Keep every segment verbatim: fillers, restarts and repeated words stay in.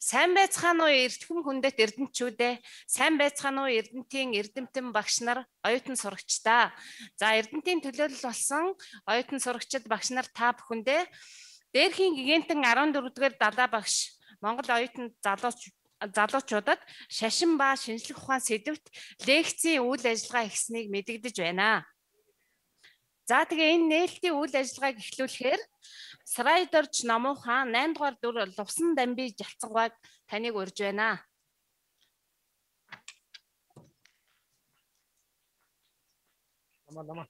Сайн байцгаана уу, эртхэн хүндэт эрдэнчүүдээ. Сайн байцгаана уу, Эрдэнэтийн эрдэмтэн багш нар, оюутан сурагчдаа. За, Эрдэнэтийн төлөөлөл болсон оюутан сурагчид, багш нар, та бүхэндээ Дээрхийн гигантын арван дөрөвдүгээр далай багш, Монгол оюутан залууч-, залуучуудад шашин ба шинжлэх ухаан сэдвт лекцийн үйл ажиллагаа эхэлсэнийг мэдэгдэж байна. За, тэгээ энэ нээлтийн үйл ажиллагааг эхлүүлэхээр Срайдорж Номуухан, наймдугаар дур, Лувсан Дамби Жалцангааг таныг урьж байна. Лама, лама.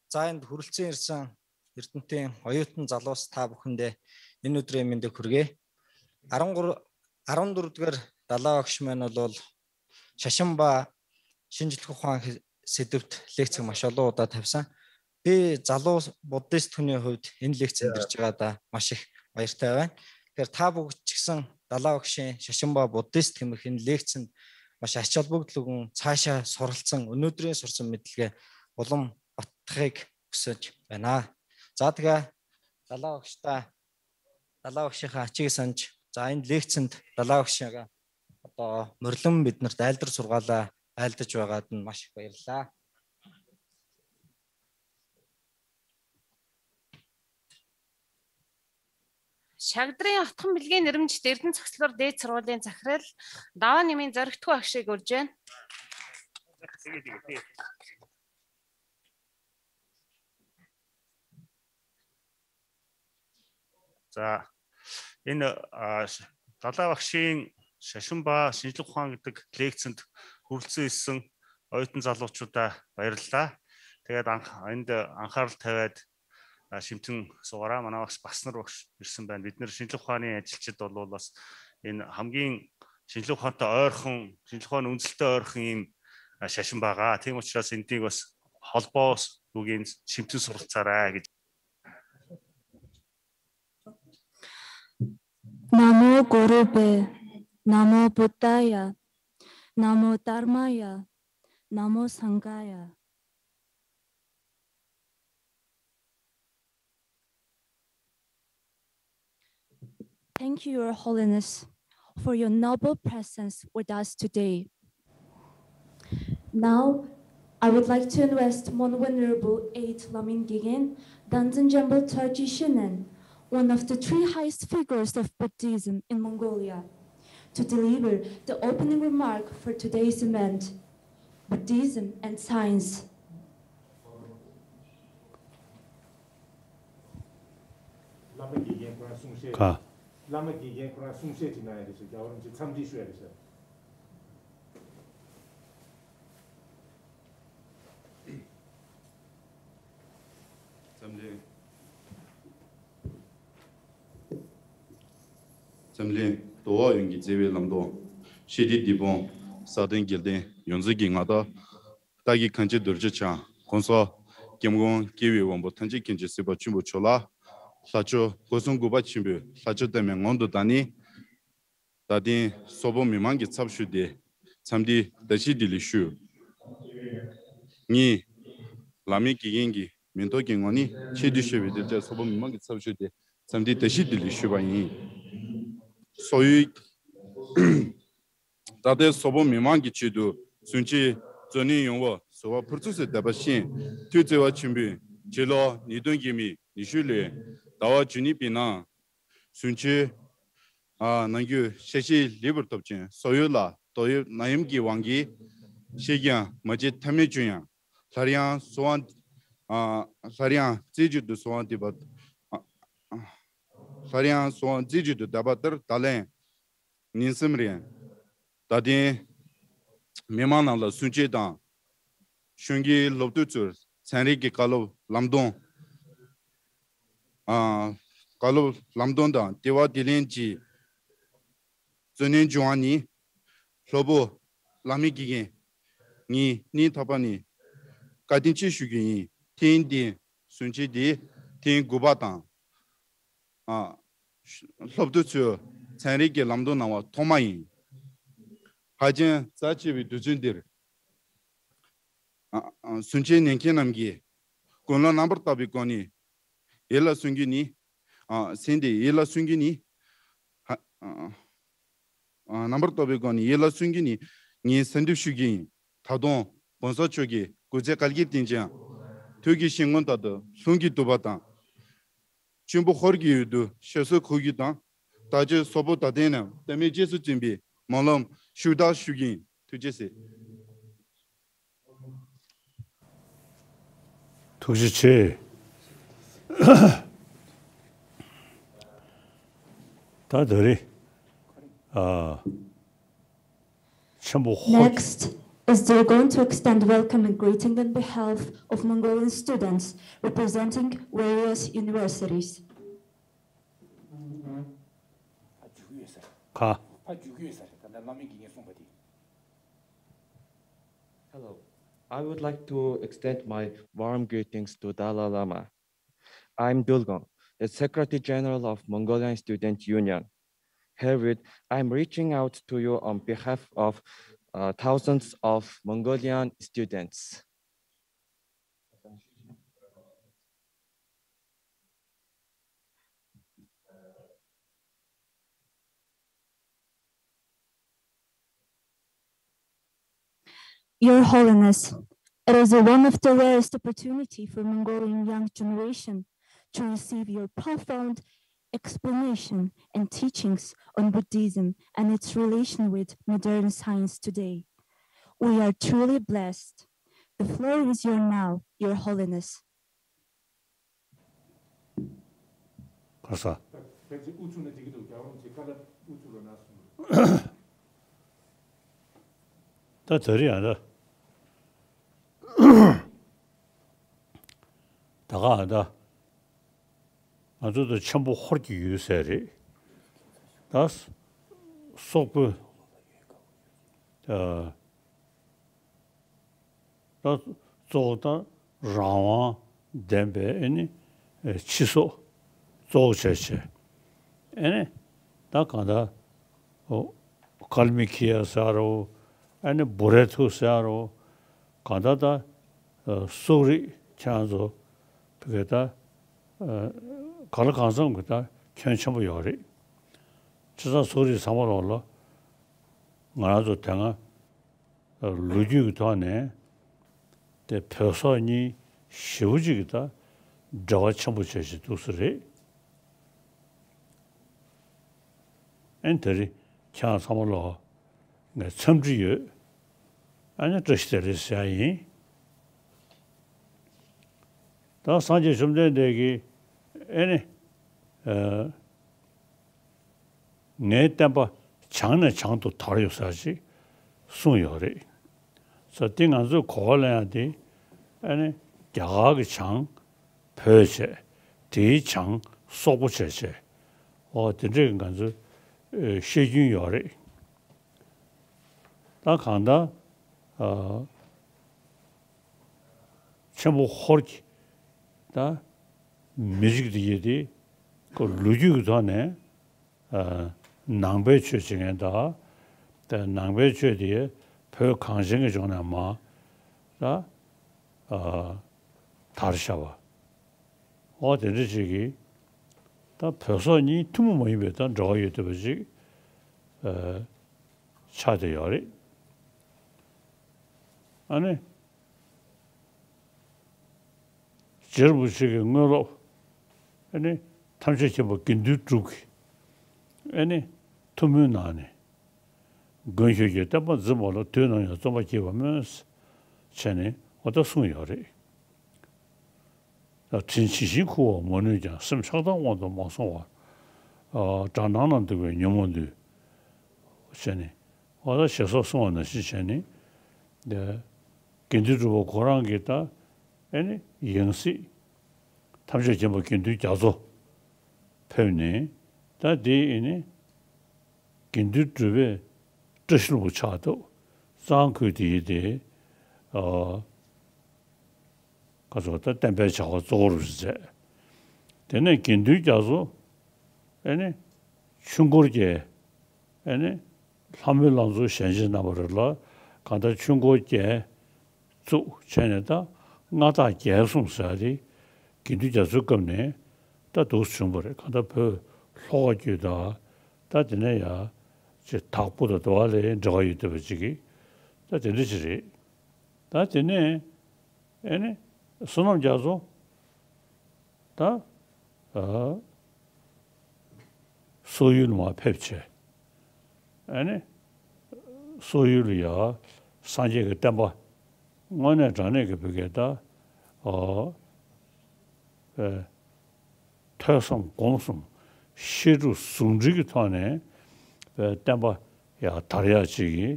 За, энд хүрэлцэн ирсэн Эрдэнэтийн оюутан залуус та бүхэндээ энэ өдрийн мэндийг хүргэе. Арван гурав, арван дөрөвдүгээр далай багш маань бол шашин ба шинжлэх ухаан хэ-, сэдвт лекцийг маш олон удаа тавьсан. Би залуу буддист хүний хувьд энэ лекцэнд ирж байгаадаа маш их баяртай байна. Тэгэхээр та бүгд ч гэсэн далай багшийн шашин ба буддист хэмэх энэ лекцэнд маш ач холбогдол өгөн, цаашаа суралцсан, өнөөдрийн сурсан мэдлэгээ улам батгахыг хүсэж байна. За, тэгээ далай багштай, далай багшийнхаа ачиг санаж, за, энэ лекцэнд далай багшигаа одоо морилон биднэрт айлдар сургаалаа айлдаж байгаад нь маш их баярлалаа. Шагдарын Отхон Билгийн нэрэмжит Эрдэнэ цогцлбор дээд сургуулийн захирал Даваа Нэмын Зоригтгүй багшийг урьж байна. За, энэ, а, ш-, далай багшийн шашин ба шинжлэх ухаан гэдэг лекцэнд хүрэлцэн ирсэн оюутан залуучуудаа баярлалаа. Тэгээд анх-, энд анхаарал тавиад, а, шимтэн суугаарай. Манай багш Баснар багш ирсэн байна. Бид нэр шинжлэх ухааны ажилчид бол бас энэ хамгийн шинжлэх ухаантай ойрхон, шинжлэх ухааны үндэслэлтэй ойрхон ийм, а, шашин байгаа. Тийм учраас эндийг бас холбоо үгийн шимтэн суралцаарай гэж. Namo Gurubhyo, Namo Buddhaya, Namo Dharmaya, Namo Sanghaya. Thank you, Your Holiness, for your noble presence with us today. Now, I would like to invite Most Venerable Eighth Lamin Gyaltsen, Danzen Jumbo Tharji Shinran, one of the three highest figures of Buddhism in Mongolia, to deliver the opening remark for today's event, Buddhism and Science. བླ་མ་དགེ་རྒན་ཁོ་རང་གསུང་བཤད། ག་བླ་མ་དགེ་རྒན་ཁོ་རང་གསུང་བཤད་ཅིག་གནང་ཡ་རེད་ཤག་རྒྱལ་བ་རིན་པོ་ཆེ་འཚམས་འདྲི་ཞུ་ཡ་རེད་ཤག་འཚམས་འདྲི། འཛམ་གླིང་དུ་བ་ཡོངས་ཀྱི་བརྩེ་བའི་ལམ་སྟོན། ཞི་བདེ་བདེ་སྤོང་། ས་སྟེང་རྒྱལ་བསྟན་ཡོངས་འཛིན་གྱི་མངའ་བདག། བདག་གི་གང་བྱེད་རྡོ་རྗེ་འཆང་། གོང་ས་སྐྱབས་མགོན་སྐྱེ་བོའི་དབང་པོ་ཐམས་ཅད་མཁྱེན་ཅིང་གཟིགས་པ་ཆེན་པོ་མཆོག་ལ། ལྷ་མཆོག་སྒོ་གསུམ་གུས་པ་ཆེན་པོས་ལྷ་མཆོག་བསྟོད་སྨད་ངང་དུ་བདག་ནི། ད་ཐེངས་སོག་པོ་མི་མང་གི་ཚབ་ཞུས་ཏེ་འཚམས་འདྲི་བཀྲ་ཤིས་བདེ་ལེགས་ཞུ། ངས་བླ་མའི་དགེ་རྒན་གྱི་མིང་ཐོག་གི་ངོས་ནས་ཆེད་དུ་ཞུས་པའི་དེབ་ཆ་སོག་པོ་མི་མང་གི་ཚབ་ཞུས་ཏེ་འཚམས་འདྲི་བཀྲ་ཤིས་བདེ་ལེགས་ཞུས་པ་ཡིན། སོག་ཡུལ། ད་ལྟའི་སོག་པོ་མི་མང་གི་ཆེད་དུ་གཟུངས་ཆེན་བརྩོན་ལེན་ཡོང་བར་གསོལ་བ་ཕུར་ཚུགས་སུ་དད་པ་བཞིན་ཐུགས་བརྩེ་བ་ཆེན་པོས་ཕྱི་ལོ་ཉིས་སྟོང་ཉི་ཤུ་ལོའི་ཟླ་བ་བཅུ་གཉིས་པའི་ནང་གཟུངས་ཆེན་ནང་རྒྱུན་ཞལ་བཞེས་ལེགས་པར་ཐོབ་ཅིང་སོག་ཡུལ་ལ་ཏོག་དབྱིབས་ནད་ཡམས་ཀྱི་དབང་གིས་ཤི་རྐྱེན་མ་མཆིས་ཐབས་མེད་བྱུང་ཡང་སླར་ཡང་གསོལ་བ་སླར་ཡང་རྩེ་གཅིག་ཏུ་གསོལ་བ་འདེབས་པ། སླར་ཡང་གསོལ་བ་རྩེ་གཅིག་ཏུ་བརྡབས་པ་ལྟར་ད་ལན་ཉིན་གསུམ་རིང་ད་ཐེངས་མི་མང་རྣམས་ལ་གཟུངས་ཆེན་དང་གཞོན་སྐྱེས་སློབ་ཕྲུག་ཚོར་ཚན་རིག་གི་བཀའ་སློབ་ལམ་སྟོན། ཨ། བཀའ་སློབ་ལམ་སྟོན་དང་དེ་བ་དེ་ལན་གྱི་བརྩོན་ལེན་བྱུང་བ་ནི། སློབ་བུ་བླ་མའི་དགེ་རྒན་ངས་སྙིང་ཐག་པ་ནས་བཀའ་དྲིན་ཆེ་ཞུ་རྒྱུ་ཡིན། ཐེངས་འདིའི་གཟུངས་ཆེན་འདི་ཐེངས་དགུ་པ་དང་། ཨ། སློབ་ཕྲུག་ཚོས་ཚན་རིག་གི་ལམ་སྟོན་གནང་བ་ཐོག་མ་ཡིན། ཧ་ཅང་རྩ་ཆེ་བའི་དུས་ཚོད་འདིར། ཨ། ཨ། གཟུངས་ཆེན་ལེན་མཁན་རྣམས་ཀྱིས་ཀུན་སློང་རྣམ་པར་དག་པའི་སྒོ་ནས་ཡིད་ལ་ཟུན་རྒྱུ་ནི། ཨ། སེམས་དེ་ཡིད་ལ་ཟུན་རྒྱུ་ནི། ཧ། ཨ། ཨ། རྣམ་པར་དག་པའི་སྒོ་ནས་ཡིད་ལ་ཟུན་རྒྱུ་ནི་ངས་སེམས་འདེབས་ཞུ་རྒྱུ་ཡིན། ད་དུང་གོང་ས་མཆོག་གི་སྐུ་ཚེ་བསྐལ་བརྒྱར་བརྟན་ཅིང་། ཐུགས་ཀྱི་བཞེད་དགོངས་ལྟར་དུ་ལྷུན་གྱིས་གྲུབ་པ་དང་། ཆེན་པོ་ཧོར་གྱི་ཡུལ་དུ་ཞབས་སོར་འཁོད་རྒྱུ་དང་། ད་ཆོས་སོག་པོ་ད་ཐེངས་ནས་དད་མོས་རྗེས་སུ་འཛིན་པའི་སྨོན་ལམ་ཤུགས་དྲག་ཞུ་གི་ཡིན། ཐུགས་རྗེ་ཆེ། ཐུགས་རྗེ་ཆེ། ད་ད་རེས། ཨ། ཆེན་པོ་ཧོར། Next is they're going to extend welcoming greeting on behalf of Mongolian students representing various universities. ཁ། Hello, I would like to extend my warm greetings to Dalai Lama. I'm Dulgon, the Secretary General of Mongolian Student Union. Herewith, I'm reaching out to you on behalf of uh, thousands of Mongolian students. Your Holiness, it is one of the rarest opportunity for Mongolian young generation to receive your profound explanation and teachings on Buddhism and its relation with modern science today. We are truly blessed. The floor is yours now, Your Holiness. ག་ས། ད་ད་རེས་ཨ་ད། ད་ག་ཨ་ད། ང་ཚོ་ད་ཆེན་པོ་ཧོར་གྱི་ཡུལ་ཟེར་རེད། ད་སོག་པོ། ད། ད་གཙོ་བོ་ད་རང་དབང་ལྡན་པའི་ཨེ་ནི་སྤྱི་ཚོགས་གཙོ་བོ་བྱས་བྱས། ཨེ་ནི་ད་གང་ལྟར་ཀལ་མི་ཁི་ཡ་ཟེར་རོ། ཨེ་ནི་བུ་རེ་ཐུ་ཟེར་རོ། གང་ལྟར་ད་སོག་རིགས་ཁྱེད་རང་ཚོ་བི་གེ་ད་ག་ལ་གང་འཚམ་གི་ད་ཁྱོན་ཆེན་པོ་ཡོད་རེད། བྱས་ཙང་སོག་རིགས་ཚང་མ་ལོག་ལ་ང་རང་ཚོ་དེ་སྔ། ལོ་རྒྱུས་ཀྱི་ཐོག་ནས་དེ་བོད་སོག་གཉིས་ཞེ་པོ་ཅིག་གི་ད་འབྲེལ་བ་ཆེན་པོ་བྱས་བྱས་འདུག་ས་རེད། ཨ་ནི་དེ་རིང་ཁྱེད་རང་ཚང་མ་ལ་ངས་འཚམས་འདྲི་ཡོད། ཨ་ནི་བཀྲ་ཤིས་བདེ་ལེགས་ཟེར་ཡ་ཡིན། ད་སངས་རྒྱས་བཅོམ་ལྡན་འདས་ཀྱིས་ཨ་ནི། ཨ། ངའི་བསྟན་པ་བྱང་ནས་བྱང་དུ་དར་ཡོད་ཟེར་ཅིག་གསུངས་ཡོད་རེད། ས་དེ་ང་ཚོས་གོ་བ་ལེན་ཡག་དེ་ཨ་ནི་རྒྱ་གར་གྱི་བྱང་བོད་བྱས། དེའི་བྱང་སོག་པོ་བྱས་བྱས། འོ་དེ་འདྲས་ཀྱི་ང་ཚོས་ ཨེ་བཤད་རྒྱུན་ཡོད་རེད། ད་གང་ལྟར་ཨ་ཆེན་པོ་ཧོར་གྱི་ད་མི་རིགས་དེ་ཡི་དེ་ཁོ་ལོ་རྒྱུས་ཀྱི་ཐོག་ནས་ཨ་ནང་པའི་ཆོས་བྱེད་མཁན་དང་། ད་ནང་པའི་ཆོས་དེ་བོད་གངས་ཅན་གྱི་ལྗོངས་ནས་མར་ད་ཨ་དར་བཞག་པ། འོ་དེ་འདྲ་ཅིག་གིས་ད་བོད་སོག་གཉིས་ཐུན་མོང་མ་ཡིན་པའི་ད་འབྲེལ་བ་ཡོད་བསྡད་པ་ཅིག་ཨ་ཆགས་བསྡད་ཡོད་རེད། ཨ་ནི་རྗེ་རིན་པོ་ཆེ་གི་དངོས་སློབ་ཨ་ནི་ཐམས་ཅད་མཁྱེན་པ་དགེ་འདུན་གྲུབ་ཀྱི་ཨ་ནི་ཐུགས་སྨོན་གནང་ནས། མགོན་ཁྱོད་ཀྱི་བསྟན་པ་འཛིན་པ་ལ། དུས་ནམ་ཡང་བརྩོན་པ་བསྐྱེད་པར་སྨོན། བྱས་ནས་འོ་ད་གསུངས་ཡོད་རེད། ད་དྲིན་ཇི་བཞིན་འཁུར་བར་མ་ནུས་ཀྱང་། སེམས་ཆགས་སྡང་དབང་དུ་མ་སོང་བར། ཨ་དགྲ་སྣང་ལ་འདུག་པའི་ཉོན་མོངས་འདུལ། བྱས་ནས་འོ་ད་ཞེས་སོགས་གསུངས་པ་ནང་བཞིན་བྱས་ནས། ད་དགེ་འདུན་གྲུབ་པ་ཁོ་རང་གིས་ད་ཨེ་ནི་ཡང་སྲིད་ཐམས་ཅད་མཁྱེན་པ་དགེ་འདུན་རྒྱ་མཚོ་ཕེབས་ནས། ད་དེ་ཨེ་ནི་དགེ་འདུན་གྲུབ་པའི་བཀྲ་ཤིས་ལྷུན་པོ་ཆགས་འདུག་གཙང་ཁུལ་དེ་ཡི་དེ་ཨ་ཁ་ཚོ་ད་བསྟན་པའི་བྱ་བ་གཙོ་བོར་མཛད། དེ་ནས་དགེ་འདུན་རྒྱ་མཚོ་ཨེ་ནི་ཆོས་འཁོར་རྒྱལ། ཨེ་ནི་ལྷ་མོའི་ལང་ཚོ་ཞལ་མཇལ་གནང་བ་རེད་ལ། གང་ལྟར་ཆོས་འཁོར་རྒྱལ་བཙུགས་བྱས་ནས་ད་མངའ་བདག་རྒྱལ་གསུམ་ཟེར་ཡ་དེ་དགེ་འདུན་རྒྱ་མཚོའི་སྐབས་ནས་ད་འདུག་སེ་བྱུང་བ་རེད། གང་ལྟར་བོད་ལྷོ་ཁ་རྒྱུད་དང་། ད་དེ་ནས་ཡ་ཅིག་དྭགས་པོ་དང་དེ་བ་ལ་འབྲེལ་བ་ཡོད་བསྡད་པ་ཅིག་གིས་ད་དེ་འདྲ་ཅིག་རེད། ད་དེ་ནས་ཨེ་ནི་བསོད་ནམས་རྒྱ་མཚོ་ད་ཨ་སོག་ཡུལ་ལ་མར་ཕེབས་བྱས། ཨེ་ནི་སོག་ཡུལ་ལ་ཡ་སངས་རྒྱས་ཀྱི་བསྟན་པ་དངོས་གནས་དྲང་གནས་ཀྱི་བོད་སྐད་ད་ཨ་ཨེ་ཐོས་བསམ་སྒོམ་གསུམ་བཤད་སྒྲུབ་ཟུང་འབྲེལ་གྱི་ཐོག་ནས་བསྟན་པ་ཡར་དར་ཡག་ཅིག་གིས་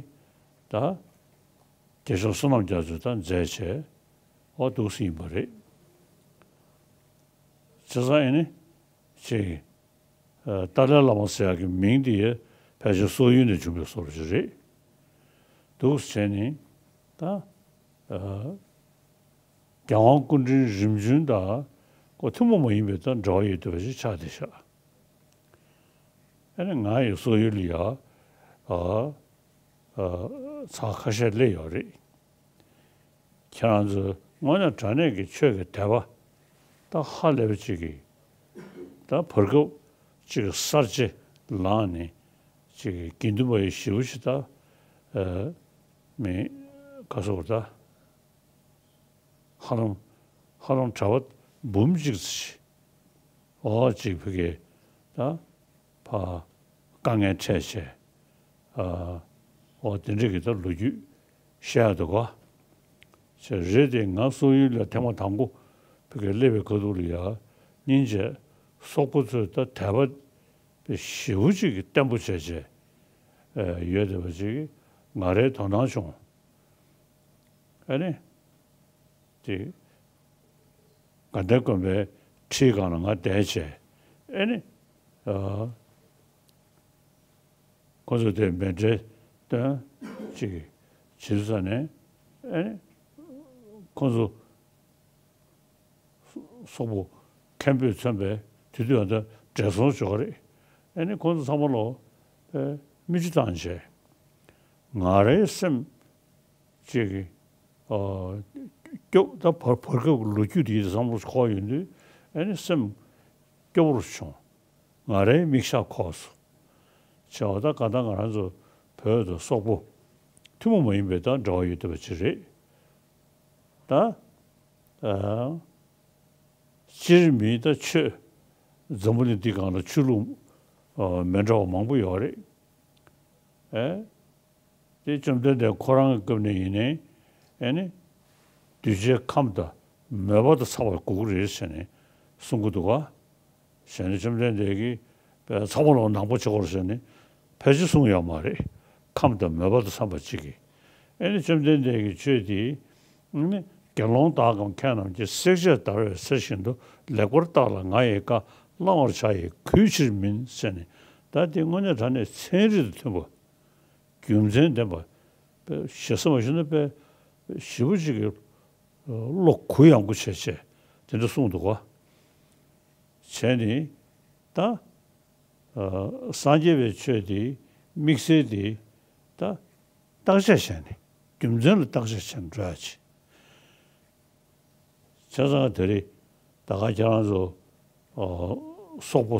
ད་རྒྱལ་མཆོག་བསོད་ནམས་རྒྱ་མཚོས་ད་མཛད་བྱས། འོ་འདུག་སེ་ཡིན་པ་རེད། བྱས་ཙང་ཨེ་ནི་ཅིག་ཨ་ཏཱ་ལའི་བླ་མ་ཟེར་ཡག་གི་མིང་དེ་ཕལ་ཆེར་སོག་ཡུལ་ནས་བྱུང་བའི་བཟོ་འདྲ་ཅིག་རེད། འདུག་སེ་བྱས་ནས་ད་ཨ་རྒྱལ་དབང་སྐུ་ཕྲེང་རིམ་བྱོན་དང་ཁོ་ཐུན་མོང་མ་ཡིན་པའི་ད་འབྲེལ་བ་ཡོད་བསྡད་པ་ཞིག་ཆགས་བསྡད་ཤག་ཨ་ནི་ང་ཡི་སོག་ཡུལ་ལ་ཡ་ཨ་ཨ་ཚར་ཁ་ཤས་སླེབས་ཡོད་རེད། ཁྱེད་རང་ཚོས་དངོས་གནས་དྲང་གནས་ཀྱི་ཆོས་ཀྱི་དད་པ་ད་ཧ་ལས་པ་ཅིག་གིས། ད་བར་སྐབས་ཅིག་གསར་བརྗེ་ལངས་ནས་ཅིག་དགེ་འདུན་པ་ཡི་ཞེ་པོ་ཅིག་ད་ཨ་མི་ག་སོགས་ད་ཧ་ལམ་ཧ་ལམ་གྲྭ་པ་འབུམ་གཅིག་ཙམ་ཞིག་འོ་ཅིག་ཕ་གི་ད་ཕ་དཀའ་ངལ་འཕྲད་བྱས། ཨ་འོ་དེ་འདྲ་གི་ད་ལོ་རྒྱུས་བཤད་ཡག་འདུག་ག་བྱས་རེད་དེ། ང་སོག་ཡུལ་ལ་ཐེངས་མ་དང་པོ་ཕ་གི་སླེབས་པའི་ཁ་ཐུག་ལ་ཡ་སྙིང་རྗེ། སོག་པོ་ཚོས་ད་དད་པ་དཔེ་ཞེ་པོ་ཅིག་གི་བརྟན་པོ་བྱས་བྱས་ཨ་ཡོད་བསྡད་པ་ཅིག་ང་རའི་དོ་སྣང་བྱུང་། ཨ་ནི་དེ་དགའ་ལྡན་དགོན་པའི་ཁྲིའི་སྒང་ལ་ང་བསྡད་བྱས། ཨ་ནི་ཨ་ཁོ་ཚོ་དེ་མཎྜལ་སྟོན་ཅིག་བྱེད་ས་ནས། ཨ་ནི་ཁོ་ཚོ་སོག་པོ་མཁན་པོས་མཚོན་པའི་དེ་དུས་ཨ་ད་བགྲེས་སོང་ཅིག་ཡོད་རེད། ཨ་ནི་ཁོ་ཚོ་ཚང་མ་ལོ་ཨ་མིག་ཆུ་བཏང་བྱས། ང་རའི་སེམས་ཅིག་གི་ཨ་སྐྱོ། ད་བར་བར་སྐབས་ཀྱི་ལོ་རྒྱུས་དེ་བསམ་བློ་འཁོར་ཡོང་དུས་ཨ་ནི་སེམས་སྐྱོ་པོར་བྱུང་། ང་རའི་མིག་ཞགས་འཁོར་སོང་། བྱས་པ་ད་གང་ལྟར་ང་རང་ཚོ་བོད་དང་སོག་པོ་ཐུན་མོང་མ་ཡིན་པའི་ད་འབྲེལ་བ་ཡོད་བསྡད་པ་ཅིག་རེད། ད་ཨ་སྤྱིར་མིའི་ད་ཆོས་འཛམ་བུ་གླིང་འདི་སྒང་ལ་ཆོས་ལུགས་ཨ་མི་འདྲ་བ་མང་པོ་ཡོད་རེད། ཨེ། དེ་བཅོམ་ལྡན་འདས་ཁོ་རང་གི་སྐབས་ནས་ཡིན་ནའི་ཨེ་ནི་གདུལ་བྱའི་ཁམས་དང་མོས་པ་དང་འཚམ་པར་དགོས་ཀྱི་རེད་ཟེར་ནས་གསུང་གི་འདུག་ག་བྱས་ནས་བཅོམ་ལྡན་འདས་ཀྱིས་ཚང་མ་ལོག་ནང་པ་བྱེད་དགོས་རེད་ཟེར་ནས་ཕལ་ཆེར་གསུངས་ཡོད་མ་རེད། ཁམས་དང་མོས་པ་དང་འཚམ་པ་གཅིག་གིས། ཨེ་ནི་བཅོམ་ལྡན་འདས་ཀྱི་ཆོས་དེ་ཨེ་ནི་དགེ་སློང་དག་གམ་མཁས་རྣམས་ཀྱིས། བསྲེག་བཅད་བརྡར་བའི་གསེར་བཞིན་དུ། ལེགས་པར་བརྟགས་ལ་ང་ཡི་བཀའ། བླང་བར་བྱ་ཡི་གུས་ཕྱིར་མིན་ཟེར་ནས་ ད་དེ་དངོས་གནས་དྲང་གནས་ཚན་རིག་དང་མཐུན་པ། རྒྱུ་མཚན་ལྡན་པ། དཔེ་ཞེ་ས་མ་ཞུ་ན་དཔེ་ཞེ་པོ་ཅིག་གི་བློ་གུ་ཡངས་པོ་བྱས་བྱས་དེ་འདྲ་གསུངས་འདུག་ག་བྱས་ནས་ད་སངས་རྒྱས་པའི་ཆོས་དེ་དམིགས་བསལ་དེ་ད་བརྟག་དཔྱད་བྱས་ནས་རྒྱུ་མཚན་ལ་བརྟག་དཔྱད་བྱས་ནས་འགྲོ་ཡ་ཆེ། བྱས་ཙང་དེ་རིང་ད་ག་ཁྱེད་རང་ཚོ་ཨ་སོག་པོ་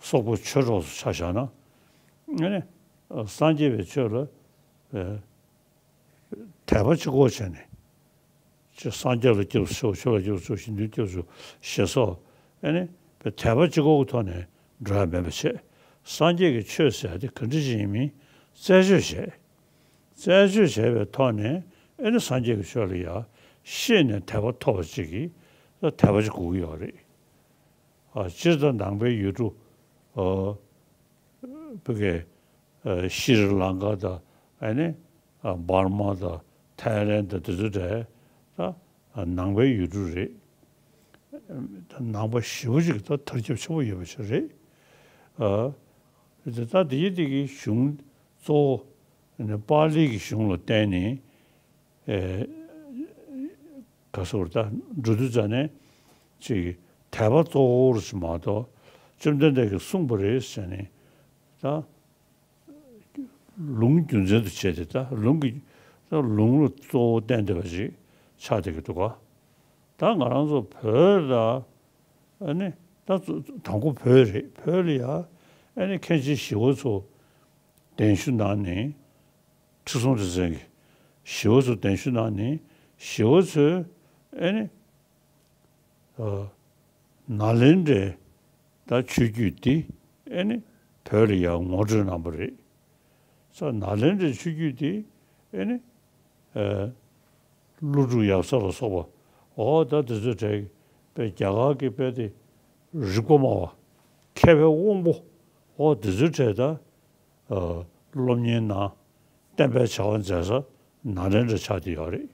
སོག་པོ་ཆོས་གྲོགས་སུ་ཆ་བཞག་ན། ཨ་ནི་སངས་རྒྱས་པའི་ཆོས་ལ་ཨ་དད་པ་གཅིག་པོ་བྱས་ནས། ཅེས་སངས་རྒྱས་ལ་སྐྱབས་སུ་མཆིའོ། ཆོས་ལ་སྐྱབས་སུ་མཆིའོ། གཞན་དོན་སྐྱབས་སུ་མཆིའོ་ཞེས་སོགས། ཨ་ནི་དཔེ་དད་པ་གཅིག་པོ་གི་ཐོག་ནས་འགྲོ་ཡ་མེད་པ་བྱས། སངས་རྒྱས་ཀྱི་ཆོས་ཟེར་ཡ་དེ་ག་འདྲ་ཞིག་ཡིན་མིན་རྩད་གཅོད་བྱས། རྩད་གཅོད་བྱས་པའི་ཐོག་ནས་ཨེ་ནི་སངས་རྒྱས་ཀྱི་ཆོས་ལ་ཡ་ཤེས་ནས་དད་པ་ཐོབ་པ་ཅིག་གིས་ད་དད་པ་ཅིག་དགོས་ཀྱི་ཡོད་རེད། ཨ་སྤྱིར་ད་ནང་པའི་ཡུལ་གྲུ་ཨ་བོད་ཀྱི་ཨ་ཤྲི་ལང་ཀ་དང་ཨེ་ནི་ཨ་འབར་མ་དང་ཐའི་ལེན་དང་དེ་ཚོ་གྲས་ད་ཨ་ནང་པའི་ཡུལ་གྲུ་རེད། ད་ནང་པ་ཞེ་པོ་ཅིག་ད་དར་ཁྱབ་ཆེན་པོ་ཡོད་པ་ཞིག་རེད། ཨ་དེ་ད་དེའི་དེ་གི་གཞུང་གཙོ་བོ་ཨ་ནི་པཱ་ལི་གི་གཞུང་ལ་བརྟེན་ནས་ཨེ་ག་སོར་ད་འགྲོ་དུས་ཙ་ནས་ཅིག་དད་པ་གཙོ་བོར་ཞིག་མ་གཏོགས་བཅོམ་ལྡན་འདས་ཀྱིས་གསུངས་པ་རེད་ཟེར་ནས་ད། ལུང་རྒྱུ་མཚན་དུ་བྱས་ཏེ་ད་ལུང་གི་ད་ལུང་ལ་གཙོ་བོ་བསྟན་བསྡད་པ་ཞིག་ཆགས་བསྡད་ཀྱི་འདུག་ག་ད་ང་རང་ཚོ་བོད་ལ་ཨ་ནི་ད་དང་པོ་བོད་རེད། བོད་ལ་ཡ་ཨ་ནི་མཁན་ཆེན་ཞི་བ་འཚོ་གདན་ཞུ་གནང་ནས་ཁྲི་སྲོང་ལྡེ་བཙན་གྱིས་ཞི་བ་འཚོ་གདན་ཞུ་གནང་ནས་ཞི་བ་འཚོས་ཨ་ནི། ཨ་ནཱ་ལེནྡྲའི་ད་ཆོས་བརྒྱུད་འདི་ཨེ་ནི་བོད་ལ་ཡང་ངོ་སྤྲོད་གནང་པ་རེད། ས་ནཱ་ལེནྡྲའི་ཆོས་བརྒྱུད་འདི་ཨེ་ནི་ཨ་ཀླུ་སྒྲུབ་ཡབ་སྲས་ལ་སོགས་པ་འོ་ད་དེ་ཚོའི་གྲས་དཔེ་རྒྱ་གར་གྱི་དཔེ་དེ་རིག་པ་སྨྲ་བ་མཁས་པའི་དབང་པོ་འོ་དེ་ཚོའི་གྲས་ད། ཨ་སློབ་གཉེར་གནང་། བསྟན་པའི་བྱ་བ་མཛད་ས་ནཱ་ལེནྡྲ་ཆགས་བསྡད་ཡོད་རེད།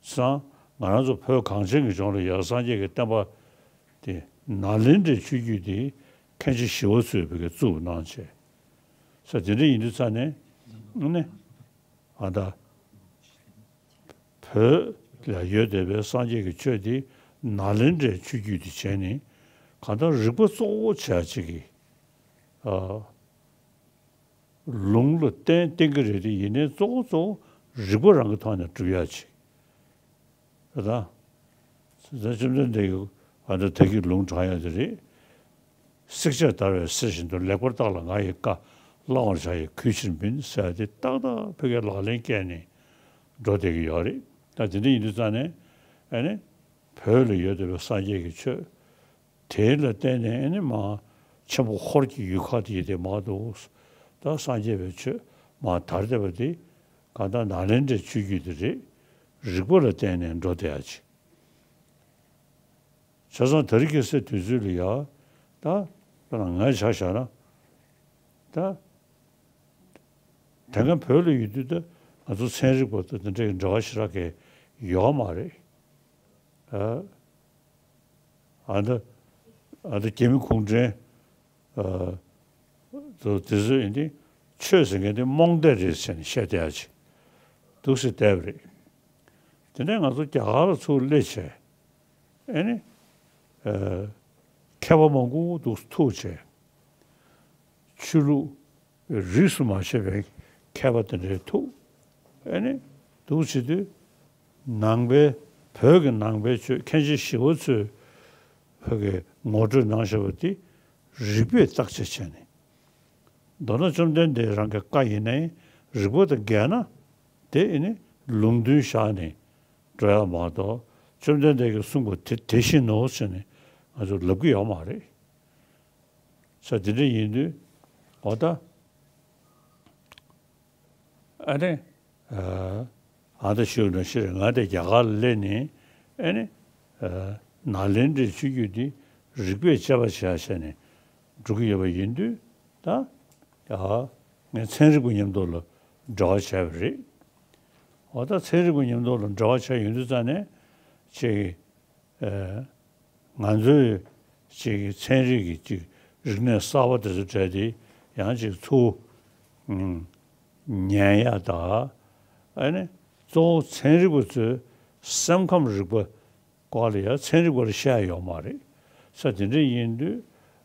སང་ང་རང་ཚོ་བོད་གངས་ཅན་གྱི་ལྗོངས་ལ་ཡང་སངས་རྒྱས་ཀྱི་བསྟན་པ་དེ་ནཱ་ལེནྡྲའི་ཆོས་བརྒྱུད་དེ་མཁན་ཆེན་ཞི་བ་འཚོས་བོད་ཀྱི་བཙུགས་གནང་བྱས། ས་དེ་འདྲ་ཡིན་དུས་ཙ་ནས་ནི་ཨ་ད་བོད་ལ་ཡོད་བསྡད་པའི་སངས་རྒྱས་ཀྱི་ཆོས་དེ་ནཱ་ལེནྡྲའི་ཆོས་བརྒྱུད་དེ་བྱས་ནས་གང་ལྟར་རིག་པ་གཙོ་བོ་བྱས་ཅིག་གིས་ཨ། ལུང་ལ་བརྟེན་བརྟེན་གྱི་རེད་དེ་ཡིན་ནའི་གཙོ་བོ་གཙོ་བོ་རིག་པ་རང་གི་ཐོག་ནས་སྒྲུབ་ཡག་ཅིག་རེད་ད། ད་བཅོམ་ལྡན་འདས་ཀྱིས་ཨ་ནི་ད་གི་ལུང་དྲངས་ཡག་དེ་རེད། བསྲེགས་བཅད་བརྡར་བའི་གསེར་བཞིན་དུ་ལེགས་པར་བརྟགས་ལ་ང་ཡི་བཀའ་བླང་བར་བྱ་ཡི་གུས་ཕྱིར་མིན་ཟེར་ཏེ་ཏག་ཏག་བོད་སྐད་ལག་ལེན་བཀལ་ནས་འགྲོ་བསྡད་ཀྱི་ཡོད་རེད། ད་དེ་འདྲ་ཡིན་དུས་ཙང་ནས་ཨ་ནི་བོད་ལ་ཡོད་བསྡད་པའི་སངས་རྒྱས་ཀྱི་ཆོས། དེ་ལ་བརྟེན་ནས་ཨ་ནི་མ་ཆེན་པོ་ཧོར་གྱི་ཡུལ་ཁག་དེ་ཡི་དེ་མ་འདུག་ད་སངས་རྒྱས་པའི་ཆོས་མ་དར་བསྡད་པ་དེ་གང་ལྟར་ནཱ་ལེནྡྲའི་ཆོས་བརྒྱུད་དེ་རེད། རིག་པ་ལ་བརྟེན་ནས་འགྲོ་བསྡད་ཡ་ཅིག་བྱས་ཙང་དེ་རིང་ཁ་སང་དུས་ཚོད་ལ་ཡ་ད་དཔེར་ན་ངས་ཆ་བཞག་ན་ད་དེ་སྔ་བོད་ལ་ཡོད་དུས་ད་ང་ཚོ་ཚན་རིག་པ་དང་དེ་འདྲའི་འབྲེལ་བ་ཞེ་དྲག་གི་ཡོད་མ་རེད། ཨ། ཨ་ད་ཨ་ད་རྒྱ་མི་གུང་ཁྲན་ཨ་ད་དེ་ཚོ་ཡིན་དེ་ཆོས་ཟེར་མཁན་དེ་རྨོངས་དད་རེད་ཟེར་ནས་བཤད་བསྡད་ཡ་ཅིག་འདུག་ཟེར་བསྡད་པ་རེད། དེ་ནས་ང་ཚོ་རྒྱ་གར་ལ་ཚུར་སླེབས་བྱས་ཨེ་ནི་ཨ་མཁས་པ་མང་པོ་འདུག་ཐུག་བྱས། ཆོས་ལུགས་རིས་སུ་མ་ཆད་པའི་མཁས་པ་དེ་འདྲའི་ཐུག་ཨེ་ནི་འདུག་བྱེད་དུས་ནང་པའི་བོད་ཀྱི་ནང་པའི་ཆོས་མཁན་ཆེན་ཞི་བ་འཚོས་བོད་ཀྱི་ངོ་སྤྲོད་གནང་བཞག་པ་དེ་རིགས་པས་བརྟག་དཔྱད་བྱས་ནས་མདོར་ན་བཅོམ་ལྡན་འདས་རང་གི་བཀའ་ཡིན་ནའི་རིགས་པ་དང་འགལ་ན་དེ་ཨེ་ནི་ལུང་དོན་བཞག་ནས་འགྲོ་ཡག་མ་གཏོགས་བཅོམ་ལྡན་འདས་ཀྱིས་གསུངས་པ་དེ་དེ་བཞིན་ནོ་ཟེར་ནས་ང་ཚོ་ལབ་ཀྱི་ཡོད་མ་རེད། ས་དེ་འདྲ་ཡིན་དུས་འོ་ད་ཨ་ནི་ཨ་ད་ཞུས་ནང་བཞིན་ང་དེ་རྒྱ་གར་ལ་སླེབས་ནས་ཨ་ནི་ནཱ་ལེནྡྲའི་ཆོས་བརྒྱུད་འདི་རིགས་པས་དཔྱད་པ་བྱས་བྱས་ནས་འགྲོ་གི་ཡོད་པ་ཡིན་དུས་ད་ངས་ཚན་རིག་པ་མཉམ་དུ་ལ་འབྲེལ་བ་བྱས་པ་རེད། འོ་ད་ཚན་རིག་པ་མཉམ་དུ་ལ་འབྲེལ་བ་བྱས་ཡོང་དུས་ཙང་ནས་ཅིག་ཨ་ང་ཚོའི་ཅིག་ཚན་རིག་གི་ཅིག་རིག་གནས་གསར་པ་དེ་ཚོ་བྲལ་ཏེ་ ཡང་ཅིག་ཚུར་ཨུམ་ཉན་ཡ་དང་། ཨ་ནི་གཙོ་བོ་ཚན་རིག་པ་ཚོས་སེམས་ཁམས་རིག་པ་སྐོར་ལ་ཡང་ཚན་རིག་པ་ལ་བཤད་ཡོད་མ་རེད། ས་དེ་འདྲ་ཡིན་དུས།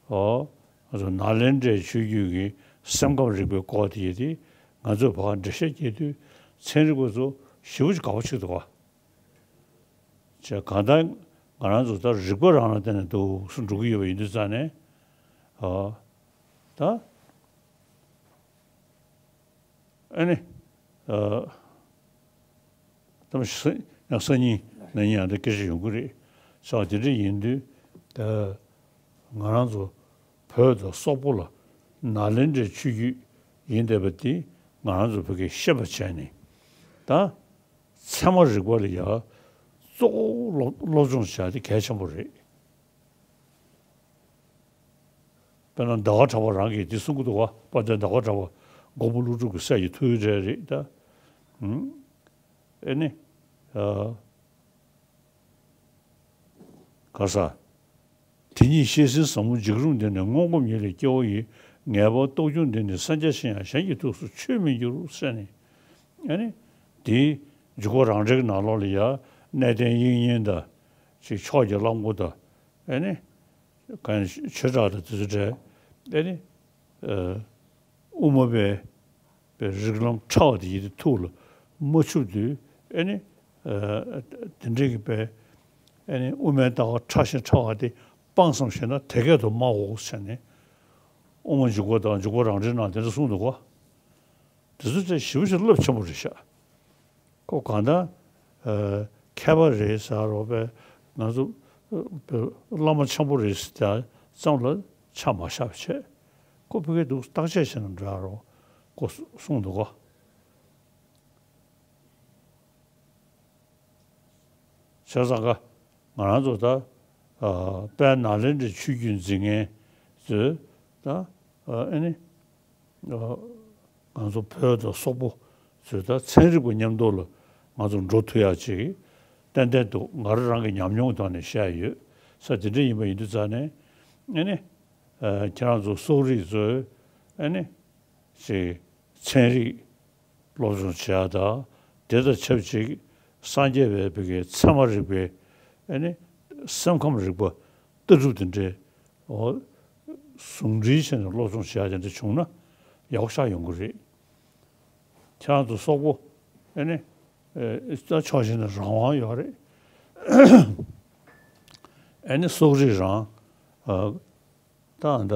ཨོ། ང་ཚོ་ནཱ་ལེནྡྲའི་ཆོས་བརྒྱུད་ཀྱི་སེམས་ཁམས་རིག་པའི་སྐོར་དེ་ཡིན་དུས། ང་ཚོས་ཕར་འགྲེལ་བཤད་རྒྱག་དུས་ཚན་རིག་པ་ཚོ་ཞེ་པོ་ཅིག་དགའ་པོ་བྱེད་འདུག་ག་བྱས་གང་ལྟར་ང་རང་ཚོ་ད་རིག་པ་རང་ལ་བརྟེན་ནས་འདུག་སེ་འགྲོ་གི་ཡོད་པ་ཡིན་དུས་ཙང་ནས། ཨོ། ད། ཨ་ནི། ཨ། ད་ས་ཡང་སང་ཉིན་གནངས་ཉིན་ཡང་ད་སྐད་ཆ་ཡོང་གི་རེད། ས་དེ་འདྲ་ཡིན་དུས། ད་ང་རང་ཚོ་བོད་དང་སོག་པོ་ལ་ནཱ་ལེནྡྲའི་ཆོས་བརྒྱུད་ཡིན་བསྡད་པ་དེ་ང་རང་ཚོ་བོད་སྐད་ཤེས་པ་བྱས་ནས། ད་ཚད་མ་རིག་པ་ལ་ཡང་གཙོ་བོ་སློབ་སློབ་སྦྱོང་བྱ་དེ་གལ་ཆེན་པོ་རེད། དཔེར་ན་ཟླ་བ་གྲགས་པ་རང་གིས་འདི་གསུང་གི་འདུག་བ། དཔལ་ལྡན་ཟླ་བ་གྲགས་པ་མགོན་པོ་ཀླུ་སྒྲུབ་ཀྱི་སྲས་ཀྱི་ཐུགས་རྗེ་རེད་ད། ཨུམ། ཨེ་ནི། ཨ། ག་ས། དེ་ཉིད་བཤད་ཟིན་ཟབ་མོ་འཇིགས་རུང་འདི་ནི། སྔོན་གོམས་ཉིད་ལས་སྐྱེ་བོ་ཡི། ངེས་པར་རྟོགས་འགྱུར་འདི་ནི། སངས་རྒྱས་ཆེ་ཡང་གཞན་གྱི་ཐུགས་སུ་ཆུད་མི་འགྱུར་ཟེར་ནས། ཨེ་ནི། དེའི་འཇུག་པ་རང་འགྲེལ་གྱི་ནང་ལོགས་ལ་ཡང་གནས་བརྟན་དབྱིག་གཉེན་དང་། ཅིག་ཕྱོགས་ཀྱི་གླང་པོ་དང་། ཨེ་ནི། གང་ཆོས་གྲགས་དང་དེ་ཚོ་འདྲ། ཨེ་ནི། ཨ། དབུ་མ་པའི་པའི་རིགས་ལམ་ཕྲ་བ་དེ་ཡི་ཐུགས་ལ་མ་ཆུབ་དུས། ཨེ་ནི། ཨ། དེ་འདྲའི་གི་པའི། ཨེ་ནི་དབུ་མའི་ལྟ་བ་ཕྲ་ཞིང་ཕྲ་བ་དེ་སྤངས་སམ་ཞེ་ན། དེ་སྐད་དུ་སྨྲའོ་ཟེར་ནས། དབུ་མ་འཇུག་པ་དང་འཇུག་པ་རང་འགྲེལ་ནང་དེ་འདྲ་གསུངས་འདུག་ག་དེ་ཚོ་ཚེ་ཞེ་པོ་ཅིག་རླབས་ཆེན་པོ་རེད་ཤག་ཁོ་གང་ལྟར། ཨ། མཁས་པ་རེད་ཟེར་རོགས་པས། ང་ཚོ། ཨ། བླ་མ་ཆེན་པོ་རེད་ཟེར་ཙམ་ལ་ཆ་མ་བཞག་པ་བྱས། ཁོ་ཕ་གིར་འདུག་བརྟག་དཔྱད་བྱས་ན་འདྲ་རོགས་ཁོ་གསུངས་འདུག་ག་བྱས་ཙང་ཀ་ང་རང་ཚོ་ད། ཨ། དཔལ་ནཱ་ལེནྡྲའི་ཆོས་བརྒྱུད་འཛིན་མཁན་ཚོས་ད། ཨ། ཨེ་ནི། ཨ། ང་ཚོ་བོད་དང་སོག་པོ་ཚོས་ད་ཚན་རིག་པ་མཉམ་དུ་ལ་ང་ཚོ་འགྲོ་ཐུབ་ཡག་ཅིག་ཏན་ཏན་འདུག་ང་རང་རང་གི་ཉམས་མྱོང་ཐོག་ནས་བཤད་ཡོད། ས་དེ་འདྲ་ཡིན་པ་ཡིན་དུས་ཙང་ནས། ཨེ་ནི། ཨ། ཁྱེད་རང་ཚོ་སོག་རིགས་ཚོས། ཨེ་ནི། ཅིག་ཚན་རིག་སློབ་སྦྱོང་བྱེད་ཡག་དང་། དེ་དང་ཆབས་ཅིག་སངས་རྒྱས་པའི་བོད་ཀྱི་ཚད་མ་རིག་པའི། ཨེ་ནི། སེམས་ཁམས་རིག་པ་ལྟ་གྲུབ་དེ་འདྲའི། ཨོ། ཟུང་འབྲེལ་བྱས་ནས་སློབ་སྦྱོང་བྱེད་ཡག་དེ་འདྲ་བྱུང་ན་ཡག་པོ་ཞེ་དྲག་ཡོང་གི་རེད། ཁྱེད་རང་ཚོ་སོག་པོ། ཨེ་ནི། ཨེ། ད་ཕྱོགས་གཅིག་ནས་རང་དབང་ཡོད་རེད། ཨེ་ནི་སོག་རིགས་རང་། ཨ། ད་ཨ་ད་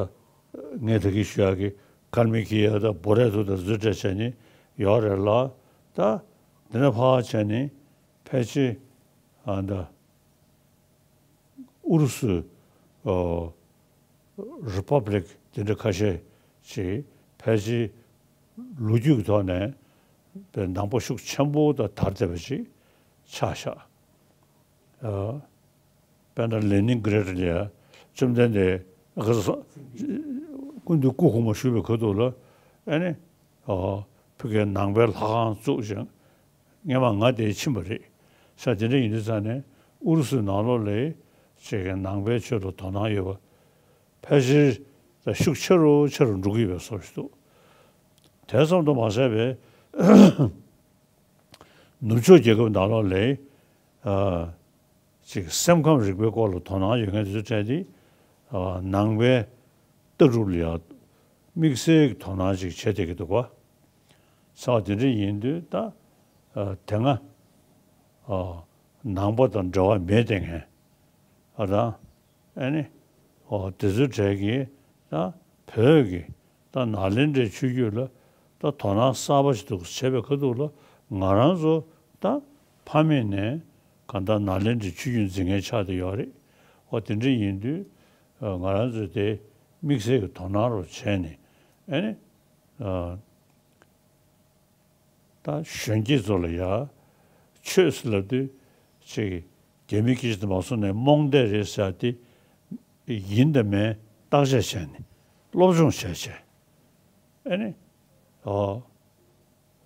ངས་ད་གིན་ཞུ་ཡག་གི་ཀལ་མི་ཀི་ཡ་དང་བོ་རེ་ཐུ་དང་ཟུར་འདྲ་བྱས་ནས་ཡོད་རེད་ལ། ད་འདི་ནས་ཕར་བྱས་ནས་ཕལ་ཆེར་ཨ་ད་ཨུ་རུ་སུ། ཨོ། རི་པབ་ལིག་དེ་འདྲ་ཁ་ཤས་ཅིག་ཕལ་ཆེར་ལོ་རྒྱུས་ཀྱི་ཐོག་ནས་པའི་ནང་པ་ཤུགས་ཆེན་པོ་དང་དར་བསྡད་པ་ཅིག་ཆགས་ཤག་ཨ། དཔེར་ན་ལེ་ནིན་གྷི་རེད་ལ་ཡ་བཅོམ་ལྡན་འདས་ཨ་ཁ་ས་སྐུ་མདུན་སྐུ་གོང་མ་བཞུགས་པའི་ཁ་ཐུག་ལ། ཨ་ནི། ཨ། ཕ་གིའི་ནང་པའི་ལྷ་ཁང་བཙུགས་ཤིང་། སྔས་མ་ང་དེར་ཕྱིན་པ་རེད། ས་དེ་འདྲ་ཡིན་དུས་ཙང་ནས་ཨུ་རུ་སུའི་ནང་ལོགས་ལ་ཅིག་གི་ནང་པའི་ཆོས་ལ་དོ་སྣང་ཡོད་པ་ཕལ་ཆེར་ད་ཤུགས་ཆེ་རུ་ཆེ་རུ་འགྲོ་གི་ཡོད་པའི་བཟོ་ཞིག་འདུག་དེ་ཙམ་དུ་མ་ཟད་པའི་ནུབ་ཕྱོགས་རྒྱལ་ཁབ་ནང་ལོགས་ལ། ཨ། ཅིག་སེམས་ཁམས་རིག་པའི་སྐོར་ལ་དོ་སྣང་ཡོད་མཁན་དེ་ཚོའི་གྲས་དེ། ཨ། ནང་པའི་ལྟ་གྲུབ་ལ་ཡང་དམིགས་བསལ་གྱི་དོ་སྣང་ཅིག་བྱེད་བསྡད་ཀྱི་འདུག་ག་ས་དེ་འདྲ་ཡིན་དུས་ད། ཨ། དེ་སྔ། ཨ། ནང་པ་དང་འབྲེལ་བ་མེད་བསྡད་མཁན། ཨ། ད་ཨ་ནི། ཨོ། དེ་ཚོའི་གྲས་ཀྱིས་ད་བོད་ཀྱི་ད་ནཱ་ལེནྡྲའི་ཆོས་བརྒྱུད་ལ་ད་དོ་སྣང་གསར་པ་ཞིག་འདུག་བྱས་པའི་ཁ་ཐུག་ལ་ང་རང་ཚོ་ད་ཕ་མེས་ནས་གང་ལྟར་ནཱ་ལེནྡྲའི་ཆོས་བརྒྱུད་འཛིན་མཁན་ཆགས་བསྡད་ཡོད་རེད། ཨོ། དེ་འདྲ་ཡིན་དུས་ང་རང་ཚོས་དེ་དམིགས་བསལ་གྱི་དོ་སྣང་རུ་བྱས་ནས། ཨ་ནི། ཨ། ད་གཞོན་སྐྱེས་ཚོ་ལ་ཡ་ཆོས་ཟེར་ལབ་དུས་ཅིག་རྒྱ་མི་སྐད་ཆ་དེ་མ་སོང་ནས་རྨོངས་དད་རེད་ཟེར་ཡ་དེ་ཡིན་དང་མིན་བརྟག་དཔྱད་བྱས་ནས་སློབ་སྦྱོང་བྱས་བྱས། ཨ་ནི། ཨོ།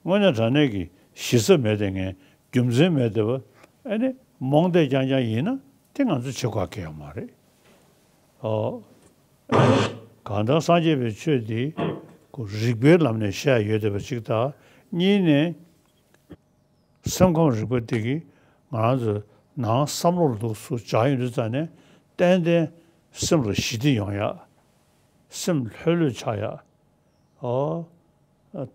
དངོས་གནས་དྲང་གནས་ཀྱི་གཞི་རྩ་མེད་དེ་ངས་རྒྱུ་མཚན་མེད་དེ་བ། ཨ་ནི་རྨོངས་དད་རྐྱང་རྐྱང་ཡིན་ན་དེ་ང་ཚོ་བྱེད་དགོས་ཀྱི་ཡོད་མ་རེད། ཨོ། གང་ལྟར་སངས་རྒྱས་པའི་ཆོས་འདི་ ཁོ་རིག་པའི་ལམ་ནས་བཤད་ཡོད་བསྡད་པ་ཅིག་དང་། གཉིས་ནས་སེམས་ཁམས་རིག་པ་འདི་གིས་ང་རང་ཚོའི་ནང་བསམ་བློ་ལ་འདུག་སུ་སྦྱར་ཡོང་དུས་ཙང་ནས་ཏན་ཏན་སེམས་ལ་ཞི་བདེ་ཡོང་ཡག་སེམས་ལྷོད་ལྷོད་ཆགས་ཡག་ཨོ།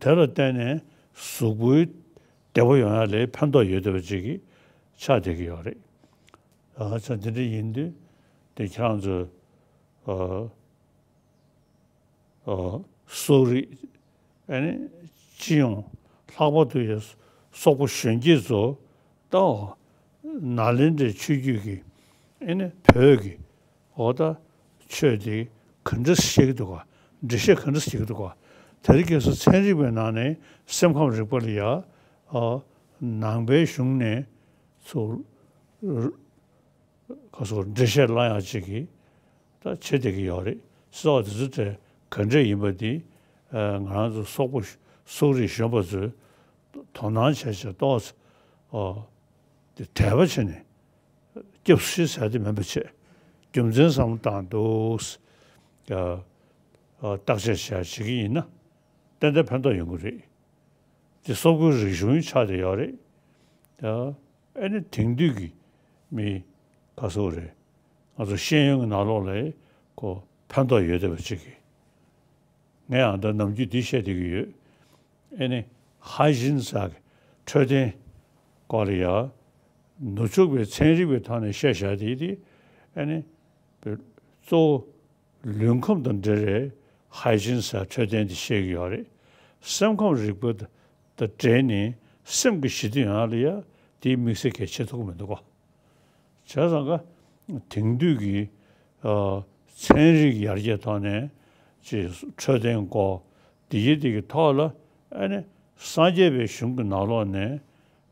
དེ་ལ་བརྟེན་ནས་གཟུགས་པོའི་བདེ་བ་ཡོང་ཡག་ལ་ཕན་ཐོགས་ཡོད་བསྡད་པ་ཅིག་གི་ཆགས་བསྡད་ཀྱི་ཡོད་རེད། ཨ་ཙང་དེ་འདྲ་ཡིན་དུས་དེ་ཁྱེད་རང་ཚོ་ཨ་ཨ་གསོ་རིག་ཨ་ནི་སྤྱི་ཡོངས་ལྷག་པར་དུ་ཡང་སོག་པོ་གཞོན་སྐྱེས་ཚོ་ད་ནཱ་ལེནྡྲའི་ཆོས་བརྒྱུད་ཀྱི་ཨ་ནི་བོད་ཀྱི་འོ་ད་ཆོས་དེ་ག་འདྲ་བཤད་ཀྱི་འདུག་ག་འགྲེལ་བཤད་ག་འདྲ་བྱེད་ཀྱི་འདུག་ག་དེ་རིང་ཁ་སང་ཚན་རིག་པའི་ནང་ནས་སེམས་ཁམས་རིག་པ་ལ་ཡ་ཨ་ནང་པའི་གཞུང་ནས་ཚུར་ཁ་སང་འགྲེལ་བཤད་གནང་ཡག་ཅིག་གི་ད་བྱེད་བསྡད་ཀྱི་ཡོད་རེད། སོགས་དེ་ཚོ་དེ་ག་འདྲས་ཡིན་པ་འདི་ང་རང་ཚོ་སོག་པོ་སོག་རིགས་གཞོན་པ་ཚོས་དོ་སྣང་བྱས་བྱས་ཏོག་ཙམ་དེ་དད་པ་བྱས་ནས་སྐྱབས་སུ་མཆི་ཟེར་དེ་མིན་པ་བྱས་རྒྱུ་མཚན་བསམ་བློ་བཏང་འདུག་བརྟག་དཔྱད་བྱས་བྱེད་ཀྱི་ཡིན་ན་ཏན་ཏན་ཕན་ཐོགས་ཡོང་གི་རེད། དེ་སོག་པོའི་རིག་གཞུང་ཆགས་བསྡད་ཡོད་རེད། ཨ་ནི་དེང་དུས་ཀྱི་མི་ག་ཚོད་རེད། ང་ཚོ་ཤེས་ཡོན་གྱི་ནང་ལོགས་ལ་ཁོ་ཕན་ཐོགས་ཡོད་བསྡད་པ་ཅིག་གི། ངས་ཨ་ད་ནམ་རྒྱུན་འདི་བཤད་བསྡད་ཀྱི་ཡོད། ཨ་ནི་ཧའི་ཇིན་ཟེར་གི་འཕྲོད་བསྟེན་སྐོར་ལ་ཡ་ནུབ་ཕྱོགས་པའི་ཚན་རིག་པའི་ཐོག་ནས་བཤད་བཞག་དེ་དེ་ཨ་ནི་གཙོ་བོ་ལུས་ཁམས་དང་འབྲེལ་བའི་ཧའི་ཇིན་ཟེར་འཕྲོད་བསྟེན་དེ་བཤད་ཀྱི་ཡོད་རེད། སེམས་ཁམས་རིག་པ་དང་འབྲེལ་ནས་སེམས་ཀྱི་ཞི་བདེ་ཡོང་ཡག་ལ་ཡ་དེའི་དམིགས་བསལ་གལ་ཆེ་ཐུབ་ཀྱི་མི་འདུག་གོ། བྱས་ཙང་ཀ་དེང་དུས་ཀྱི་ཨ་ཚན་རིག་ཡར་རྒྱས་ཐོག་ནས་ཅིག་འཕྲོད་བསྟེན་སྐོར་འདི་ཡི་འདི་གི་ཐོག་ལ་ཨ་ནི་སངས་རྒྱས་པའི་གཞུང་གི་ནང་ལོགས་ནས་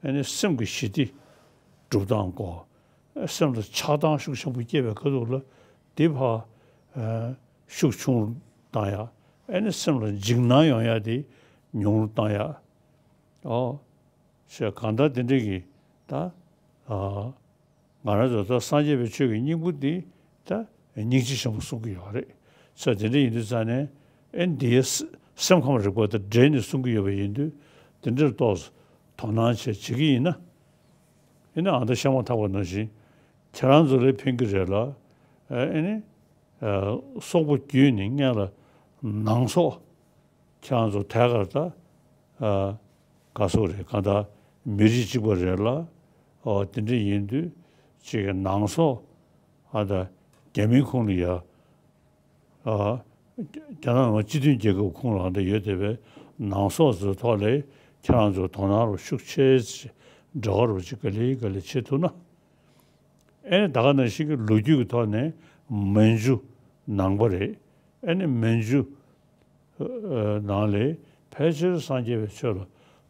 ཨ་ནི་སེམས་ཀྱི་ཞི་བདེ་སྒྲུབ་སྟངས་སྐོར་སེམས་ལ་ཆགས་སྡང་ཤུགས་ཆེན་པོ་སྐྱེས་པའི་ཁ་ཐུག་ལ་འདི་ཕར་ཨ་ཤུགས་ཆུང་རུ་བཏང་ཡག་ཨ་ནི་སེམས་ལ་འཇིགས་སྣང་ཡོང་ཡག་དེ་ཉུང་རུ་བཏང་ཡག་ཨོ། ཞེས་གང་ལྟར་དེ་འདྲ་གི་ད་ཨ་ང་རང་ཚོ་ད་སངས་རྒྱས་པའི་ཆོས་ཀྱི་སྙིང་པོ་འདི་ད་སྙིང་རྗེ་ཆེན་པོ་གསུང་གི་ཡོད་རེད། ས་དེ་འདྲ་ཡིན་དུས་ཙང་ནས་ཨེ་འདིའི་སེམས་ཁམས་རིག་པ་དང་འབྲེལ་ནས་གསུང་གི་ཡོད་པ་ཡིན་དུས་དེ་འདྲར་ཏོག་ཙམ་དོ་སྣང་བྱེད་བྱེད་ཀྱི་ཡིན་ན། ཡིན་ན་ཨ་ད་བཤད་མ་ཐག་པ་ནང་བཞིན་ཁྱེད་རང་ཚོ་ལ་ཕན་གྱི་རེད་ལ། ཨེ་ནི་སོག་པོ་བརྒྱུད་ནས་སྔན་ལ་ནང་སོག་ཁྱེད་རང་ཚོ་ཐད་ཀར་ད་ཨ་ག་སོག་རེད་གང་ལྟར་མི་རིགས་གཅིག་པ་རེད་ལ། ཨོ་དེ་འདྲ་ཡིན་དུས་གཅིག་གི་ནང་སོག་ཨ་ད་རྒྱ་མིའི་ཁོངས་ལ་ཡ་ཨ་རྒྱ་ནག་ནང་སྤྱི་མཐུན་རྒྱལ་ཁབ་ཁོངས་ལ་ད་ཡོད་བསྡད་པའི་ནང་སོག་ཚོའི་ཐོག་ལ་ཁྱེད་རང་ཚོ་དོ་སྣང་རོགས་ཤུགས་ཆེ་ཅིག་འབྲེལ་བ་རོགས་ཅིག་ག་ལེ་ག་ལེ་བྱེད་ཐུབ་ན། ཨེ་ནི་ད་ག་ནང་བཞིན་གྱི་ལོ་རྒྱུས་ཀྱི་ཐོག་ནས་མན་ཇུ་ནང་པ་རེད། ཨེ་ནི་མན་ཇུ་ནང་ལས་ཕལ་ཆེར་སངས་རྒྱས་པའི་ཆོས་ལ་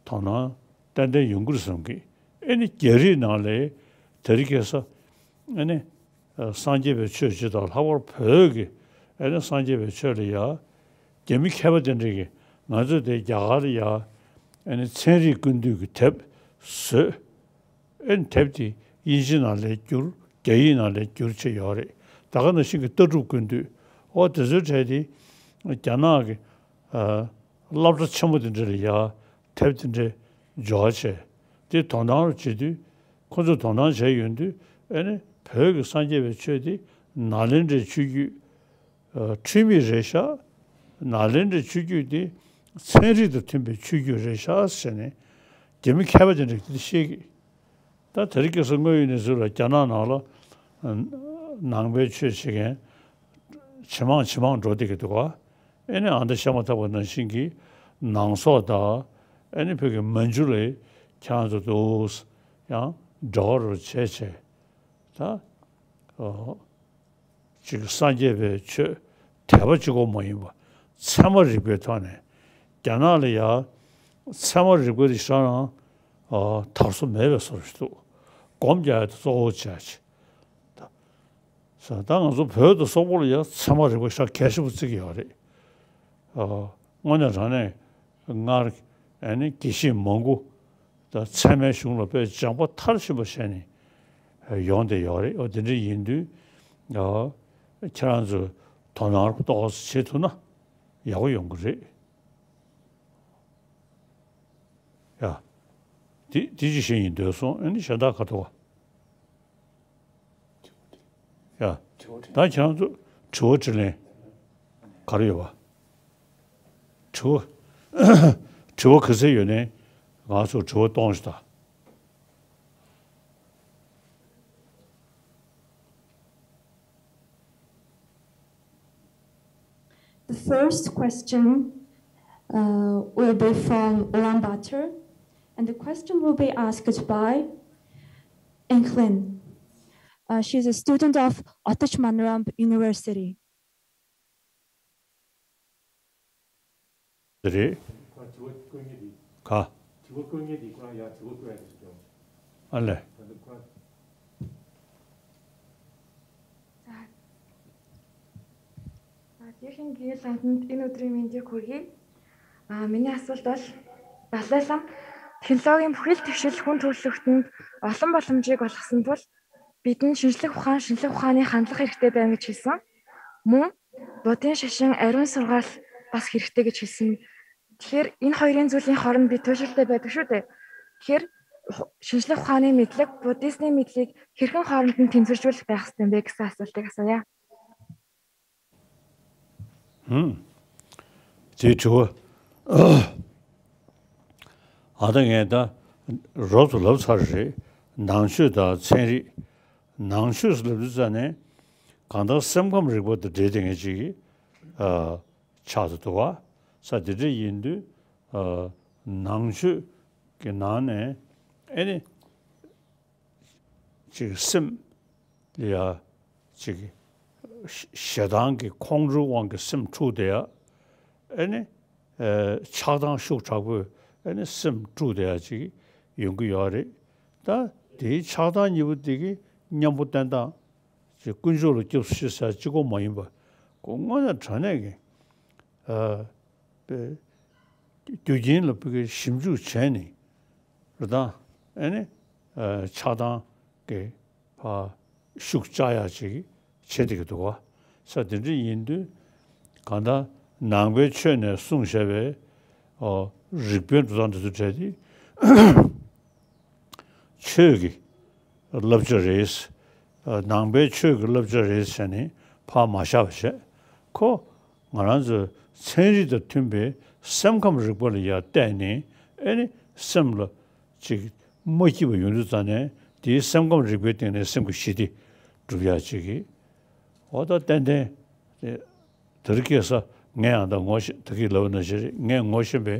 དོ་སྣང་ཏན་ཏན་ཡོང་གི་རེད་བསམ་གི། ཨེ་ནི་རྒྱ་རིགས་ནང་ལས་དེ་རིང་ཁ་སང་ཨེ་ནི་སངས་རྒྱས་པའི་ཆོས་ཇི་ལྟར་ལྷག་པར་བོད་ཀྱི་ཨེ་ནི་སངས་རྒྱས་པའི་ཆོས་ལ་ཡ་རྒྱ་མི་མཁས་པ་དེ་འདྲ་གིས་ང་ཚོས་དེ་རྒྱ་གར་ལ་ཡ་ཨེ་ནི་ཚན་རིག་ཀུན་བཏུས་ཀྱི་དེབ་བཟོས། ཨེ་ནི་དེབ་དེ་དབྱིན་ཇི་ནང་ལ་བསྒྱུར། རྒྱ་ཡིག་ནང་ལ་བསྒྱུར་བྱས་ཡོད་རེད། ད་ག་ནང་བཞིན་གྱི་ལྟ་གྲུབ་ཀུན་བཏུས། ཨོ་དེ་ཚོའི་གྲས་དེ་རྒྱ་ནག་གི་ཨ་སློབ་གྲྭ་ཆེན་མོ་དེ་འདྲ་ལ་ཡ་དེབ་དེ་འདྲ་འབྱོར་བྱས་དེ་དོ་སྣང་རུ་བྱེད་དུས། ཁོ་ཚོས་དོ་སྣང་བྱས་ཡོང་དུས་ཨེ་ནི་བོད་ཀྱི་སངས་རྒྱས་པའི་ཆོས་དེ་ནཱ་ལེནྡྲའི་ཆོས་བརྒྱུད་ཨ་འཁྲུལ་མེད་རེད་ཤག་ནཱ་ལེནྡྲའི་ཆོས་བརྒྱུད་དེ་ཚན་རིག་དང་མཐུན་པའི་ཆོས་བརྒྱུད་རེད་ཤག་ཟེར་ནས་རྒྱ་མི་མཁས་པ་དེ་འདྲ་གིས་དེ་བཤད་ཀྱི། ད་དེ་རིང་ཁ་སང་དངོས་ཡོད་གནས་ཚུལ་ལ་རྒྱ་ནག་ནང་ལ་ནང་པའི་ཆོས་བྱེད་མཁན་ཇེ་མང་ཇེ་མང་འགྲོ་བསྡད་ཀྱི་འདུག་ག་ཨེ་ནི་ཨ་མདའ་བཤད་མ་ཐག་པ་ནང་བཞིན་གྱི་ནང་སོག་དང་ཨེ་ནི་བོད་ཀྱི་མན་ཇུ་ལ་ཁྱེད་རང་ཚོ་འདུག་ཡང་འབྲེལ་བ་རུ་བྱས་བྱས་ད་ཨོ། ཅིག་སངས་རྒྱས་པའི་ཆོས་དད་པ་གཅིག་པོ་མ་ཡིན་པ་ཚད་མ་རིག་པའི་ཐོག་ནས་རྒྱ་ནག་ལ་ཡ་ཚད་མ་རིག་པ་དེ་ཤ་རང་ཨ་དར་སོ་མེད་པའི་བཟོ་ཞིག་འདུག་སྒོམ་རྒྱག་ཡ་དེ་གཙོ་བོ་བྱས་ཅིག་ད་ས་ད་ང་ཚོ་བོད་དང་སོག་པོ་ལ་ཡ་ཚད་མ་རིག་པ་ཤ་གལ་ཆེན་པོ་བརྩི་གི་ཡོད་རེད། ཨ་དངོས་གནས་དྲང་གནས་སྔར་ཨ་ནི་དགེ་བཤེས་མང་པོ་ད་ཚད་མའི་གཞུང་ལ་དཔེ་སྦྱངས་པ་མཐར་ཕྱིན་པ་བྱས་ནས་ཡོང་བསྡད་ཡོད་རེད། འོ་དེ་འདྲ་ཡིན་དུས་ཨ་ཁྱེད་རང་ཚོས་དོ་སྣང་ཏོག་ཙམ་བྱེད་ཐུབ་ན་ཡག་པོ་ཡོང་གི་རེད། དེ་དེ་ཅི་ཞིག་ཡིན་འདོད་སོང་། ཨ་ནི་གཞན་དག་ག་འདུག་ག་ཡ། ད་ཁྱེད་རང་ཚོ་དྲི་བ་དྲིས་ལན་ག་རེ་ཡོད་པ། དྲི་བ་དྲི་བ་ག་ཚད་ཡོད་ནའི་ང་ཚོ་དྲི་བ་གཏོང་ཞིག་དང་། The first question uh, will be from Ulaanbaatar, and the question will be asked by Inklin. Uh, she is a student of Otoch Manram University. རེད། ཁ་དྲི་བ་བཀོད་མཁན་དེ། ག་དྲི་བ་བཀོད་མཁན་དེ་ཁོ་རང་ཡང་དྲི་བ་བཀོད་ཡ་དེ་ཞིག་ཡོང་། ཨ་ལས། ད་ལྟ་ཁོ་རང་། ད་དེ་བཞིན་གྱི་ལྷན་རྒྱས་ལ་ཨིན་ཨུ་ཏྲི་མིན་ཇི་ཁོར་ཡིག་ཨ། མིན་ནི་ཨ་སོལ་ཏོལ། ད་ལྟ་ལམ་ཐིན་ལོག་ཡིན་ཕུག་ཡིལ་ཐིག་ཤིལ་ཧུན་ཐོར་ལུག་སྟེང་ཨ་ལམ་བ་ལམ་ཇེ་གོ་ལག་སིན་པོལ། བི་ཏིན་ཤིན་ལུག་ཧན་ཤིན་ལུག་ཧན་ནི་ཧན་ལག་ཧེར་ཏེ་དང་གི་ཆེ་སོང་། མོ། ལོ་ཏིན་ཤ་ཤིང་ཨེ་རོན་སོར་ག་པ་སི་ཧེར་ཏེ་གི་ཆེ་སོང་། ཁེར་ཨིན་ཧོ་ཡི་རིན་ཛུ་ལིན་ཧོ་རན་བི་ཐོ་ཤིར་ཏེ་བེ་ཏུ་ཤུ་ཏེ། ཁེར་ཤིན་ལུག་ཧན་ནི་མི་ལུག་བོ་ཏིས་ནི་མི་ལུག་ཁེར་ཁང་ཧོ་རན་ཏིན་ཐིན་ཚུར་ཅུལ་ཏེ་སྟེ་འདེགས་ས་སོལ་ཏེ་ག་ས་ཡ། ཧུམ། དེའི་དྲི་བ། ཨ་ད་ངས་ད་རོབ་ཏུ་ལབ་ཚར་རེད། ནང་ཆོས་དང་ཚན་རིག་ནང་ཆོས་སུ་ལབ་དུས་ཙ་ནས་གང་ལྟར་སེམས་ཁམས་རིག་པ་དང་འབྲེལ་བསྡད་མཁན་ཅིག་གི་ཨ་ཆགས་སུ་འདུག་བ། ས་དེ་འདྲ་ཡིན་དུས་ཨ་ནང་ཆོས་ཀྱི་ནང་ནས་ཨེ་ནི། ཅིག་སེམས་ལ་ཡ་ཅིག་ཞེ་སྡང་གི་ཁོང་ཁྲོའི་དབང་གིས་སེམས་འཁྲུགས་བསྡད་ཡ། ཨེ་ནི་ཨེ་ཆགས་སྡང་ཤུགས་དྲག་པོས་ཨེ་ནི་སེམས་འཁྲུགས་བསྡད་ཡ་ཅིག་ཡོང་གི་ཡོད་རེད། ད་དེའི་ཆགས་སྡང་གཉིས་པོ་དེ་གི་མཉམ་པོ་བསྟེན་སྟངས་ཅིག་དཀོན་མཆོག་ལ་སྐྱབས་སུ་མཆི་ཟེར་གཅིག་པོ་མ་ཡིན་པ། ཁོ་དངོས་གནས་དྲང་གནས་ཀྱི་ཨ། པའི་རྒྱུ་རྐྱེན་ལ་ཕ་གི་ཞིབ་འཇུག་བྱས་ནས་རེད་ད། ཨེ་ནི་ཨ་ཆགས་སྡང་གི་ཕ་ཤུགས་བཅག་ཡག་ཅིག་བྱེད་བསྡད་ཀྱི་འདུག་བ། ས་དེ་འདྲ་ཡིན་དུས་གང་ལྟར་ནང་པའི་ཆོས་ནས་གསུངས་བཞག་པའི་ཨོ་རིག་པའི་འགྲོ་སྟངས་འདི་ཚོ་བྲལ་ཏེ། ཆོས་ཀྱི་བསླབ་བྱ་རེད། ནང་པའི་ཆོས་ཀྱི་བསླབ་བྱ་རེད་ཟེར་ནས་ཕར་མ་བཞག་པ་བྱས། ཁོ་ང་རང་ཚོའི་ཚན་རིག་དང་མཐུན་པའི་སེམས་ཁམས་རིག་པ་ལ་ཡར་བལྟས་ནས་ཨེ་ནི་སེམས་ལ་ཅིག་མ་སྐྱིད་པ་ཡོང་དུས་ཙ་ནས་དེའི་སེམས་ཁམས་རིག་པའི་སྟེང་ནས་སེམས་ཀྱི་ཞི་བདེ་སྒྲུབ་ཡག་ཅིག་གི་འོ་ད་ཏན་ཏན་དེ། དེ་རིང་ཁ་སང་ངས་ཡང་ད་ངོ་ཤེས་ད་གིན་ལབ་པ་ནང་བཞིན་རེད། ངས་ངོ་ཤེས་པའི་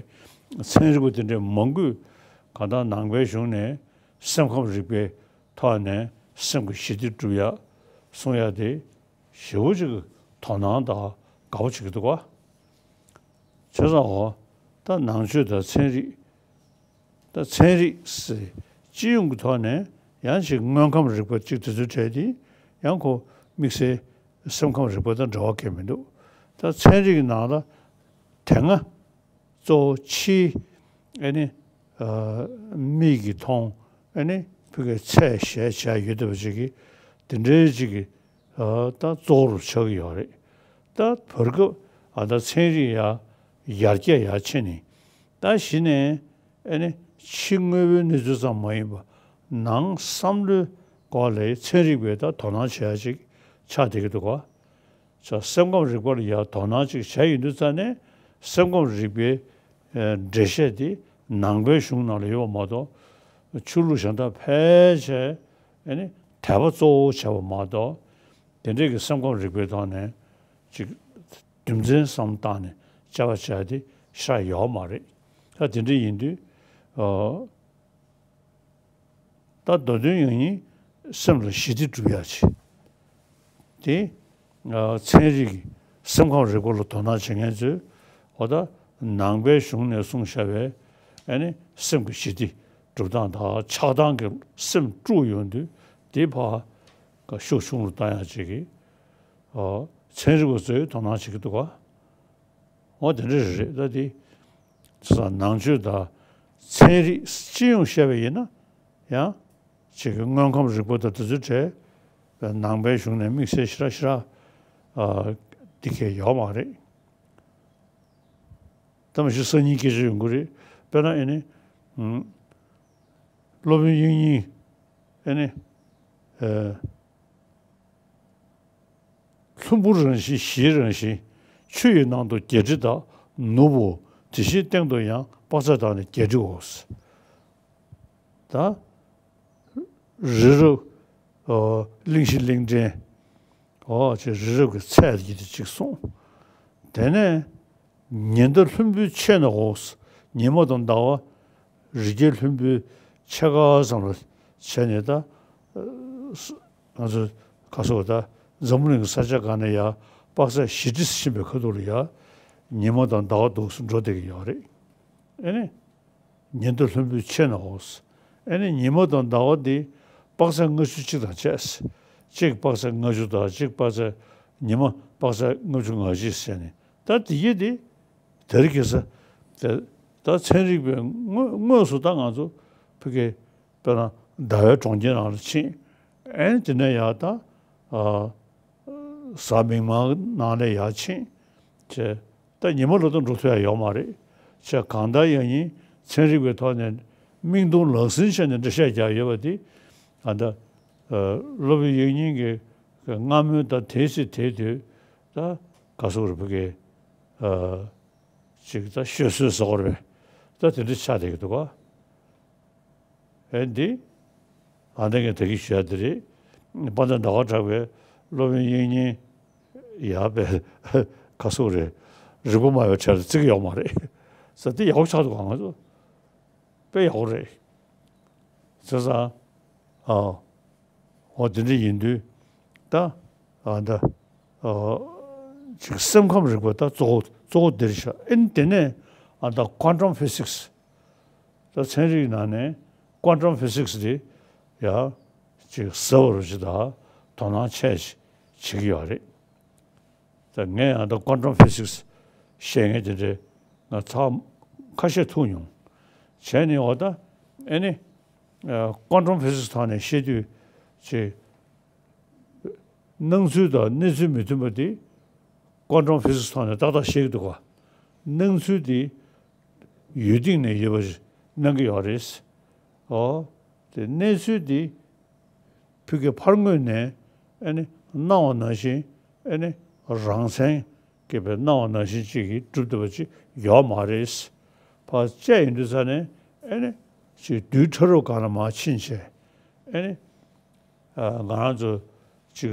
ཚན་རིག་པ་དེ་འདྲའི་མང་པོས་གང་ལྟར་ནང་པའི་གཞུང་ནས་སེམས་ཁམས་རིག་པའི་ཐོག་ནས་སེམས་ཀྱི་ཞི་བདེ་སྒྲུབ་ཡག་གསུང་ཡག་དེ་ཞེ་པོ་ཅིག་དོ་སྣང་དང་དགའ་པོ་བྱེད་ཀྱི་འདུག་ག་བྱས་ཙང་འོ་ད་ནང་ཆོས་དང་ཚན་རིག་ད་ཚན་རིག་ཟེར་སྤྱི་ཡོངས་ཀྱི་ཐོག་ནས་ཡང་ཅིག་དངོས་ཁམས་རིག་པ་གཅིག་དེ་ཚོའི་གྲས་དེ་ཡང་ཁོ་དམིགས་བསལ་སེམས་ཁམས་རིག་པ་དང་འབྲེལ་བ་གང་ཡང་མི་འདུག་ད་ཚན་རིག་གི་ནང་ལ་དེ་སྔ་གཙོ་བོ་ཕྱིའི་ཨེ་ནི་ཨ་མིག་གིས་མཐོང་ཨེ་ནི་ཕ་གིའི་ཚད་གཞལ་བྱ་ཡོད་བསྡད་པ་ཅིག་གི་དེ་འདྲའི་ཅིག་གི་ཨ་ད་གཙོ་བོར་ཆགས་ཀྱི་ཡོད་རེད། ད་བར་སྐབས་ཨ་ད་ཚན་རིག་ཡ་ཡར་རྒྱས་ཡར་ཕྱིན་ནས་ད་གཞི་ནས་ཨེ་ནི་ཕྱི་དངོས་པོའི་གནས་ཚུལ་ཙམ་མ་ཡིན་པ་ནང་བསམ་བློའི་སྐོར་ལ་ཚན་རིག་པས་ད་དོ་སྣང་བྱེད་ཡ་ཅིག་ཆགས་བསྡད་ཀྱི་འདུག་ག་ཆ་སེམས་ཁམས་རིག་པ་ལ་ཡ་དོ་སྣང་ཅིག་བྱས་ཡོང་དུས་ཙ་ནས་སེམས་ཁམས་རིག་པའི་ཨེ་འགྲེལ་བཤད་དེ་ནང་པའི་གཞུང་ནང་ལ་ཡོད་པ་མ་གཏོགས་ཆོས་ལུགས་གཞན་དག་ཕལ་ཆེར་ཨེ་ནི་དད་པ་གཙོ་བོ་བྱས་པ་མ་གཏོགས་དེ་འདྲའི་གི་སེམས་ཁམས་རིག་པའི་ཐོག་ནས་ཅིག་རྒྱུ་མཚན་བསམ་བཏང་ནས་དཔྱད་པ་བྱས་ཏེ་ཤར་ཡོད་མ་རེད། ད་དེ་འདྲ་ཡིན་དུས་ཨ། ད་མདོ་དོན་ཡང་སྙིང་སེམས་ལ་ཞི་བདེ་སྒྲུབ་ཡག་ཆེད་དེ། ཚན་རིག་གི་སེམས་ཁམས་རིག་པ་ལ་དོ་སྣང་བྱེད་མཁན་ཚོས་འོ་ད་ནང་པའི་གཞུང་ནས་གསུངས་བཞག་པའི་ཨ་ནི་སེམས་ཀྱི་ཞི་བདེ་སྒྲུབ་སྟངས་དང་ཆགས་སྡང་གི་སེམས་དཀྲུགས་ཡོང་དུས་དེ་ཕར་ཤུགས་ཆུང་རུ་བཏང་ཡག་ཅིག་གི་ཚན་རིག་པ་ཚོས་དོ་སྣང་བྱེད་ཀྱི་འདུག་ག་འོ་དེ་འདྲ་རེད་ད་དེ། ཚ་ནང་ཆོས་དང་ཚན་རིག་སྤྱི་ཡོངས་བཤད་པ་ཡིན་ན་ཡང་ཅིག་གི་དངོས་ཁམས་རིག་པ་དང་དེ་ཚོའི་གྲས་ནང་པའི་གཞུང་ནས་དམིགས་བསལ་ཞེ་དྲག་ཞེ་དྲག་འདི་གས་ཡོད་མ་རེད། ད་མ་གཞི་སང་ཉིན་སྐད་ཆ་ཡོང་གི་རེད། དཔེར་ན་ཨེ་ནི། སློབ་དཔོན་དབྱིག་གཉེན། ཨེ་ནི། ཨེ། ལྷུན་པོ་རང་བཞིན་གཞིའི་རང་བཞིན། ཆུ་ཡི་ནང་དུ་བརྒྱད་ཁྲི་དག། ནུབ་བོ་དེ་བཞིན་སྟེང་དུ་ཡང་། དཔག་ཚད་དག་ནི་བརྒྱད་ཁྲིའོ། ད། རི་རབ། ཨོ། གླིང་བཞི་གླིང་ཕྲན། ཨོ། ཅེས་རི་རབ་ཀྱི་ཚད་ཀྱི་དེ་གཅིག་གསུངས། དེ་ནས། ཉི་ཟླ་ལྷུན་པོའི་ཕྱེད་ནའོ། ཉི་མ་དང་ཟླ་བ། རི་རྒྱལ་ལྷུན་པོའི་ཕྱེད་ཀ་ཙམ་ལ་བྱས་ནས་ད། ཨ། ང་ཚོ་ག་སོགས་ད་འཛམ་བུ་གླིང་གི་ས་ཆ་གང་ན་ཡ་དཔག་ཚད་བཞི་ཁྲི་ཕྱིན་པའི་ཁ་ཐུག་ལ་ཡ། ཉི་མ་དང་ཟླ་བ་འདུག་སེ་འགྲོ་བསྡད་ཀྱི་ཡོད་རེད། ཨེ་ནི། ཉི་ཟླ་ལྷུན་པོའི་ཕྱེད་ནའོ། ཨེ་ནི་ཉི་མ་དང་ཟླ་བ་འདི་དཔག་ཚད་ལྔ་བཅུ་གཅིག་དང་བཅས། གཅིག་དཔག་ཚད་ལྔ་བཅུ་དང་། གཅིག་དཔག་ཚད། ཉི་མ་དཔག་ཚད་ལྔ་བཅུ་ང་གཅིག་བྱས་ནས། ད་འདི་གི་འདི། དེ་རིང་ཁ་སང་། དེ། ད་ཚན་རིག་པའི་དངོས་དངོས་སུ་ད་ང་ཚོ་ཕ་གི། དཔེར་ན་ཟླ་བའི་གྲོང་ཁྱེར་ནང་ལ་ཕྱིན། ཨེ་ནི་དེ་ནས་ཡར་ད། ཨ། གཟའ་མིག་དམར་ནང་ནས་ཡར་ཕྱིན། བྱས། ད་ཉི་མ་ལ་ད་འགྲོ་ཐུབ་ཡ་ཡོད་མ་རེད། བྱས། གང་ལྟར་ཡང་ཡིན། ཚན་རིག་པའི་ཐོག་ནས་མིག་མཐོང་ལག་ཟིན་བྱས་ནས་འགྲེལ་བཤད་རྒྱག་ཡོད་པ་དེ། ཨ། ད། ཨ། སློབ་དཔོན་དབྱིག་གཉེན་གྱི་སྔ་མོའི་ད་དེའི་ཚེ་དེའི་དུས་ད་ག་སོགས་རེད། ཕ་གི། ཨ། ཅིག་ད་ཤོད་སྲོལ་ཟེར་དགོས་རེད་པས། ད་དེ་འདྲ་ཆགས་བསྡད་ཀྱི་འདུག་ག། ཨེ་འདི། ཨ། འདི་ངས་ད་གིན་ཞུ་ཡ་འདི་རེད། དཔལ་ལྡན་ཟླ་བ་གྲགས་པས་སློབ་དཔོན་དབྱིག་གཉེན། ཡ་པའི། ག་སོགས་རེད། རིག་པ་སྨྲ་བའི་གྲལ་ལ་བརྩི་གི་ཡོད་མ་རེད། ས་འདི་ཡག་པོ་ཆགས་འདུག་ག། ང་ཚོ་དཔེ་ཡག་པོ་རེད། བྱས་ཙང་། ཨ། འོ། དེ་འདྲ་ཡིན་དུས། ད། ཨ། ད། ཨ། ཅིག་སེམས་ཁམས་རིག་པ་ད་གཙོ་བོ་གཙོ་བོ་འདིར་བཞག། ཨེ་ནི་དེ་ནས། ཨ། ད་ཀོན་ཊམ་ཕི་སིག་སི། ད་ཚན་རིག་ནང་ནས་ཀོན་ཊམ་ཕི་སིག་སི་དེ་ཡ་ཅིག་ཟབ་པོ་ཅིག་དང་དོ་སྣང་ཆེ་ཅིག་བྱེད་ཀྱི་ཡོད་རེད། ད་ངས་ཡང་ད་ཀོན་ཊམ་ཕི་སིག་སི་བཤད་མཁན་དེ་འདྲའི་ང་ཚང་ཁ་ཤས་ཐུག་མྱོང་། བྱས་ནས། འོ། ད་ཨེ་ནི། ཨ། ཀོན་ཊམ་ཕི་སིག་སི་ཐོག་ནས་བཤད་དུས་ཅིག་སྣང་ཚུལ་དང་གནས་ཚུལ་མི་མཐུན་པ་དེ་ཀོན་ཊམ་ཕི་སིག་སི་ཐོག་ནས་ཏག་ཏག་བཤད་ཀྱི་འདུག་ག། སྣང་ཚུལ་དེ་ཡུལ་སྟེང་ནས་ཡོད་པ་ཞིག་སྣང་གི་ཡོད་རེད། ཨོ། དེ་གནས་ཚུལ་དེ་ཕ་གི་ཕར་ངོས་ནས། ཨེ་ནི། སྣང་བ་ནང་བཞིན། ཨེ་ནི། རང་མཚན་གྱི་བའི་སྣང་བ་ནང་བཞིན་ཅིག་གིས་གྲུབ་བསྡད་པ་ཅིག་ཡོད་མ་རེད། ཕར་བཅད་ཡོང་དུས་ཙ་ནས། ཨེ་ནི། ཅིག་རྡུལ་ཕྲ་རབ་སྒང་ལ་མར་ཕྱིན་བྱས། ཨེ་ནི། ཨ། ང་རང་ཚོ་ཅིག་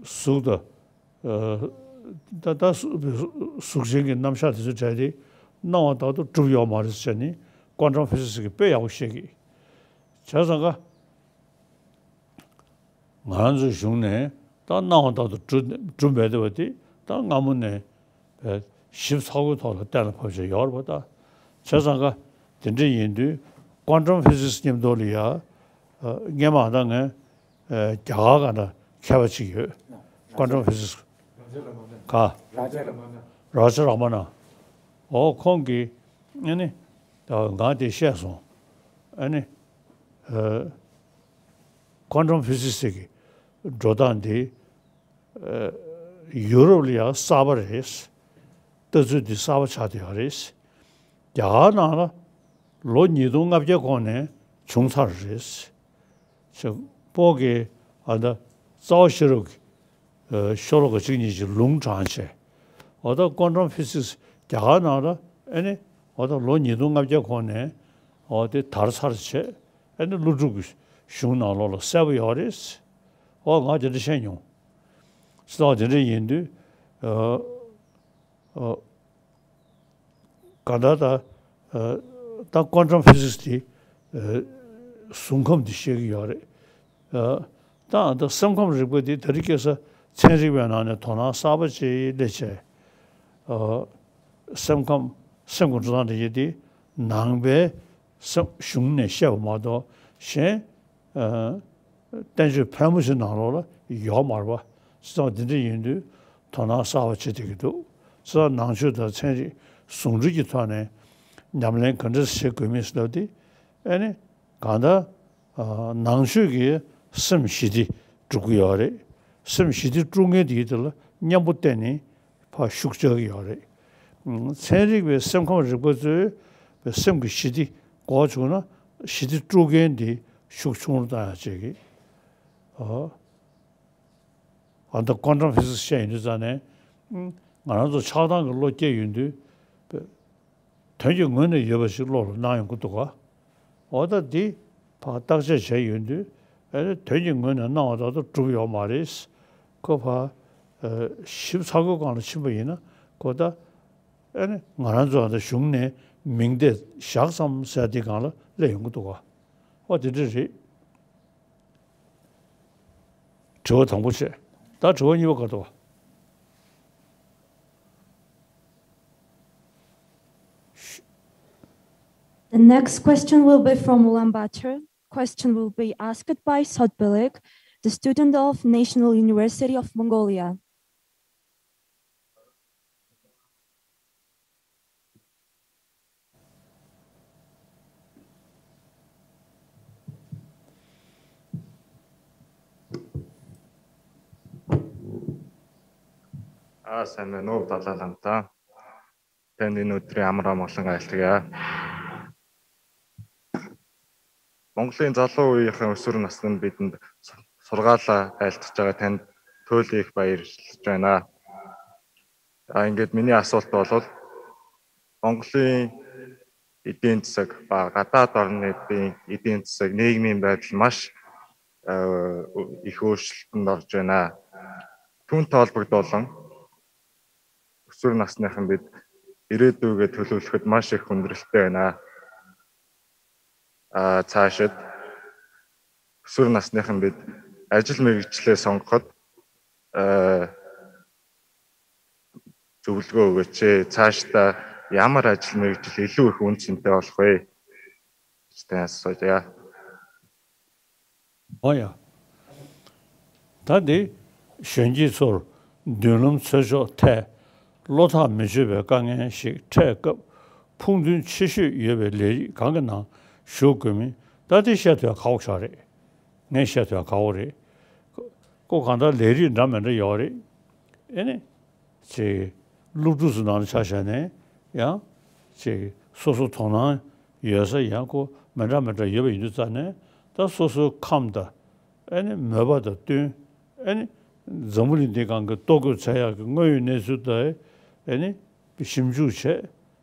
གཟུགས་དང་། ཨ། ད་ད་གཟུགས་གཟུགས་ཅན་གྱི་རྣམ་གཞག་དེ་ཚོ་བྲལ་ཏེ་སྣང་བ་ལྟར་དུ་གྲུབ་ཡོད་མ་རེད་ཟེར་ནས་ཀོན་ཊམ་ཕི་སིག་སི་གིས་དཔེ་ཡག་པོ་བཤད་ཀྱི། བྱས་ཙང་ཀ། ང་རང་ཚོའི་གཞུང་ནས་ད་སྣང་བ་ལྟར་དུ་གྲུབ་གྲུབ་མེད་བསྡད་པ་དེ་ད་སྔ་མོ་ནས་ཞིབ་ཚགས་པོའི་ཐོག་ལ་གཏན་ལ་ཕབ་བྱས་ཡོད་རེད་པ། ད་བྱས་ཙང་ཀ་དེ་འདྲ་ཡིན་དུས་ཀོན་ཊམ་ཕི་སིག་སི་མཉམ་དུ་ལ་ཡ། ཨ། སྔོན་མ་ད་ངས། ཨ། རྒྱ་གར་སྒང་ལ་མཁས་པ་ཅིག་ཡོད། ཀོན་ཊམ་ཕི་སིག་སི། ག། རཱ་ཇ་རཱ་མ་ན། འོ། ཁོང་གིས། ཨ་ནི། ད་ང་དེ་བཤད་སོང་། ཨ་ནི། ཨ། ཀོན་ཊམ་ཕི་སིག་སི་གི་འགྲོ་སྟངས་འདི། ཨ། ཡུ་རོབ་ལ་ཡང་གསར་པ་རེད། ལྟ་ཚུལ་འདི་གསར་པ་ཆགས་བསྡད་ཡོད་རེད། རྒྱ་གར་ནང་ལ་ལོ་ཉིས་སྟོང་ལྔ་བརྒྱ་གོང་ནས་བྱུང་ཚར་རེད། ཅེས་པོ་གིས། ཨ། ད་རྩ་བ་ཤེས་རབ་ཀྱི། ཨ། ཤོ་ལོ་ཀ་གཅིག་གཉིས་ཀྱི་ལུང་དྲངས་བྱས། འོ། ད་ཀོན་ཊམ་ཕི་སིག་སི་རྒྱ་གར་ནང་ལ། ཨ་ནི། འོ། ད་ལོ་ཉིས་སྟོང་ལྔ་བརྒྱ་གོང་ནས། འོ། དེ་དར་ཚར་བྱས། ཨ་ནི་ཀླུ་སྒྲུབ་ཀྱི་གཞུང་ནང་ལོགས་ལ་གསལ་པོ་ཡོད་རེད། འོ། ང་དེ་འདྲ་བཤད་མྱོང་། སྲིད་དོན་དེ་འདྲ་ཡིན་དུས། ཨ། ཨ། གང་ལྟར་ད། ཨ། ད་ཀོན་ཊམ་ཕི་སིག་སི་དེ། ཨ། གཟུགས་ཁམས་དེ་བཤད་ཀྱི་ཡོད་རེད། ཨ། ད་ད་སེམས་ཁམས་རིག་པ་དེ་དེ་རིང་ཁ་སང་ཚན་རིག་པའི་ནང་ནས་དོ་སྣང་གསར་པ་ཅིག་སླེབས་བྱས། ཨ། སེམས་ཁམས། སེམས་ཀྱི་འགྲོ་སྟངས་དེ་ཡི་དེ་ནང་པའི་སེམས་གཞུང་ནས་བཤད་པ་མ་གཏོགས་གཞན། ཨ། བསྟན་བཅོས་ཕལ་མོ་ཆེ་ནང་ལོགས་ལ་ཡོད་མ་རེད་པ། བྱས་ཙང་འདི་འདྲ་ཡིན་དུས་དོ་སྣང་གསར་པ་བྱེད་བསྡད་ཀྱི་འདུག། བྱས་ཙང་ནང་ཆོས་དང་ཚན་རིག་ཟུང་འབྲེལ་གྱི་ཐོག་ནས་ཉམས་ལེན་ག་འདྲ་བྱེད་དགོས་མིན་ཟེར་ལབ་དུས། ཨ་ནི། གང་ལྟར། ཨ། ནང་ཆོས་ཀྱིས་སེམས་ཞི་བདེ་སྒྲུབ་ཀྱི་ཡོད་རེད། སེམས་ཞི་བདེ་སྒྲུབ་མཁན་དེའི་དེ་ལ་མཉམ་པོ་བསྟེན་ནས་ཕར་ཤུགས་རྒྱག་གི་ཡོད་རེད། ཨ། ཚན་རིག་པའི་སེམས་ཁམས་རིག་པ་ཚོས་སེམས་ཀྱི་ཞི་བདེ་དགོས་བྱུང་ན། ཞི་བདེ་དཀྲུག་མཁན་འདི་ཤུགས་ཆུང་རུ་བཏང་ཡག་ཅིག་གི། ཨ། ཨ་ད་ཀོན་ཊམ་ཕི་ཟིག་སི་བཤད་ཡོང་དུས་ཙ་ནས། ང་རང་ཚོ་ཆགས་སྡང་གི་བློ་སྐྱེ་ཡོང་དུས། དོན་གྱི་ངོས་ནས་ཡོད་པ་ཞིག་བློ་ལ་སྣང་ཡོང་གི་འདུག་ག་འོ་ད་འདི་ཕར་བརྟག་དཔྱད་བྱས་ཡོང་དུས། ཨ་ནི་དོན་གྱི་ངོས་ནས་སྣང་བ་ལྟར་དུ་གྲུབ་ཡོད་མ་རེད། ཁོ་ཕར་ཨ་ཞིབ་ཚགས་པོའི་སྒང་ལ་ཕྱིན་པ་ཡིན་ན་ཁོ་ད། ཨ་ནི་ང་རང་ཚོ་ཨ་ད་གཞུང་ནས་མིང་དེ་བཞག་ཙམ་ཟེར་དེ་སྒང་ལ་སླེབས་ཡོང་གི་འདུག་ག་འོ་དེ་འདྲ་རེད། དྲི་བ་དང་པོ་བྱས། ད་དྲི་བ་གཉིས་པ་ག་འདུག The next question will be from Ulaanbaatar. Question will be asked by Sot Bilek, the student of National University of Mongolia. ཨ་སེམས་ནོར་བུ་ལ་ལམ་དང་། Тэнд энэ өдрийн амар амгалан айлтгая. Монголын залуу үеийнхэн өсвөр насны бидэнд сургаалаа айлтгаж байгаа танд туйлын их баярлж байна. За ингээд миний асуулт бол Монголын эдийн засаг ба гадаад орнуудын эдийн засаг нийгмийн байдал маш их өөрчлөлтөнд орж байна. Түүнтэй холбогдуулан өсвөр насныхан бид ирээдүйгээ төлөвлөхөд маш их хүндрэлтэй байна. А цаашид өсвөр насныхан бид ажил мэргэжлээ сонгоход зөвлөгөө өгөөч. Цаашдаа ямар ажил мэргэжил илүү их үн цэнтэй болох вэ гэж тань асууя. འོ་ཡ། ད་འདི་གཞོན་སྐྱེས་ཚོར་མདུན་ལམ་འཚོལ་ཕྱོགས་ཐད་བློ་ཐག་མི་ཆོད་པའི་དཀའ་ངལ་ཞིག་འཕྲད་སྐབས་ཕུགས་འདུན་ཆེ་ཤོས་ཡོད་པའི་ལས་རིགས་གང་གི་ནང་ཞུགས་དགོས་མིན་ད་འདི་བཤད་ཐུབ་ཡ་ཁག་པོ་ཞིག་རེད། ངས་བཤད་ཐུབ་ཡ་ཁག་པོ་རེད། ཁོ་གང་ལྟར་ལས་རིགས་འདྲ་མི་འདྲ་ཡོད་རེད། ཨེ་ནི། ཅིག་སློབ་ཕྲུག་ཚོ་ནང་ལ་ཆ་བཞག་ནས་ཡང་ཅིག་སོ་སོ་དོ་སྣང་ཡོད་ས་ཡང་ཁོ་མི་འདྲ་མི་འདྲ་ཡོད་པ་ཡིན་དུས་ཙང་ནས་ད་སོ་སོའི་ཁམས་དང་ཨེ་ནི་མོས་པ་དང་བསྟུན་ཨེ་ནི་འཛམ་བུ་གླིང་འདི་སྒང་གི་ལྟོ་གོས་འཚོལ་ཡག་གི་དངོས་ཡོད་གནས་ཚུལ་དང་ཨེ་ནི་ཞིབ་འཇུག་བྱས་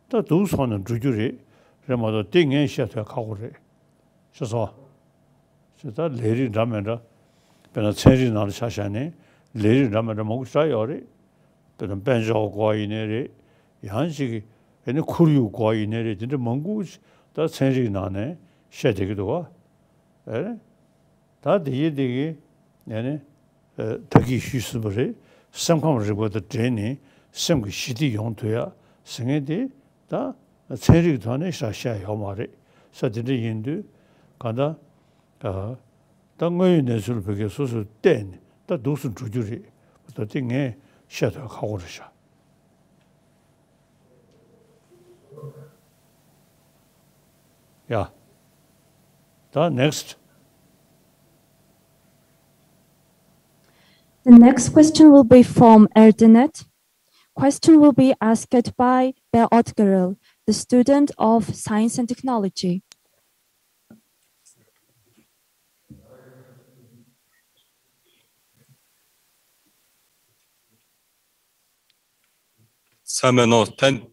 ད་འདུག་སོང་ནས་འགྲོ་རྒྱུ་རེད། རེད་མ་གཏོགས་དེ་ངས་བཤད་ཐུབ་ཡ་ཁག་པོ་རེད། ཤེས་སོང་། ཅེས་ད་ལས་རིགས་འདྲ་མི་འདྲ། དཔེར་ན་ཚན་རིག་ནང་ལ་ཆ་བཞག་ནས་ལས་རིགས་འདྲ་མི་འདྲ་མང་པོ་ཞིག་ཡོད་རེད། དཔེར་ན་དཔལ་འབྱོར་གོ་བ་ཡིན་ནའི་རེད། ཡང་ཅིག་ཨེ་ནི་ཁོར་ཡུག་གོ་བ་ཡིན་ནའི་རེད། དེ་འདྲ་མང་པོ་ཞིག་ད་ཚན་རིག་ནང་ནས་བཤད་བསྡད་ཀྱི་འདུག་ག་ཨེ་ནི། ད་དེ་ཡི་དེ་གི་ཨེ་ནི། ད་གིན་ཞུས་ཟིན་པ་རེད། སེམས་ཁམས་རིག་པ་དང་འབྲེལ་ནས་སེམས་ཀྱི་ཞི་བདེ་ཡོང་ཐུབ་ཡ་ཟེར་མཁན་དེ་ད་ཚན་རིག་ཐོག་ནས་ཤ་བཤད་ཡོད་མ་རེད་ས། དེ་འདྲ་ཡིན་དུས་གང་ལྟར་ད་དངོས་ཡོད་གནས་ཚུལ་བོད་སྐད་སོ་སོས་བལྟས་ནས་ད་འདུག་སེ་འགྲོ་རྒྱུ་རེད། ད་དེ་ངས་བཤད་ཐུབ་ཡ་ཁག་པོ་རེད་ཤག Yeah. The next. The next question will be from Erdenet. Question will be asked by Be Otgeril, the student of Science and Technology. Сайн байна уу? Танд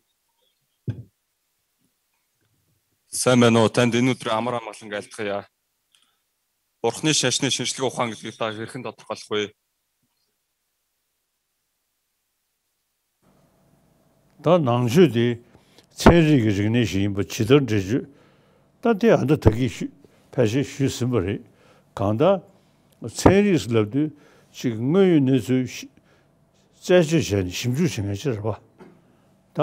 сайн байна уу? Танд энэ өдөр амар амгалан айлтгая. Бурхны шашны шинжлэх ухаан гэдгийг та хэрхэн тодорхойлох вэ? ད་ནང་ཆོས་དེ་ཚན་རིག་གི་རིག་གནས་ཤིག་ཡིན་པ་ཇི་ལྟར་འགྲེལ་བརྗོད། ད་དེ་ཨ་ད་ད་གིན་ཞུ་ཕལ་ཆེར་ཞུས་ཟིན་པ་རེད། གང་ལྟར་ཚན་རིག་ལབ་དུས་ཅིག་དངོས་ཡོད་གནས་ཚུལ་རྩད་གཅོད་བྱས་ནས་ཞིབ་འཇུག་བྱེད་མཁན་ཅིག་རེད་པ། ད་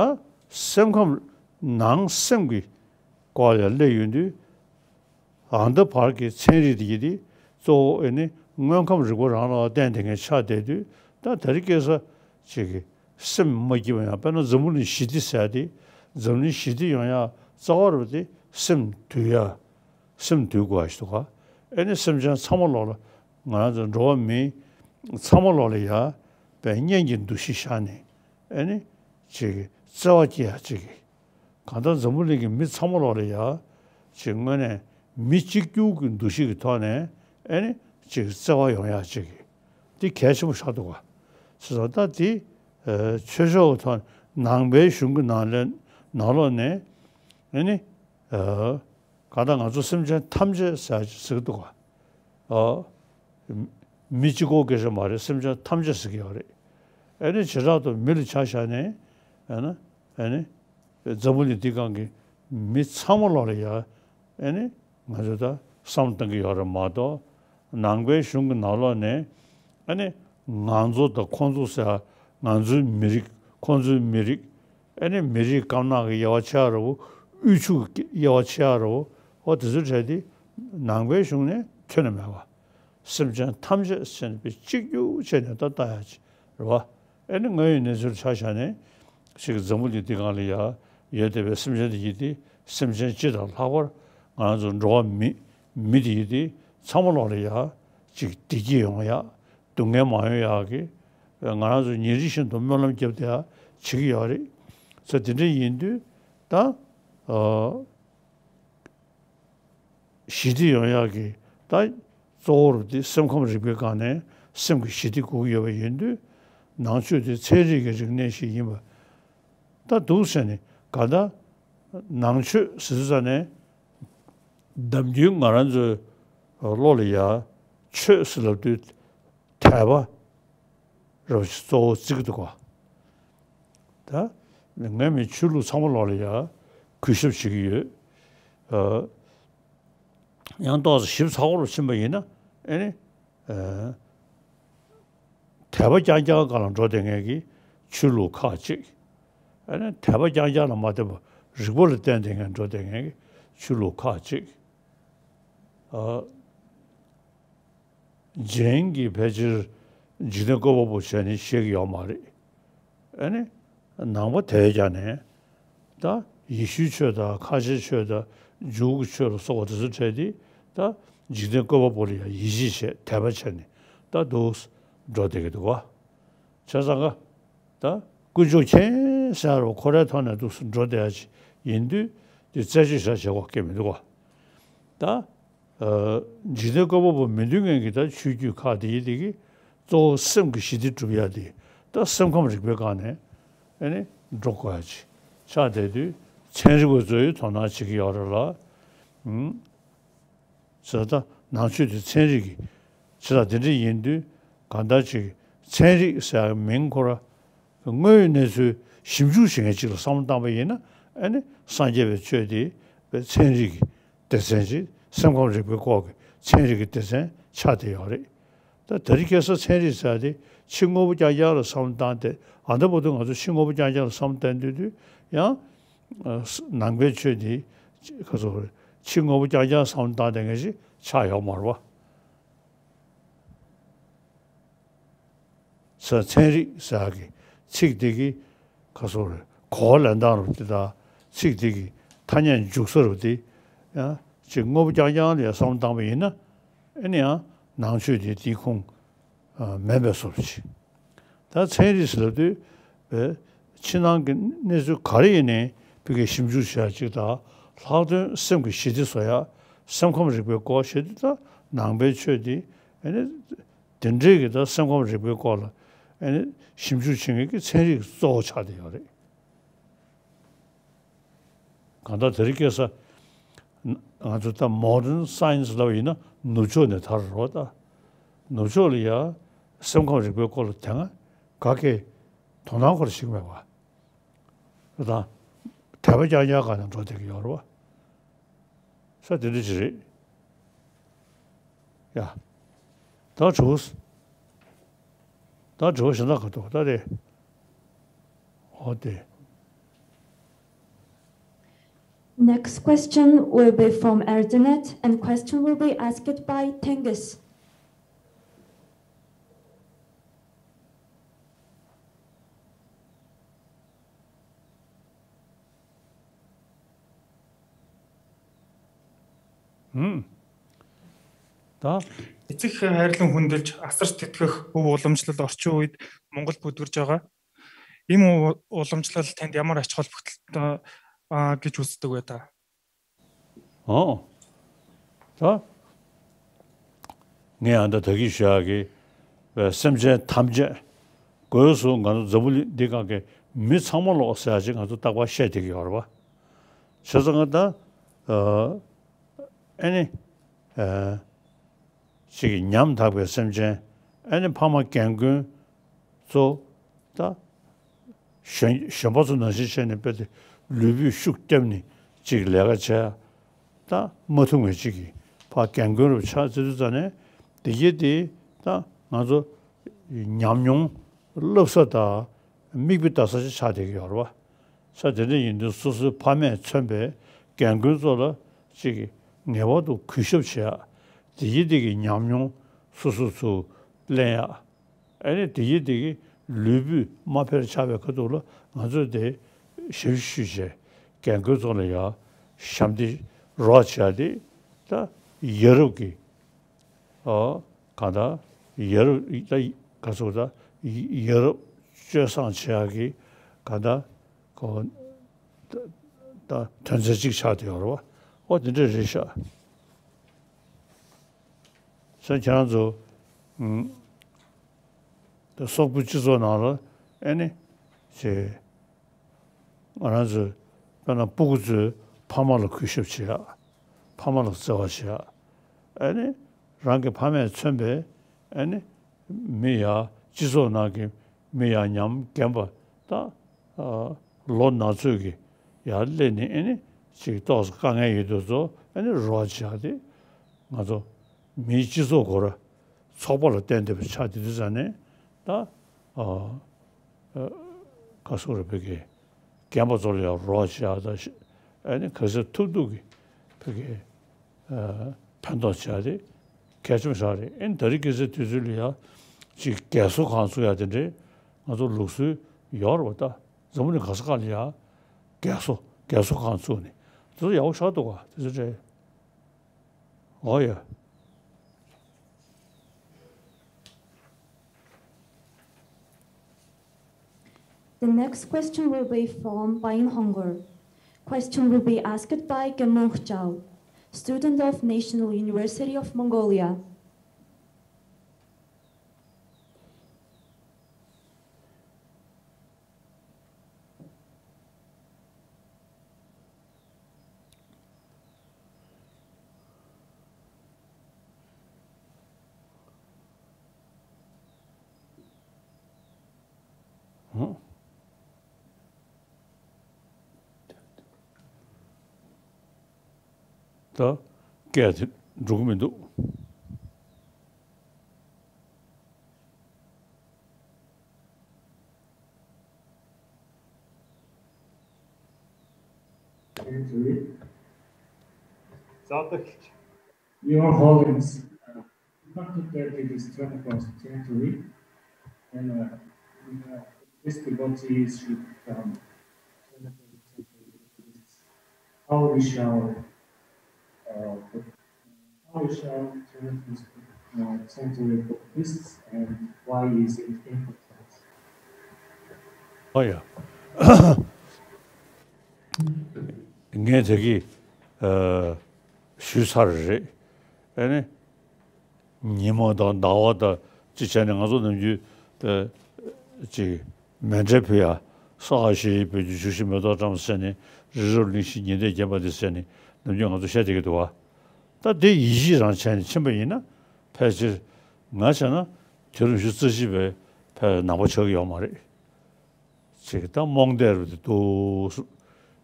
སེམས་ཁམས་ནང་སེམས་ཀྱི་སྐོར་ལ་སླེབས་ཡོང་དུས། ཨ་མདའ་བར་གྱི་ཚན་རིག་དེ་ཡིན་དེ་གཙོ་བོ་ཨེ་ནི་དངོས་ཁམས་རིག་པ་རང་ལ་བརྟེན་དེ་ངས་ཆགས་བསྡད་དུས་ད་དེ་རིང་ཁ་སང་ཅིག་གི་སེམས་མ་སྐྱིད་པ་ཡང་དཔེར་ན་འཛམ་བུ་གླིང་ཞི་བདེ་ཟེར་དེ་འཛམ་གླིང་ཞི་བདེ་ཡོང་ཡ་རྩ་བ་རུ་དེ་སེམས་དུལ་ཡ་སེམས་དུལ་དགོས་ཞིག་འདུག་ག་ཨེ་ནི་སེམས་ཅན་ཚང་མ་ལོག་ལ་ང་རང་ཚོ་འགྲོ་བ་མི་ཚང་མ་ལོག་ལ་ཡ་དཔེ་གཉེན་གྱི་འདུ་ཤེས་བཞག་ནས་ཨེ་ནི་ཅིག་གི་བརྩེ་བ་སྐྱེ་ཡ་ཅིག་གི་གང་ལྟར་འཛམ་བུ་གླིང་གི་མི་ཚང་མ་ལོག་ལ་ཡ་ཅིག་དངོས་གནས་ མི་གཅིག་གྱུར་གྱི་འདུ་ཤེས་ཀྱི་ཐོག་ནས་ཨ་ནི་ཅིག་བརྩེ་བ་ཡོང་ཡག་ཅིག་འདི་གལ་ཆེན་པོ་ཆགས་འདུག་ག། བྱས་ཙང་ད་འདི་ཆོས་ཕྱོགས་ཀྱི་ཐོག་ནང་པའི་གཞུང་གི་ནང་ལས་ནང་ལོགས་ནས་ཨ་ནི་གང་ལྟར་ང་ཚོ་སེམས་ཅན་ཐམས་ཅད་ཟེར་ཡག་ཅིག་ཟེར་གྱི་འདུག་ག། ཨ། མི་གཅིག་པོ་སྐད་ཆ་མ་རེད། སེམས་ཅན་ཐམས་ཅད་ཟེར་གྱི་ཡོད་རེད། ཨ་ནི་བྱེ་བྲག་ཏུ་མི་ལ་ཆ་བཞག་ནས་ཨ་ནི་ཨ་ནི་འཛམ་བུ་གླིང་འདི་སྒང་གི་མི་ཚང་མ་ལོག་ལ་ཡ་ཨ་ནི་ང་ཚོས་ད་བསམ་བློ་གཏང་གི་ཡོད་རེད་མ་གཏོགས། ནང་པའི་གཞུང་གི་ནང་ལོགས་ནས་ཨ་ནི་ང་ཚོ་དང་ཁོང་ཚོ་ཟེར་ང་ཚོའི་མི་རིགས་ཁོང་ཚོའི་མི་རིགས། ཨ་ནི་མི་རིགས་དཀར་ནག་གི་དབྱེ་བ་ཕྱེ་ཡག་རེད་བོ། དབུལ་ཕྱུག་གི་དབྱེ་བ་ཕྱེ་ཡག་རེད་བོ། འོ་དེ་ཚོའི་གྲས་དེ་ནང་པའི་གཞུང་ནས་ཁྱོན་ནས་མེད་པ། སེམས་ཅན་ཐམས་ཅད་ཟེར་ནས་པའི་གཅིག་གྱུར་བྱས་ནས་ད་ལྟ་ཡག་ཅིག་རེད་བ། ཨ་ནི་དངོས་ཡོད་གནས་ཚུལ་ཆ་བཞག་ནས་ཅིག་འཛམ་བུ་གླིང་འདི་སྒང་ལ་ཡ་ཡོད་བསྡད་པའི་སེམས་ཅན་དེ་ཡིན་ཏེ། སེམས་ཅན་སྤྱི་དང་ལྷག་པར་ང་རང་ཚོ་འགྲོ་བ་མི་མི་དེ་ཡིན་ཏེ་ཚང་མ་ལོག་ལ་ཡ་ཅིག་བདེ་སྐྱིད་ཡོང་ཡག་སྡུག་བསྔལ་མ་ཡོང་ཡག་གི་ང་རང་ཚོ་ཉིན་རེ་བཞིན་དུ་སྨོན་ལམ་བརྒྱབ་བསྡད་ཡག་བྱེད་ཀྱི་ཡོད་རེད། ཚེ་འདི་འདྲ་ཡིན་དུས་ད་ཨ། ཞི་བདེ་ཡོང་ཡག་གི་ད་གཙོ་བོ་རུ་དེ་སེམས་ཁམས་རིག་པའི་སྒང་ནས་སེམས་ཀྱི་ཞི་བདེ་དགོས་ཀྱི་ཡོད་པ་ཡིན་དུས། ནང་ཆོས་དེ་ཚན་རིག་གི་རིག་གནས་ཤིག་ཡིན་པ་ད་འདུག་ཟེར་ནས། གང་ལྟར་ནང་ཆོས་ཟེར་ཙ་ནས་དམ་རྒྱུན་ང་རང་ཚོའི་བློ་ལ་ཡ་ཆོས་ཟེར་ལབ་དུས་དད་པ་རབ་ཅིག་གཙོ་བོ་བརྩི་གི་འདུག་ག། ད་ངས་མི་ཆོས་ལུགས་ཚང་མ་ལོག་ལ་ཡ་གུས་ཞབས་བྱེད་ཀྱི་ཡོད། ཨ། ཡང་ཏོག་ཙམ་ཞིབ་ཚགས་པོ་རུ་ཕྱིན་པ་ཡིན་ན་ཨ་ནི་ཨ། དད་པ་རྐྱང་རྐྱང་སྒང་ལ་འགྲོ་བསྡད་མཁན་གྱི་ཆོས་ལུགས་ཁག་ཅིག། ཨ་ནི་དད་པ་རྐྱང་རྐྱང་ལ་མ་བརྟེན་པར་རིག་པ་ལ་བརྟེན་བསྡད་མཁན་འགྲོ་བསྡད་མཁན་གྱི་ཆོས་ལུགས་ཁག་ཅིག། ཨ། རྗེན་གྱིས་ཕལ་ཆེར་འཇིག་རྟེན་བཀོད་པ་པོ་བྱས་ནས་བཤད་ཀྱི་ཡོད་མ་རེད། ཨ་ནི་ནང་པ་དེའི་རྒྱ་ནས་ད་ཡེ་ཤུའི་ཆོས་དང་ཁ་ཆེའི་ཆོས་དང་ཇུའུ་གི་ཆོས་ལ་སོགས་པ་དེ་ཚོ་འཕྲད་དེ། ད་འཇིག་རྟེན་བཀོད་པ་པོ་ལ་ཡང་ཡིད་ཆེས་བྱས་དད་པ་བྱས་ནས་ད་འདུག་འགྲོ་བསྡད་ཀྱི་འདུག་བ། བྱས་ཙང་ཀ་ད་དཀོན་མཆོག་མཁྱེན་ཟེར་བ་ཁོ་རའི་ཐོག་ནས་འདུག་འགྲོ་བསྡད་ཡ་ཅིག་ཡིན་དུས། དེ་རྩད་གཅོད་བྱ་བྱེད་དགོས་ཀྱི་མི་འདུག་བ། ད། ཨ། འཇིག་རྟེན་བཀོད་པ་པོ་མི་འདུལ་མཁན་གྱི་ད་ཆོས་བརྒྱུད་ཁག་དེ་ཡི་དེ་གི་གཙོ་བོ་སེམས་ཀྱི་ཞི་བདེ་སྒྲུབ་ཡ་དེ་ད་སེམས་ཁམས་རིག་པའི་སྒང་ནས་ཨ་ནི་འགྲོ་དགོས་ཡ་ཅིག་ཆགས་བསྡད་དུས། ཚན་རིག་པ་ཚོས་དོ་སྣང་བྱེད་ཀྱི་ཡོད་རེད་ལ། ཨུམ། ཟེར་ད་ནང་ཆོས་དེ་ཚན་རིག་གི་ཆེད་དང་དེ་འདྲ་ཡིན་དུས། གང་ལྟར་ཅིག་ཚན་རིག་ཟེར་ཡ་མིང་ཁོ་ར། དངོས་ཡོད་གནས་ཚུལ་ཞིབ་འཇུག་བྱེད་མཁན་ཅིག་ལ་བསམ་བློ་བཏང་པ་ཡིན་ན། ཨ་ནི་སངས་རྒྱས་པའི་ཆོས་དེ་པའི་ཚན་རིག་གི་སྡེ་ཚན་ཅིག་སེམས་ཁམས་རིག་པའི་སྐོར་གྱི་ཚན་རིག་གི་སྡེ་ཚན་ཆགས་བསྡད་ཡོད་རེད། ད་དེ་རིང་ཁ་སང་ཚན་རིག་ཟེར་ཡ་དེ་ཕྱི་དངོས་པོ་རྐྱང་རྐྱང་ལ་བསམ་བློ་བཏང་སྟེ། ཨ། ད་བར་དུ་ང་ཚོ་ཕྱི་དངོས་པོ་རྐྱང་རྐྱང་ལ་བསམ་བློ་བཏང་སྡོད་དུས་ཡང་། ཨ། ནང་པའི་ཆོས་དེ་ཁ་སོ་ཕྱི་དངོས་པོ་རྐྱང་རྐྱང་བསམ་བློ་བཏང་སྡོད་མཁན་ཞིག་ཆགས་ཡོད་མ་རེད་བ། ས། ཚན་རིག་ཟེར་ཡག་གི་ཚིག་དེ་གི་ཁ་སོ་རེད། གོ་བ་ལེན་སྟངས་རུ་དེ་དང་། ཚིག་དེ་གི་ཐ་སྙད་འཇུག་ས་རུ་དེ་ཡང་ཅིག་དངོས་པོ་རྐྱང་རྐྱང་ལ་ཡང་བསམ་བློ་བཏང་པ་ཡིན་ན། ཨ་ནི་ཡང་ནང་ཆོས་དེ་དེའི་ཁོངས་མེད་པའི་བཟོ་འདྲ་ཅིག་ད་ཚན་རིག་ཟེར་ལབ་དུས་པའི་ཕྱི་ནང་གི་གནས་ཚུལ་ག་རེ་ཡིན་ནའི་ཕ་གིར་ཞིབ་འཇུག་བྱེད་ཡག་ཅིག་དང་། ལྷག་དོན་སེམས་ཀྱི་ཞི་བདེ་བཟོ་ཡག་སེམས་ཁམས་རིག་པའི་སྐོར་བྱེད་དུས། ད་ནང་པའི་ཆོས་དེ་ཨ་ནི། དེ་འདྲའི་གི་ད་སེམས་ཁམས་རིག་པའི་སྐོར་ལ་ཨ་ནི་ཞིབ་འཇུག་བྱེད་མཁན་གྱི་ཚན་རིག་གཙོ་བོ་ཆགས་བསྡད་ཡོད་རེད། གང་ལྟར་དེ་རིང་ཁ་སང་ང་ཚོ་ད་མོ་ཌན་སའེན་སི་ལབ་ཡིན་ན་ནུབ་ཕྱོགས་ནས་དར་རོ། ད་ནུབ་ཕྱོགས་ལ་ཡ་སེམས་ཁམས་རིག་པའི་སྐོར་ལ་དེ་སྔ་ག་གེ་དོ་སྣང་ཁོ་ར་ཞིག་མེད་པ། ད་དད་པ་རྐྱང་རྐྱང་སྒང་ནས་འགྲོ་བསྡད་ཀྱི་ཡོད་རེད་བ། ས་དེ་འདྲ་ཅིག་རེད། ཡ། ད་དྲི་བ། ད་དྲི་བ་གཞན་དག་ག་འདུག་ད་དེ། འོ་དེ། Next question will be from Erdinet, and question will be asked by Tengiz. ཧུམ། ད། Эцэг хайрлан хүндэлж, асарч тэтгэх өв уламжлал орчин үед Монгол бүдгэрж байгаа. Энэ уламжлал танд ямар ач холбогдолтой, а, гэж үздэг вэ та? Оо. ད་ངས་ཨ་ད་ད་གིན་ཞུ་ཡག་གི་སེམས་ཅན་ཐམས་ཅད་སྒོས་སུ་ང་ཚོ་འཛམ་བུ་གླིང་འདི་སྒང་གི་མི་ཚང་མ་ལོག་ཟེར་ཡག་ཅིག་ང་ཚོ་རྟག་པར་བཤད་བསྡད་ཀྱི་ཡོད་རེད་པ། བྱས་ཙང་ང་ད་ཨ་ནི་ཅིག་ཉམ་ཐག་པའི་སེམས་ཅན། ཨ་ནི་ཕ་མ་རྒན་རྒོན་ཚོ་ད་གཞོན་གཞོན་པ་ཚོ་ནང་བཞིན་བྱས་ནས་དཔེ་དེ་ལུས་པོས་ཤུགས་བརྒྱབ་ནས་ཅིག་ལས་ཀ་བྱས་ད་མ་ཐུབ་མཁན་ཅིག་གི་ཕ་རྒན་རྒོན་རུ་ཆགས་ཚེ་དུས་ཙ་ནས་དེ་གྱད་དེ་ད་ང་ཚོ་ཉམས་མྱོང་བསླབ་ས་དང་མིག་དཔེ་ལྟ་ས་ཅིག་ཆགས་བསྡད་ཀྱི་ཡོད་རེད་པ། ས་དེ་འདྲ་ཡིན་དུས་སོ་སོའི་ཕ་མས་མཚོན་པའི་རྒན་རྒོན་ཚོ་ལ་ཅིག་ངེས་པར་དུ་གུས་ཞབས་བྱེད་ཡག་དེ་གྱད་དེ་གི་ཉམས་མྱོང་སོ་སོ་ཚོ་ལེན་ཡག་ཨ་ནི་དེ་ཡི་དེ་གི་ལུས་པོས་མ་ཕེར་ཆགས་པའི་ཁ་ཐུག་ལ་ང་ཚོས་དེ་ཞབས་ཞུ་བྱས་རྒན་རྒོན་ཚོ་ལ་ཡང་ཞབས་འདེགས་རོགས་བྱས་ཏེ་ད་ཡ་རབས་ཀྱི་ཨ་གང་ལྟར་ཡ་རབས་ད་ག་ཚོད་ད་ཡ་རབས་སྤྱོད་བཟང་བྱེད་ཡག་གི་གང་ལྟར་གོ་ད་དོན་ཚན་གཅིག་ཆགས་བསྡད་ཡོད་རེད་པ། ཨོ་དེ་འདྲ་རེད་ཤག་སོ་ཁྱེད་རང་ཚོ་ཨུམ། ད་སོག་པོའི་སྤྱི་ཚོགས་ནང་ལ་ཨེ་ནི་ཅེ་ང་རང་ཚོ་དཔེར་ན་སྤུ་གུ་ཚོས་ཕ་མ་ལ་གུས་ཞབས་བྱེད་ཡག་ཕ་མ་ལ་བརྩེ་བ་བྱེད་ཡག་ཨེ་ནི་རང་གི་ཕ་མས་མཚོན་པའི་ཨེ་ནི་མི་ཡ་སྤྱི་ཚོགས་ནང་གི་མི་ཡ་ཉམས་རྒན་པ་ད་ཨ་ལོ་ན་ཚོད་ཀྱི་ཡར་སླེབས་ནས་ཨེ་ནི་ཅིག་ཏོག་ཙམ་དཀའ་ངལ་ཡོད་དུས་ཚོ་ཨེ་ནི་རོགས་བྱེད་ཡག་དེ་ང་ཚོ་མིའི་སྤྱི་ཚོགས་སྐོར་ཚོགས་པ་ལ་བརྟེན་བསྡད་པ་ཆགས་དེ་དུས་ཙ་ནས་ད་ཨ་ཨ་ག་སོག་རེ་བོད་ཀྱི་རྒན་པ་ཚོ་ལ་ཡང་རོགས་བྱེད་ཡག་ད་ཨ་ནི་ག་ཚོད་ཐུབ་ཐུབ་ཀྱི་བོད་ཀྱི་ཨ་ཕན་ཐོགས་བྱེད་ཡག་དེ་གལ་ཆེན་པོ་ཞིག་རེད། ཨ་ནི་ད་རེས་ཁ་སང་དུས་ཚོད་ལ་ཡང་ཅིག་རྒས་གསོ་ཁང་ཚུགས་ཡག་དེ་འདྲའི་ང་ཚོ་ལུགས་སྲོལ་ཡོད་རེད་པ། ད་འཛམ་བུ་གླིང་ག་ས་ག་ལ་ཡང་རྒས་གསོ་རྒས་གསོ་ཁང་བཙུགས་ནས་དེ་ཚོ་ཡག་པོ་ཞེ་དྲག་འདུག་ག་དེ་ཚོ་འདྲ། Oh, yeah. The next question will be from Payin Hongor. Question will be asked by Kemong Chao, student of National University of Mongolia. ད་སྐད་དེ་འགྲོ་གི་མི་འདུག Your Holiness, uh, conducted this twenty-first century, and uh, uh, these devotees should become twenty-first century Buddhists. How we shall, uh, how we shall turn this, uh, century Buddhists, and why is it important? Oh, yeah. ངས་དེ་གི་ཨ་ཞུས་ཚར་རེད། ཨ་ནི་ཉི་མ་དང་ཟླ་བ་དང་ཅི་བྱས་ནས་ང་ཚོ་ནམ་རྒྱུན་ཨ་ཅིག་མཎྜལ་ཕུལ་ཡ། སྭཱ་ཧཱ་ཞེས་པའི་བཞུགས་ཤིང་མེ་ཏོག་བཀྲམ་ཟེར་ནས། རི་རབ་གླིང་བཞི་ཉི་ཟླས་བརྒྱན་པ་འདི་ཟེར་ནས་ནམ་རྒྱུན་ང་ཚོ་བཤད་བསྡད་ཀྱི་འདུག་བ། ད་དེ་ཡིད་ཆེས་རང་བྱས་ནས་ཕྱིན་པ་ཡིན་ན་ཕལ་ཆེར་ང་བྱས་ན་དུས་རབས་ཉི་ཤུ་རྩ་བཞི་པའི་ཕལ་ནང་པ་ཆགས་ཀྱི་ཡོད་མ་རེད། ཅིག་ད་རྨོངས་དད་རུ་དེ་འདུག་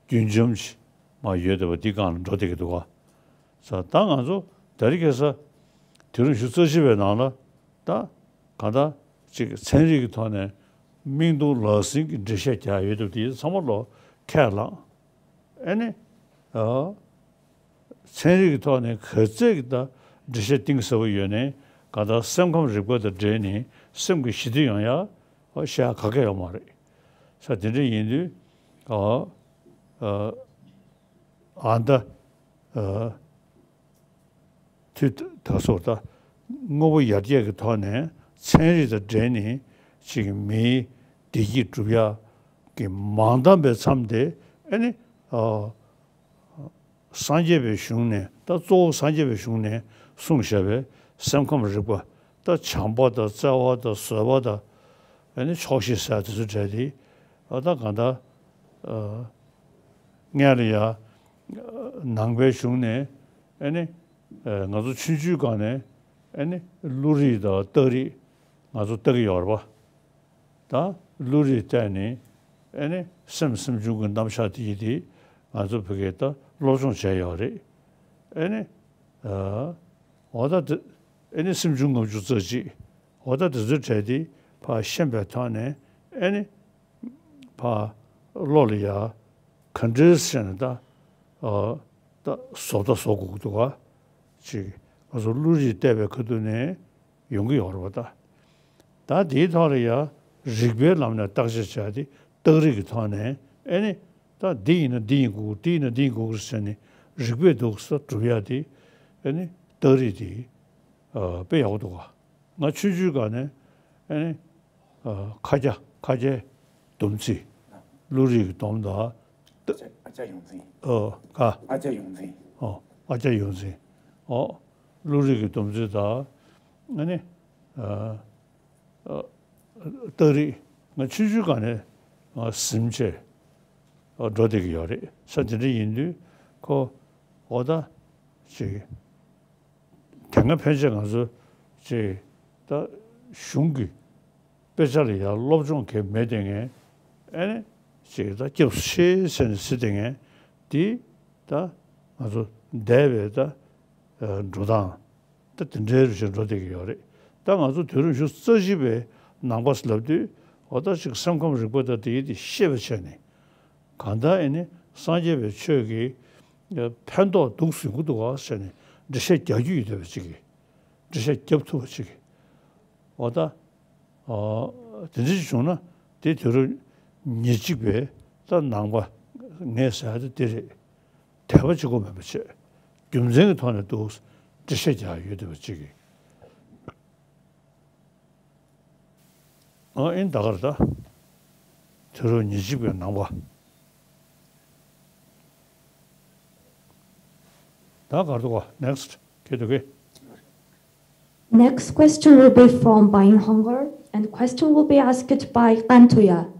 རྒྱུན་འབྱམས་ཅིག་མ་ཡོད་བསྡད་པ་འདི་སྒང་ལ་འགྲོ་བསྡད་ཀྱི་འདུག་ག་ས་ད་ང་ཚོ་ད་རེས་ཁ་སང་དུས་རབས་ཉི་ཤུ་རྩ་བཞི་པའི་ནང་ལ་ད་གང་ལྟར་ཅིག་ཚན་རིག་གི་ཐོག་ནས་མིག་མཐོང་ལག་ཟིན་གྱི་འགྲེལ་བཤད་རྒྱག་ཡོད་བསྡད་པ་དེ་ཚང་མ་ལོག་ཁས་བླངས། ཨ་ནི་ཨ་ཚན་རིག་གི་ཐོག་ནས་ག་ཚད་ཀྱི་ད་འགྲེལ་བཤད་གཏིང་ཟབ་པོ་ཡོད་ནའི་གང་ལྟར་སེམས་ཁམས་རིག་པ་དང་འབྲེལ་ནས་སེམས་ཀྱི་ཞི་བདེ་ཡོང་ཡ་བཤད་ཡ་ག་གེ་ཡོད་མ་རེད། ས་དེ་འདྲ་ཡིན་དུས་ཨ་ཨ་ཨ་ད་ཨ་དུས་ད་སོགས་ད་དངོས་པོ་ཡར་རྒྱས་ཀྱི་ཐོག་ནས་ཚན་རིག་དང་འབྲེལ་ནས་ཅིག་མིའི་བདེ་སྐྱིད་སྒྲུབ་ཡ་གི་མང་དམ་པའི་མཚམས་དེ་ཨ་ནི་ཨ་ སངས་རྒྱས་པའི་གཞུང་ནས། ད་གཙོ་བོ་སངས་རྒྱས་པའི་གཞུང་ནས་གསུངས་བཞག་པའི་སེམས་ཁམས་རིག་པ། ད་བྱམས་པ་དང་བརྩེ་བ་དང་བཟོད་པ་དང་། ཨ་ནི་ཆོག་ཤེས་ཟེར་དེ་ཚོ་བྲལ་ཏེ། ཨ་ད་གང་ལྟར་ཨ་སྔོན་ལ་ཡ་ནང་པའི་གཞུང་ནས། ཨ་ནི་ཨ་ང་ཚོ་ཆུང་ཆུང་སྒང་ནས། ཨ་ནི་བློ་རིག་དང་རྟགས་རིག་ང་ཚོ་ལྟ་གི་ཡོད་རེད་པ། ད་བློ་རིག་བལྟས་ནས། ཨ་ནི་སེམས་སེམས་བྱུང་གི་རྣམ་གཞག་དེ་ཡིན་དེ། ང་ཚོ་བོད་སྐད་ད་སློབ་སྦྱོང་བྱས་ཡོད་རེད། ཨ་ནི་ཨ་འོ་ད་དེ། ཨ་ནི་སེམས་བྱུང་ལྔ་བཅུ་རྩ་གཅིག་འོ་ད་དེ་ཚོའི་གྲས་དེ་ཕར་ཤེས་པའི་ཐོག་ནས། ཨ་ནི་ཕར་བློ་ལ་ཡ་ག་འདྲས་བྱས་ནས་ད་ཨ་ད་བཟོ་ལྟ་བཟོ་དགོས་ཀྱི་འདུག་ག་ཅིག་ང་ཚོ་བློ་རིག་བལྟས་པའི་ཁ་ཐུག་ནས་ཡོང་གི་ཡོད་རེད་པ། ད་ད་དེའི་ཐོག་ལ་ཡ་རིགས་པའི་ལམ་ནས་བརྟག་དཔྱད་བྱས་ཏེ། རྟགས་རིགས་ཀྱི་ཐོག་ནས། ཨ་ནི་ད་འདི་ཡིན་ན་འདི་ཡིན་དགོས། འདི་ཡིན་ན་འདི་ཡིན་དགོས་ཟེར་ནས་རིགས་པས་འདུག་ས་སྒྲུབ་ཡ་དེ། ཨ་ནི་རྟགས་རིགས་དེ་ཨ་དཔེ་ཡག་པོ་འདུག་ག་ང་ཆུང་ཆུང་སྒང་ནས། ཨ་ནི་ཨ་ཁ་རྒྱ། ཁ་རྒྱའི་སྡོམ་རྩིས། བློ་རིག་གི་སྡོམ་དང་། ཨ་ཅག་ཡོངས་འཛིན། ཨོ་ཀ་ཨ་ཅག་ཡོངས་འཛིན། ཨོ་ཨ་ཅག་ཡོངས་འཛིན། ཨོ་བློ་རིག་གི་སྡོམ་རྩིས་དང་། ཨ་ནི་ཨ་ཨ་རྟགས་རིགས། ང་ཆུང་ཆུང་སྒང་ནས་ང་ཟིན་བྱས་འགྲོ་བསྡད་ཀྱི་ཡོད་རེད། ས་དེ་འདྲ་ཡིན་དུས་ཁོ་འོ་ད་ཅིག་དེ་སྔ་ཕན་ཆད་ང་ཚོ་ཅིག་ད་གཞུང་གི་དཔེ་ཆ་ལ་ཡང་སློབ་སྦྱོང་གང་མེད་དེ་ངས། ཨ་ནི་ཅིག་ད་སྐྱབས་སུ་མཆི་ཟེར་ནས་ཟེར་དེ་ངས་དེ། ད་ང་ཚོ་འདས་པའི་ད་འགྲོ་སྟངས་ད་དེ་འདྲའི་རུ་ཞིག་འགྲོ་བསྡད་ཀྱི་ཡོད་རེད། ད་ང་ཚོ་དུས་རབས་ཉི་ཤུ་རྩ་གཅིག་པའི་ནང་པ་ལབ་དུས། འོ་ད་ཅིག་སེམས་ཁམས་རིག་པ་དང་དེ་ཡི་དེ་ཤེས་པ་བྱས་ནས། གང་ལྟར་ཨ་ནི་སངས་རྒྱས་པའི་ཆོས་ཀྱི་ཕན་ཐོགས་འདུག་ཟིན་གྱི་འདུག་ག་ཟེར་ནས་འགྲེལ་བཤད་རྒྱག་རྒྱུ་ཡོད་བསྡད་པ་ཅིག་གིས། འགྲེལ་བཤད་རྒྱབ་ཐུབ་པ་ཅིག་གིས། འོ་ད་ཨ་དེ་འདྲ་ཞིག་བྱུང་ན་དེ་དུས་རབས་ཉེར་གཅིག་པའི་ད་ནང་པ་ངས་ཟེར་ཡ་དེ་དེ་རེད། དད་པ་གཅིག་པོ་མིན་པ་བྱས། རྒྱུ་མཚན་གྱི་ཐོག་ནས་འདུག་འགྲེལ་བཤད་རྒྱག་ཡ་ཡོད་བསྡད་པ་ཅིག་གིས། ཨ་ཨིན་ད་གར་ད། དུས་རབས་ཉེར་གཅིག་པའི་ནང་པ། ད་གར་འདུག་ག next ཁྱེད་འདུག་གི Next question will be from Bain Hongar, and question will be asked by Kantuya.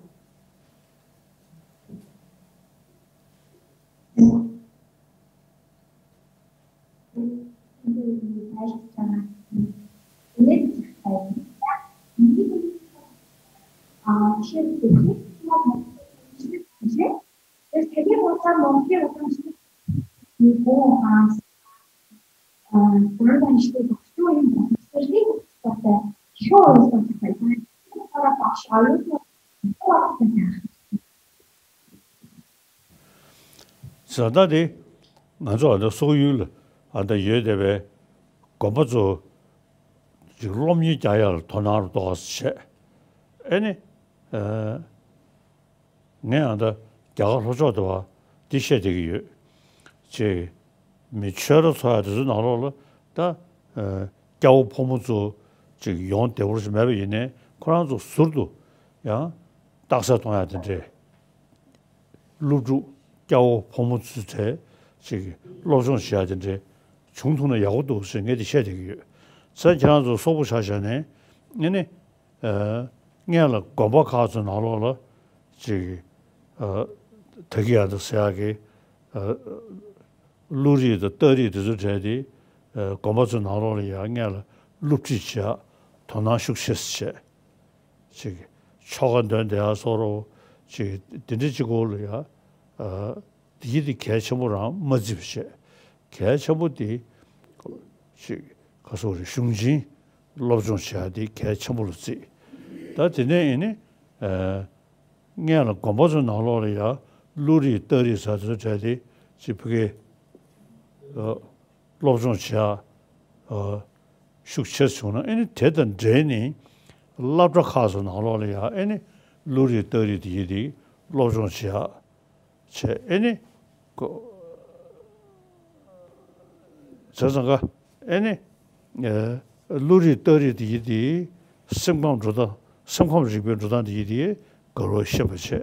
བཟའ་ཟླ་དེ་ང་ཚོ་ཨ་ད་སོག་ཡུལ་ལ་ཨ་ད་ཡོད་བསྡད་པའི་དགོན་པ་ཚོ་ཅིག་སློབ་གཉེར་རྒྱག་ཡ་ལ་དོ་སྣང་རུ་གཏོང་བ་བྱས། ཨེ་ནི་ཨ་ངས་ཨ་ད་རྒྱ་གར་ལྷོ་ཕྱོགས་དུ་བ་འདི་བཤད་བསྡད་ཀྱི་ཡོད། ཅེས་མི་ཆོས་ར་ཚོ་ཡ་དེ་ཚོའི་ནང་ལོགས་ལ་ད་ཨ་སྐྱ་བོ་ཕོ་མོ་ཚོ་ཅིག་ཡོང་བདེ་པོ་ཞིག་མེད་པ་ཡིན་ནའི་ཁོ་རང་ཚོ་ཟུར་དུ་ཡང་རྟགས་གསལ་གཏོང་ཡ་དེ་འདྲས། སློབ་ཕྲུག་སྐྱ་བོ་ཕོ་མོ་ཚོའི་གྲས་ཅིག་སློབ་སྦྱོང་བྱེད་ཡ་དེ་འདྲས་བྱུང་ཐུབ་ན་ཡག་པོ་འདུག་ཟེར་ངས་དེ་བཤད་བསྡད་ཀྱི་ཡོད། ཚེ་ཁྱེད་རང་ཚོ་སོག་པོ་ཆ་བཞག་ནས་ཨེ་ནི་ཨ་སྔོན་ལ་དགོན་པ་ཁག་ཚོའི་ནང་ལོགས་ལ་ཅིག་ཨ་ད་གི་ཡ་ད་ཟེར་ཡ་གི་ཨ་བློ་རིག་དང་རྟགས་རིགས་དེ་ཚོ་བྲལ་ཏེ་ཨ་དགོན་པ་ཚོའི་ནང་ལོགས་ལ་ཡ་སྔོན་ལ་སློབ་ཁྲིད་བྱེད་ཡ་དོ་སྣང་ཤུགས་ཆེ་ཙམ་བྱས། ཅིག་ཆོ་ག་འདོན་བསྡད་ཡ་སོགས་རོ། ཅིག་དེ་འདྲ་ཅིག་སྐོར་ལ་ཡ་ཨ་དེ་གི་དེ་གལ་ཆེན་པོ་རང་མ་བརྩིས་པ་བྱས། གལ་ཆེན་པོ་དེ་ཅིག་ག་སོགས་རེད། གཞུང་ཆེན་སློབ་སྦྱོང་བྱེད་ཡ་དེ་གལ་ཆེན་པོ་ལ་བརྩིས། ད་དེ་ནས་ཡིན་ནི་ཨ་སྔོན་ལ་དགོན་པ་ཚོའི་ནང་ལོགས་ལ་ཡ་བློ་རིག་རྟགས་རིགས་ཟེར་དེ་ཚོ་བྲལ་ཏེ་ཅིག་ཕ་གི་ཨ་སློབ་སྦྱོང་བྱེད་ཡ་ཨ་ཤུགས་ཆེ་བྱུང་ན། ཨེ་ནི་དེ་དང་འབྲེལ་ནས་སློབ་གྲྭ་ཁག་ཚོའི་ནང་ལོགས་ལ་ཡ་ཨེ་ནི་བློ་རིག་རྟགས་རིགས་དེ་ཡི་དེ་སློབ་སྦྱོང་བྱེད་ཡ་བྱས། ཨེ་ནི་ཁོ་བྱས་ཙང་ཀ་ཨེ་ནི་ཨ་བློ་རིག་རྟགས་རིགས་དེ་ཡི་དེ་སེམས་ཁམས་འགྲོ་སྟངས། སེམས་ཁམས་རིག་པའི་འགྲོ་སྟངས་དེ་ཡི་དེ་ག་རེ་ཤེས་པ་བྱས།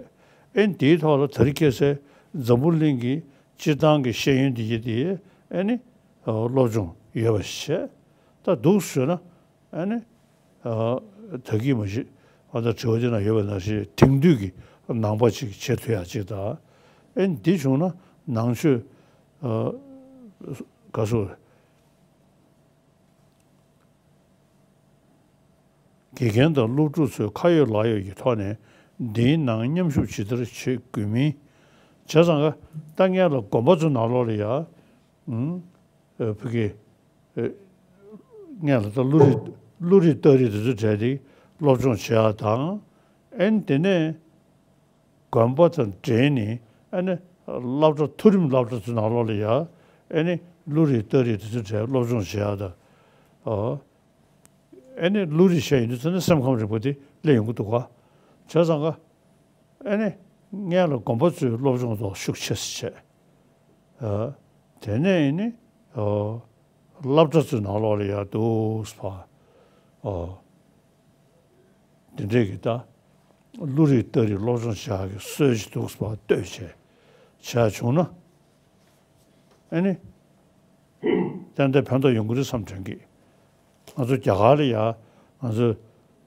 ཨེ་ནི་དེའི་ཐོག་ལ་དེ་རིང་ཁ་སང་འཛམ་བུ་གླིང་གི་ སྤྱིར་བཏང་གི་ཤེས་ཡོན་འདི་གྱི་དེ་ཨ་ནི་སློབ་སྦྱོང་ཡོད་པ་ཞིག་བྱས། ད་འདུག་ཟེར་ན་ཨ་ནི་ད་གིན་མ་གཞི་ཨ་ད་དྲི་བ་དེ་ན་ཡོད་པ་ནང་བཞིན་དེང་དུས་ཀྱི་ནང་པ་ཅིག་བྱེད་ཐུབ་ཡག་ཅིག་དང་། ཨ་ནི་འདི་བྱུང་ན་ནང་ཆོས་ག་ཚོད། དགེ་རྒན་དང་སློབ་ཕྲུག་ཚོས་ཁ་ཡོད་ལག་ཡོད་ཀྱི་ཐོག་ནས་འདིའི་ནང་མཉམ་ཞུགས་ཇི་ལྟར་བྱེད་དགོས་མིན། བྱས་ཙང་ཀ་ད་སྔོན་ལ་དགོན་པ་ཚོའི་ནང་ལོགས་ལ་ཡ། ཨུམ། ཨ་ཕ་གི། ཨ་སྔོན་ལ་ད་བློ་རིག་བློ་རིག་རྟགས་རིགས་དེ་ཚོ་བྲལ་ཏེ་སློབ་སྦྱོང་བྱེད་ཡག་དང་། ཨ་ནི་དེ་ནས་དགོན་པ་དང་འབྲེལ་ནས་ཨ་ནི་སློབ་གྲྭ་མཐོ་རིམ་སློབ་གྲྭ་ཚོའི་ནང་ལོགས་ལ་ཡ། ཨ་ནི་བློ་རིག་རྟགས་རིགས་དེ་ཚོ་བྲལ་སློབ་སྦྱོང་བྱེད་ཡག་དང་། ཨོ། ཨ་ནི་བློ་རིག་བཤད་ཡོང་དུས་ཚོད་ནི་སེམས་ཁམས་རིག་པ་དེ་སླེབས་ཡོང་གི་འདུག་ག་བྱས་ཙང་ཀ་ཨ་ནི་སྔོན་ལ་དགོན་པ་ཚོའི་སློབ་སྦྱོང་ཐོག་ཤུགས་ཆེ་ཙམ་བྱས། ཨ། དེ་ནས་ཨ་ནི་ཨོ། སློབ་གྲྭ་ཚོའི་ནང་ལོགས་ལ་ཡ་འདུག་སེ་ཕར། ཨོ། དེ་འདྲས་ཀྱི་ད་བློ་རིག་རྟགས་རིགས་སློབ་སྦྱོང་བྱེད་ཡག་གི་སྲོལ་ཞིག་འདུག་སེ་ཕར་གཏོད་བྱས་བྱས་བྱུང་ན། ཨ་ནི། ཏན་ཏན་ཕན་ཐོགས་ཡོང་གི་རེད་བསམ་དྲན་གི། ང་ཚོ་རྒྱ་གར་ལ་ཡ། ང་ཚོ་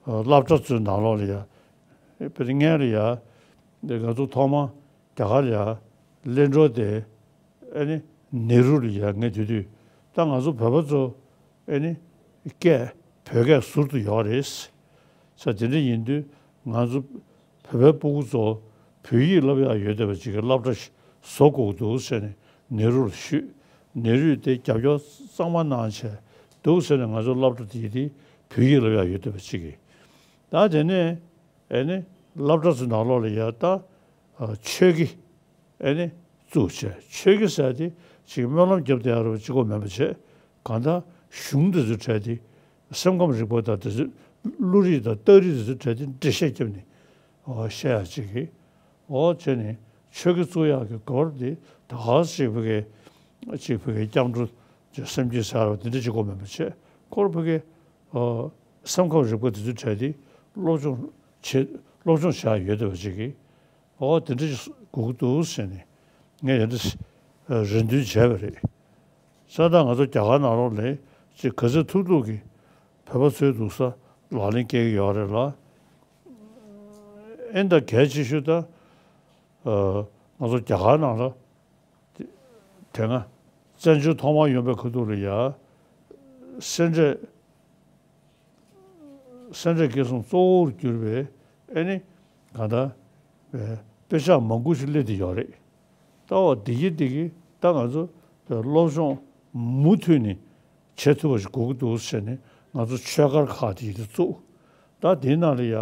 ཨ་སློབ་གྲྭ་ཚོའི་ནང་ལོགས་ལ་ཡ། དཔེར་ན་སྔོན་ལ་ཡ། འདི་ང་ཚོ་ཐོག་མ་རྒྱ་གར་ལ་ཡ། གླིང་སྒྲུང་དེ་ཨ་ནི་ནེ་རུ་ལ་ཡ་ངས་དེ་དུས་ད་ང་ཚོ་བོད་པ་ཚོ་ཨ་ནི་སྐད་བོད་སྐད་ཟུར་དུ་ཡོད་རེད། ས་དེ་འདྲ་ཡིན་དུས་ང་ཚོ་བོད་པའི་སྤུ་གུ་ཚོ་བོད་ཡིག་བསླབ་ཡག་ཡོད་བསྡད་པ་ཅིག་གི་སློབ་གྲྭ་ཞིག་བཟོ་དགོས་འདུག་ཟེར་ནས་ནེ་རུ་ལ་ཞུས། ནེ་རུས་དེ་རྒྱབ་སྐྱོར་གཙང་མ་གནང་བྱས་འདུག་ཟེར་ནས་ང་ཚོ་སློབ་གྲྭ་དེ་ཡི་དེ་བོད་ཡིག་བསླབ་ཡག་ཡོད་བསྡད་པ་ཅིག་གི། ད་དེ་ནས་ཨ་ནི་སློབ་གྲྭ་ཚོའི་ནང་ལོགས་ལ་ཡ་ད་ཨ་ཆོས་དགེ་ཨ་ནི་བཙུགས་བྱས། ཆོས་དགེ་ཟེར་དེ་ཅིག་སྨོན་ལམ་རྒྱབ་བསྡད་ཡག་རེད་པ་གཅིག་པོ་མིན་པ་བྱས། གང་ལྟར་གཞུང་དེ་ཚོ་བྲལ་ཏེ་སེམས་ཁམས་རིག་པ་དང་དེ་ཚོ་བློ་རིག་དང་རྟགས་རིགས་དེ་ཚོ་བྲལ་ཏེ་འགྲེལ་བཤད་བརྒྱབ་ནས་ཨོ་བཤད་ཡག་ཅིག་གི། ཨོ་བྱས་ནས་ཆོས་དགེ་བཙུགས་ཡག་གི་སྐོར་དེ་ད་ག་ཟེ་ཅིག་ཕ་གི་ཅིག་ཕ་གི་སྐྱབས་འགྲོ་ཅིག་སེམས་བསྐྱེད་ཟེར་བ་དེ་འདྲ་ཅིག་གོ་མིན་པ་བྱས། ཁོར་ཕ་གི་ཨོ་སེམས་ཁམས་རིག་པ་དེ་ཚོ་བྲལ་ཏེ་སློབ་སྦྱོང་བྱེད་སློབ་སྦྱོང་བྱེད་ཡག་ཡོད་བསྡད་པ་ཅིག་གི། ཨོ་དེ་འདྲ་ཞིག་དགོས་ཀྱི་འདུག་ཟེར་ནས་ངས་ཡ་འདྲ་རེ་འདུན་བྱས་པ་རེད། ས་ད་ང་ཚོ་རྒྱ་གར་ནང་ལོགས་ལ་ཅིག་ག་ཚོད་ཐུབ་ཐུབ་ཀྱིས་བོད་པ་ཚོའི་འདུག་ས་ལག་ལེན་སྐྱེལ་གྱི་ཡོད་རེད་ལ། ཨེ་ད་གལ་ཆེ་ཤོས་ད་ང་ཚོ་རྒྱ་གར་ནང་ལ་དེ་སྔ་བཙན་བྱོལ་ཐོག་མར་ཡོང་པའི་ཁ་ཐུག་ལ་ཡ་སེ་འབྲས། སེ་འབྲས་དགེ་གསུམ་གཙོ་བོར་གྱུར་པའི་ཨེ་ནི་གང་ལྟར་དཔེ་ཆ་མང་པོ་ཞིག་སླེབས་བསྡད་ཡོད་རེད། ད་འོ་འདི་གི་འདི་གི་ད་ང་ཚོ་སློབ་སྦྱོང་མུ་མཐུད་ནས་བྱེད་ཐུབ་པ་ཞིག་དགོས་ཀྱི་འདུག་ཟེར་ནས་ང་ཚོ་ཆོས་སྒར་ཁག་དེ་ཡི་དེ་བཙུགས། ད་དེའི་ནང་ལ་ཡ་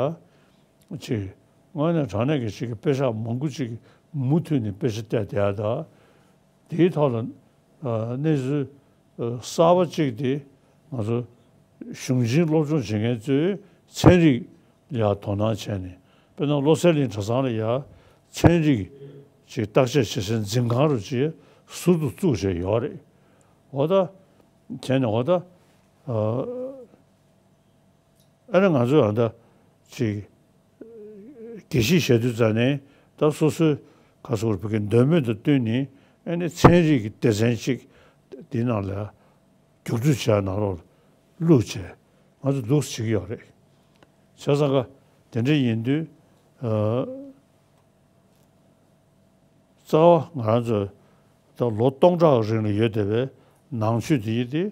ཅིག་དངོས་གནས་དྲང་གནས་ཀྱི་ཅིག་གི་དཔེ་ཆ་མང་པོ་ཅིག་མུ་མཐུད་ནས་དཔེ་ཆ་བལྟས་བསྡད་ཡ་ད། དེའི་ཐོག་ལ་ཨ་གནས་ཚུལ་ཨ་གསར་པ་གཅིག་དེ་ང་ཚོ་གཞུང་ཆེན་སློབ་སྦྱོང་བྱེད་མཁན་ཚོས་ཚན་རིག་ལ་ཡ་དོ་སྣང་བྱས་ནས། དཔེར་ན་བློ་གསལ་གླིང་གྲྭ་ཚང་ལ་ཡ་ཚན་རིག་ཅིག་བརྟག་དཔྱད་བྱེད་སའི་འཛིན་ཁང་རུ་ཅིག་ཟུར་དུ་བཙུགས་བྱས་ཡོད་རེད། འོ་ད་བྱས་ནས་འོ་ད་ཨ། ཨ་ནི་ང་ཚོས་ཨ་ད་ཅིག་དགེ་བཤེས་བྱེད་དུས་ཙ་ནས་ད་སོ་སོའི་ག་སོ་བར་བུ་གའི་འདོད་མོས་དང་བསྟུན་ནས་ཨ་ནི་ཚན་རིག་གི་སྡེ་ཚན་ཅིག་འདི་ནང་ལ་རྒྱུགས་སྤྲོད་བྱས་ནང་ལོགས་ལ་བླུགས་བྱས་ང་ཚོ་འདུག་སེ་བྱེད་ཀྱི་ཡོད་རེད། བྱས་ཙང་ཀ་དེ་འདྲ་ཡིན་དུས་ཨ། རྩ་བ་ང་རང་ཚོ་ད་ལོ་སྟོང་ཕྲག་རིང་ལ་ཡོད་བསྡད་པའི་ནང་ཆོས་འདི་ཡིན་ཏེ་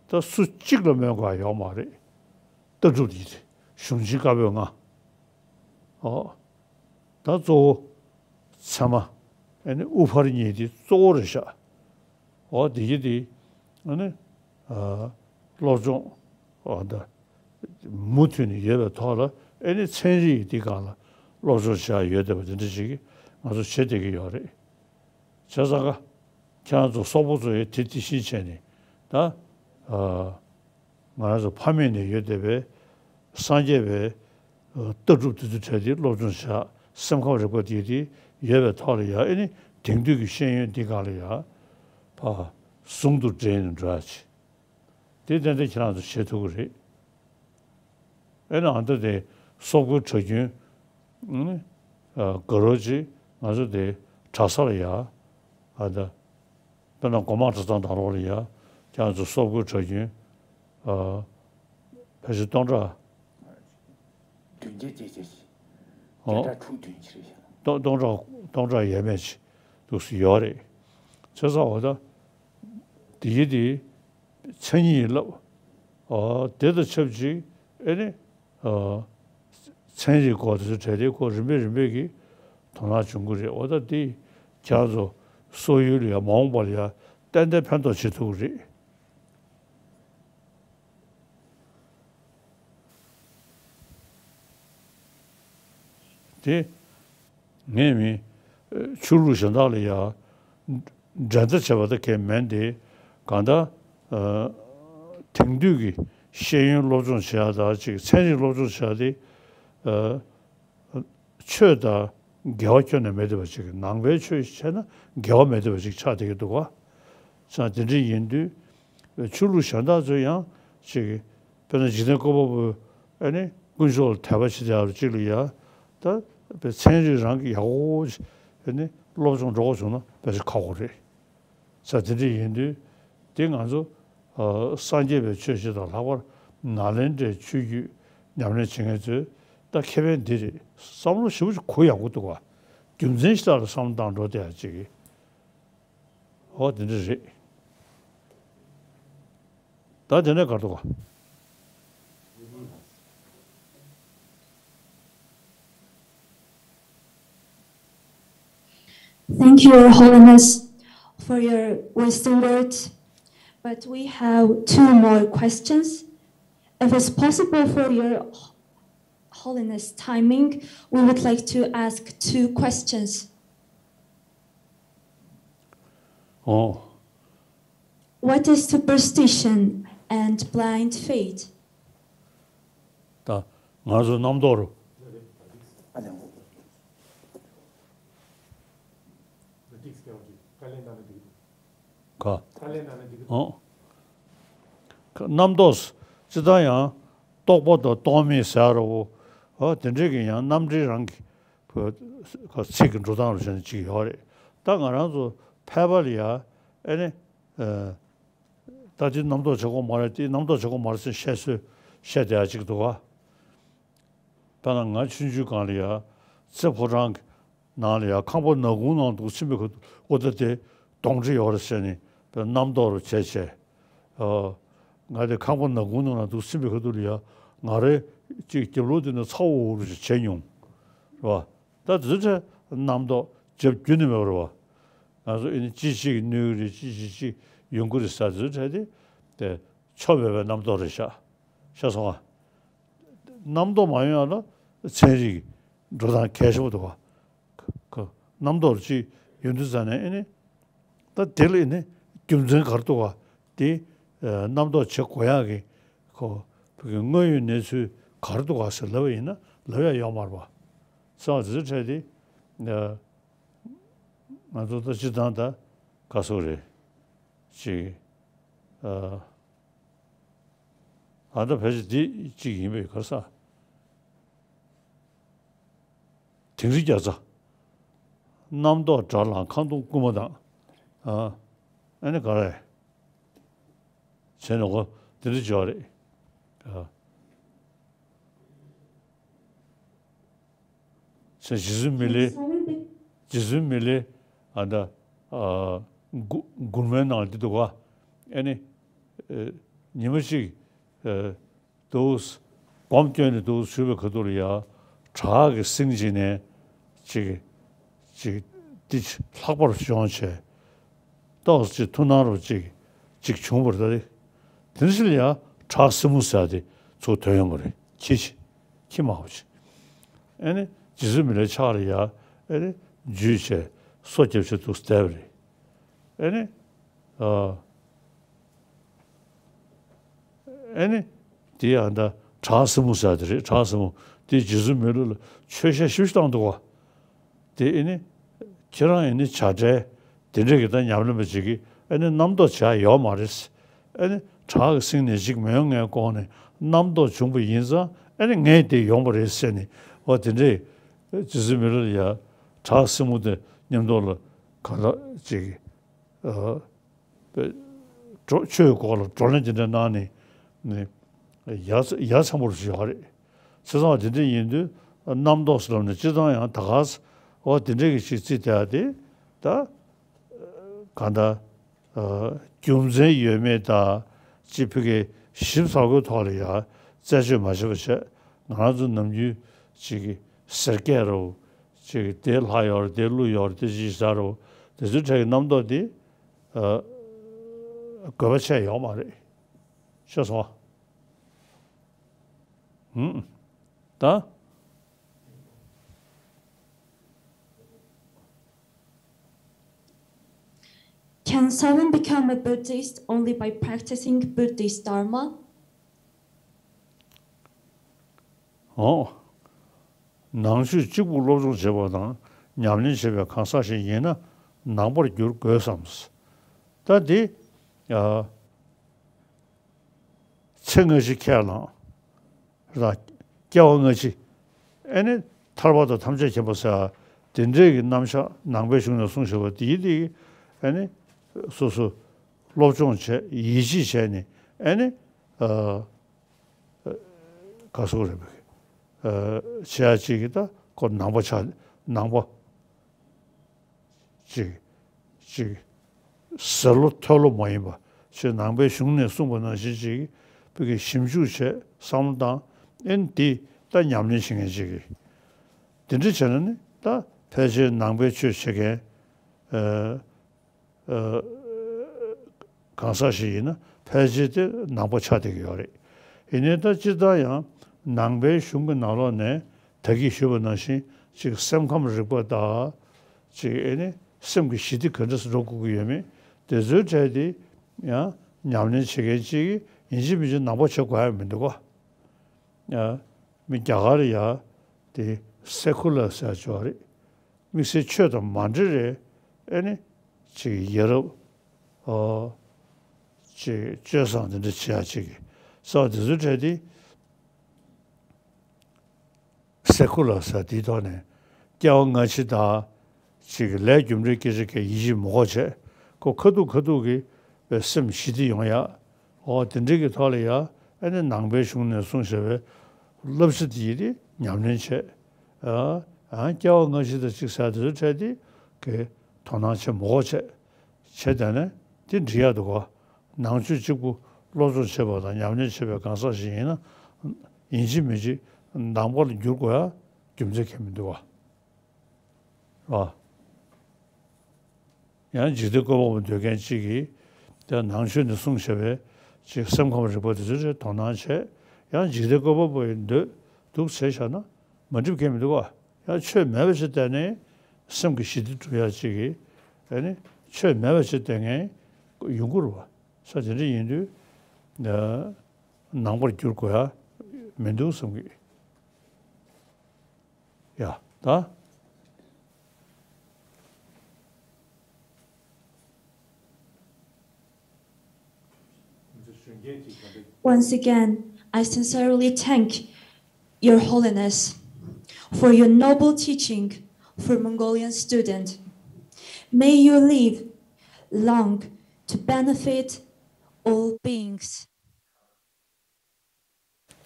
ད་སུ་གཅིག་ལ་སྨོན་དགོས་ཡ་ཡོད་མ་རེད། ལྟ་གྲུབ་འདི་ཡིན་ཏེ་གཞུང་ཆེན་བཀའ་པོད་ལྔ། ཨོ། ད་གཙོ་བོ་ཚད་མ་ཨ་ནི་དབུ་ཕར་གཉིས་འདི་གཙོ་བོ་རེད་ཤག་ཨོ་འདི་ཡིན་ཏེ་ཨ་ནི་ཨ་སློབ་སྦྱོང་ཨོ་ད། མུ་མཐུད་ནས་ཡོད་པའི་ཐོག་ལ་ཨེ་ནི་ཚན་རིག་འདི་སྒང་ལ་སློབ་སྦྱོང་བྱ་ཡ་ཡོད་བསྡད་པ་དེ་འདྲ་ཞིག་ང་ཚོ་བྱེད་བསྡད་ཀྱི་ཡོད་རེད། བྱས་ཙང་ཀ་ཁྱེད་རང་ཚོ་སོག་པོ་ཚོ་ཡང་དེ་དེ་བཞིན་བྱས་ནས་ད་ཨ་ང་རང་ཚོ་ཕ་མེས་ནས་ཡོད་བསྡད་པའི་སངས་རྒྱས་པའི་ཨ་ལྟ་གྲུབ་དེ་ཚོ་བྲལ་ཏེ་སློབ་སྦྱོང་བྱ་སེམས་ཁམས་རིག་པ་དེ་དེ་ཡོད་པའི་ཐོག་ལ་ཡ་ཨེ་ནི་དེང་དུས་ཀྱི་ཤེས་ཡོན་འདི་སྒང་ལ་ཡ་ཕ་ཟུང་དུ་འབྲེལ་ནས་འགྲོ་ཡ་ཆེ། དེ་ཏན་ཏན་ཁྱེད་རང་ཚོ་བྱེད་ཐུབ་ཀྱི་རེད། ཨེ་ན་ཨ་མདའ་དེ་སོག་པོའི་གྲྭ་རྒྱུན་ཨ་དགའ་རོགས་ཅིག་ང་ཚོ་དེ་གྲྭ་ས་ལ་ཡ་ཨ་མདའ་ དཔེར་ན་སྒོ་མང་གྲྭ་ཚང་དང་ལོག་ལ་ཡ་ཁྱེད་ཚོ་སོག་པོའི་གྲྭ་རྒྱུན་ཨ་ཕལ་ཆེར་སྟོང་ཕྲག་བདུན་བརྒྱ་བརྒྱད་བརྒྱ་ཞིག་ཨོ། སྟོང་ཕྲག་སྟོང་ཕྲག་ཡས་མས་ཅིག་འདུག་སེ་ཡོད་རེད། བྱས་ཙང་འོ་ད་དེ་ཡི་དེ་མཚན་ཉིད་ཡིན་ལབ། ཨོ་དེ་དང་ཆབས་ཅིག་ཨེ་ནི་ཨོ་ཚན་རིག་སྐོར་དེ་ཚོ་གྲས་དེ་ཁོ་རིམ་པས་རིམ་པས་ཀྱི་དོ་སྣང་བྱུང་གི་རེད། འོ་ད་དེ་ཁྱེད་ཚོ་སོག་ཡུལ་ལ་ཡ་མ་འོངས་པ་ལ་ཡ་ཏན་ཏན་ཕན་ཐོགས་བྱེད་ཐུབ་ཀྱི་རེད། དེ་ངས་མི་ཆོས་ལུགས་གཞན་དག་ལ་ཡ་འགྲན་ཟླ་བྱེད་པ་ད་གས་མིན་ཏེ། གང་ལྟར་དེང་དུས་ཀྱི་ཤེས་ཡོན་སློབ་སྦྱོང་བྱེད་ཡ་དང་ཅིག་ཚན་རིག་སློབ་སྦྱོང་བྱེད་ཡ་དེ་ཆོས་དང་འགལ་བ་ཁྱོན་ནས་མེད་བསྡད་པ་ཅིག་ནང་པའི་ཆོས་བྱས་ན་འགལ་བ་མེད་བསྡད་པ་ཅིག་ཆགས་བསྡད་ཀྱི་འདུག་ག་ཙང་དེ་འདྲ་ཡིན་དུས་ཆོས་ལུགས་གཞན་དག་ཚོ་ཡང་ཅིག་དཔེར་ན་འཇིག་རྟེན་བཀོད་པ་པོ་ཨ་ནི་དཀོན་མཆོག་ལ་དད་པ་བྱེད་ཡག་ཅིག་ལ་ཡ་ད་དཔེ་ཚན་རིག་རང་གི་ཡག་པོ་ཨ་ནི་སློབ་སྦྱོང་འགྲོ་དགོས་བྱུང་ན་དཔེ་ཞིག་ཁག་པོ་རེད། ཙང་དེ་འདྲ་ཡིན་དུས་དེ་ང་ཚོ་ཨ་སངས་རྒྱས་པའི་ཆོས་བྱེད་དང་ལྷག་པར་ནཱ་ལེནྡྲའི་ཆོས་བརྒྱུད་ཉམས་ལེན་བྱེད་མཁན་ཚོས་ད་ཁེ་ཕན་འདི་རེད་བསམ་བློ་ཞེ་པོ་ཅིག་གོ་ཡག་པོ་འདུག་ག་རྒྱུ་མཚན་ཞིག་ལ་བསམ་བློ་བཏང་འགྲོ་བསྡད་ཡག་ཅིག་གི་ཨོ་དེ་འདྲ་རེད། ད་དེ་ནས་ག་རེ་འདུག་ག Thank you, Your Holiness, for your wisdom words. But we have two more questions. If it's possible for Your Holiness timing, we would like to ask two questions. ཨོ། What is superstition and blind faith? ད་ང་ཚོ་རྣམ་རྟོག་རུ། ག་ཨོ། རྣམ་རྟོག་སྤྱི་བཏང་ཡང་རྟོག་པ་དང་རྟོག་མེད་ཟེར་ར་བོ། ཨོ་དེ་འདྲས་ཀྱི་ཡང་རྣམ་འགྲེལ་རང་གི་ཚིག་གི་འགྲོ་སྟངས་རུ་བྱས་ནས་ཅིག་ཡོད་རེད། ད་ང་རང་ཚོ་ཕལ་པ་ལ་ཡ་ཨེ་ནི། ད་དེ་རྣམ་རྟོག་བྱེད་དགོས་མ་རེད་དེ་རྣམ་རྟོག་བྱེད་དགོས་མ་རེད་ཟེར་བཤད་སྲོལ་བཤད་བསྡད་ཡ་ཅིག་འདུག་ག་དཔེར་ན་ང་ཆུང་ཆུང་སྒང་ལ་ཡ་རྩེ་ཕོ་བྲང་གི་ནང་ལ་ཡ་ཁང་པ་ནག་ཁུང་ནང་འདུག་ཕྱིན་པའི་ཁ་ཐུག་ཨོ་ད་དེ་གདོན་འདྲེ་ཡོད་རེད་ཟེར་ནས་དཔེ་རྣམ་རྟོག་རུ་བྱས་བྱས། ཨ། ང་དེ་ཁང་པ་ནག་ཁུང་ནང་ལ་འདུག་ཕྱིན་པའི་ཁ་ཐུག་ལ་ཡ་ང་རེ་གཅིག་རྒྱབ་ལོགས་དེ་ནས་ཚ་འུར་འུར་ཞིག་བྱས་མྱོང་། རེད་བ། ད་དེ་ཚོ་རྣམ་རྟོག་བྱེད་རྒྱུ་ནི་མེད་པ་རེད་བ། ང་ཚོ་ཨེ་ནི་ཅི་ཞིག་གནོད་ཀྱི་རེད་ཅི་ཞིག་ཅི་ཡོང་གི་རེད་ཟེར་དེ་ཚོ་བྱས་ཏེ་དེ་ཆོ་མེད་པའི་རྣམ་རྟོག་རེད་ཤག་ཤེས་སོང་ང་། རྣམ་རྟོག་མ་ཡོང་ཡ་ལ་ཚན་རིག་འགྲོ་སྟངས་གལ་ཆེན་པོ་འདུག་ག་ཁོ་རྣམ་རྟོག་ཅིག་ཡོང་དུས་ཙ་ནས་ཨེ་ནི། ད་དེ་ལ་ཨེ་ནི་རྒྱུ་མཚན་ག་རེ་འདུག་ག་དེ་རྣམ་རྟོག་བྱེད་དགོས་ཡག་གི་ཁོ་བོད་ཀྱི་དངོས་ཡོད་གནས་ཚུལ་ག་རེ་འདུག་ག་ཟེར་ལབ་པ་ཡིན་ན་ལབ་ཡ་ཡོད་མ་རེད་པ། སོང་ཙང་དེ་ཚོ་འཕྲད་དེ་ང་ཚོ་ད་སྤྱིར་བཏང་ད་ག་སོག་རེད་ཅིག་ཨ་ད་ཕལ་ཆེར་འདི་གཅིག་ཡིན་པའི་ག་ས། དིང་རི་རྒྱ་ཚ། རྣམ་རྟོག་དགྲར་ལངས་ཁ་འཐུང་རྐུན་མ་དང་། ཨ་ཨ་ནི་ག་རེ། བྱས་ནས་གོ་འདི་འདྲ་བྱས་པ་རེད། ཨ། ཚེ་རྗེ་བཙུན་མི་ལའི། རྗེ་བཙུན་མི་ལའི་ཨ་ད་ཨ་མགུ་མགུར་མའི་ནང་འདི་འདུག་ག་ཨེ་ནི་ཨེ་ཉི་མ་གཅིག་ཨེ་འདུག་སྒོམ་སྐྱོན་ནས་འདུག་བཞུགས་པའི་ཁ་ཐུག་ལ་ཡ་བྲག་གི་རྩེ་གཅིག་ནས་ཅིག་ཅིག་འདི་ལྷག་པར་བྱུང་བྱས། ཏོག་ཙམ་ཐུགས་སྣང་རུ་ཅིག་ཅིག་བྱུང་བར་ད་རེ། དེ་ནས་ལ་ཡ་བྲག་སྲིན་མོ་ཟེར་དེ་ཚུར་ཐོན་ཡོང་བ་རེད། ཁྱི་ཆེ། ཁྱི་མང་པོ་ཆེ། ཨེ་ནི་རྗེ་བཙུན་མི་ལའི་ཕྱག་ལ་ཡ་ཨེ་ནི་འཇུས་བྱས་སོ་བརྒྱབ་བྱས་འདུག་བསྡད་པ་རེད། ཨེ་ནི། ཨ། ཨེ་ནི། དེ་ཡང་ད་བྲག་སྲིན་མོ་ཟེར་དེ་རེད། བྲག་སྲིན་མོ་དེ་རྗེ་བཙུན་མི་ལ་ལ་མཆོད་བཤད་ཞིབ་ཞིབ་བཏང་འདུག་བ། དེ་ཨེ་ནི། ཁྱེད་རང་ཨེ་ནི་བྱ་བྲལ་དེ་འདྲས་ཀྱི་ད་ཉམས་ལེན་པ་ཅིག་གིས་ཨེ་ནི་རྣམ་རྟོག་བྱ་ཡོད་མ་རེད། ཨེ་ནི་བྲག་གི་རྩེ་ནས་ཅིག་མི་ཡོང་ངའི་ལྐོག་ནས་རྣམ་རྟོག་བྱུང་པ་ཡིན་ཙང་ཨེ་ནི་ངས་དེ་ཡོང་པ་རེད་ཟེར་ནས་འོ་དེ་འདྲས་རྗེ་བཙུན་མི་ལ་ལ་ཡ་བྲག་སྲིན་མོ་དེ་མཉམ་དུ་ལ་ག་ལ་ཅིག་ཨ། པའི་འགྲོ་ཆོས་ཀྱི་སྐོར་ལ་བགྲོ་གླེང་དེ་འདྲ་གནང་ནས་ནི་ཡ་ཡ་མཚན་པོ་ཞིག་ཡོད་རེད། བྱས་ཙང་དེ་འདྲ་ཡིན་དུས་རྣམ་རྟོག་ཟེར་ལབ་ནས་སྤྱིར་བཏང་ཡང་ད་ག་ས་འོ་དེ་འདྲ་གི་ཞིག་རྩིས་བསྡད་ཡ་དེ་ད་གང་ལྟར། ཨ། རྒྱུ་མཚན་ཡོད་མེད་དང་སྤྱི་ཕི་གའི་ཞིབ་ཚགས་པོའི་ཐོག་ལ་ཡང་རྩད་གཅོད་མ་བྱེད་པ་བྱས། ང་རང་ཚོ་ནམ་རྒྱུན་ཅིག་གི་ཟེར་སྐད་རོ། ཅིག་གི་དེ་ལྷ་ཡོད་རེད། དེ་ཀླུ་ཡོད་རེད། དེ་ཅི་ཟེར་རོ། དེ་ཚོའི་གྲས་ཀྱི་རྣམ་རྟོག་དེ་ཨ། དགོས་པ་ཆེ་ཡོད་མ་རེད། ཤེས་སོང་ཨ། ཧུམ། ད། Can someone become a Buddhist only by practicing Buddhist Dharma? ཨོ། ནང་ཆོས་གཅིག་པུ་སློབ་སྦྱོང་བྱེད་པ་དང་ཉམས་ལེན་བྱེད་པའི་གང་ཟག་ཞིག་ཡིན་ན་ནང་པར་འགྱུར་དགོས་སམ། ད་འདི། ཨ། ཚེ་སྔ་ཕྱི་ཁས་བླངས། ར། སྐྱེ་བ་སྔ་ཕྱི། ཨེ་ནི་ཐར་པ་དང་ཐམས་ཅད་མཁྱེན་པ་ཟེར་དེ་འདྲའི་གི་རྣམ་གཞག་ནང་པའི་གཞུང་ནས་གསུངས་བཞག་པ་དེའི་དེ་ཨེ་ནི་སོ་སོ་སློབ་སྦྱོང་བྱས་ཡིད་ཆེས་བྱས་ནས་ཨེ་ནི་ཨ། ག་སོགས་རེད་པས། ཨ། བྱེད་ཡ་གཅིག་གི་ད་ཁོ་ནང་པ་ཆགས་ནང་པ། ཅིག་ཅིག་ཟེར་ལོ་ཐོས་ལོ་མ་ཡིན་པ་ཞེས་ནང་པའི་གཞུང་ནས་གསུངས་པ་ནང་བཞིན་ཅིག་བོད་ཀྱི་ཞིབ་འཇུག་བྱས་བསམ་བློ་བཏང་ཨེ་ནི་འདི་ད་ཉམས་ལེན་བྱེད་མཁན་ཅིག་གིས་དེ་འདྲ་བྱས་ན་ནི་ད་ཕལ་ཆེར་ནང་པའི་ཆོས་བྱེད་མཁན་ཨ། ཨ། གང་ཟག་ཞིག་ཡིན་ན་ཕལ་ཆེར་དེ་ནང་པ་ཆགས་བསྡད་ཀྱི་ཡོད་རེད། ཡིན་ནའི་ད་སྤྱིར་བཏང་ཡང་ནང་པའི་གཞུང་གི་ནང་ལོགས་ནས་ད་གིན་ཞུས་པ་ནང་བཞིན་ཅིག་སེམས་ཁམས་རིག་པ་དང་ཅིག་ཨེ་ནི་སེམས་ཀྱི་ཞི་བདེ་ག་འདྲ་སེ་འགྲོ་དགོས་ཀྱི་ཡོད་མེད་དེ་ཚོའི་གྲས་དེ་ཡང་ཉམས་ལེན་བྱེད་མཁན་ཅིག་ཡིན་གཅིག་མིན་གཅིག་ནང་པ་བྱེད་དགོས་ཡ་མི་འདུག་ག་ཡ། མི་རྒྱ་གར་ཡ་དེ་སེ་ཁུ་ལར་ཟེར་ཡ་ཅིག་ཡོད་རེད། དམིགས་བསལ་ཆོས་དང་མ་འབྲེལ་རེད། ཨེ་ནི་ཅིག་ཡ་རབས་ཨ་ཅིག་སྤྱོད་བཟང་དེ་འདྲ་བྱེད་ཡ་ཅིག་གི་ས་དེ་ཚོའི་གྲས་དེ་སེ་ཁུ་ལར་ཟེར་དེའི་ཐོག་ནས་སྐྱེ་བ་སྔ་ཕྱི་དང་ཅིག་གི་ལས་རྒྱུ་འབྲས་སྐད་ཆ་གས་ཡིད་ཆེས་མི་དགོས་བྱས་ཁོ་ཁ་ཐུག་ཁ་ཐུག་གི་བའི་སེམས་ཞི་བདེ་ཡོང་ཡ། འོ་དེ་འདྲའི་གི་ཐོག་ལ་ཡ་ཨེ་ནི་ནང་པའི་གཞུང་ནས་གསུངས་བཞག་པའི་བསླབ་བྱ་དེ་ཡི་དེ་ཉམས་ལེན་བྱས། ཨ་ཨ་སྐྱེ་བ་སྔ་ཕྱི་དང་གཅིག་ཟེར་དེ་ཚོའི་གྲས་དེ་གི་དོ་སྣང་བྱེད་མི་དགོས་བྱས་བྱས་དེ་ནས་དེ་འགྲིག་ཡ་འདུག་ག་ནང་ཆོས་གཅིག་པུ་སློབ་སྦྱོང་བྱེད་པ་དང་ཉམས་ལེན་བྱེད་པའི་གང་ཟག་ཞིག་ཡིན་ན་ཡིན་གཅིག་མིན་གཅིག་ནང་པ་ལ་འགྱུར་དགོས་ཡ་རྒྱུ་མཚན་གང་ཡང་མི་འདུག་ག་ཨ། ཡང་འཇིག་རྟེན་བཀོད་པ་པོ་འདོད་མཁན་གཅིག་གིས་དེ་ནང་ཆོས་ནས་གསུངས་བཞག་པའི་ཅིག་སེམས་ཁམས་རིག་པ་དེ་ཚོ་ལ་དོ་སྣང་བྱས་ཡང་འཇིག་རྟེན་བཀོད་པ་པོ་ཡི་འདོད་འདུག་ཟེར་བཞག་ན་མ་འགྲིག་མཁན་མི་འདུག་ག་ཡང་ཆོས་མེད་པ་ཞིག་བལྟས་ནས་སེམས་ཀྱི་ཞི་བདེ་སྒྲུབ་ཡ་གཅིག་གིས་ཨ་ནི་ཆོས་མེད་པ་ཞིག་བལྟས་མཁན་ཡོང་གི་རེད་བ། ས་དེ་འདྲ་ཡིན་དུས་ནང་པར་འགྱུར་དགོས་ཡ་མི་འདུག་བསམ་གི། ཡ་ད། Once again, I sincerely thank Your Holiness for your noble teaching for Mongolian student. May you live long to benefit all beings.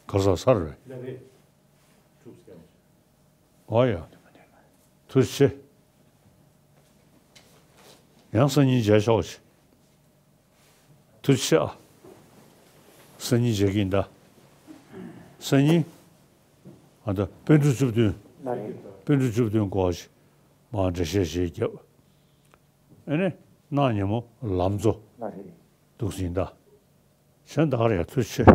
ག་ས་སར་རེད། ཨོ་ཡ། ཐུགས་རྗེ་ཆེ། ཡང་སང་ཉིན་མཇལ་ཆོག་ཅིག་ཐུགས་རྗེ་ཆེ་ཨ། སང་ཉིན་མཇལ་གྱིན་གདའ། སང་ཉིན། ཨ་ད་པཎ་གྲུབ་བཅུ་བདུན། པཎ་གྲུབ་བཅུ་བདུན་སྐོར་ཅིག་མར་འགྲེལ་བཤད་ཞིག་བརྒྱབ། ཨ་ནི་གནངས་ཉིན་མོ་ལམ་གཙོ་འདུག་ཟིན་གདའ། གཞན་དག་རེ་ཡ་ཐུགས་རྗེ་ཆེ།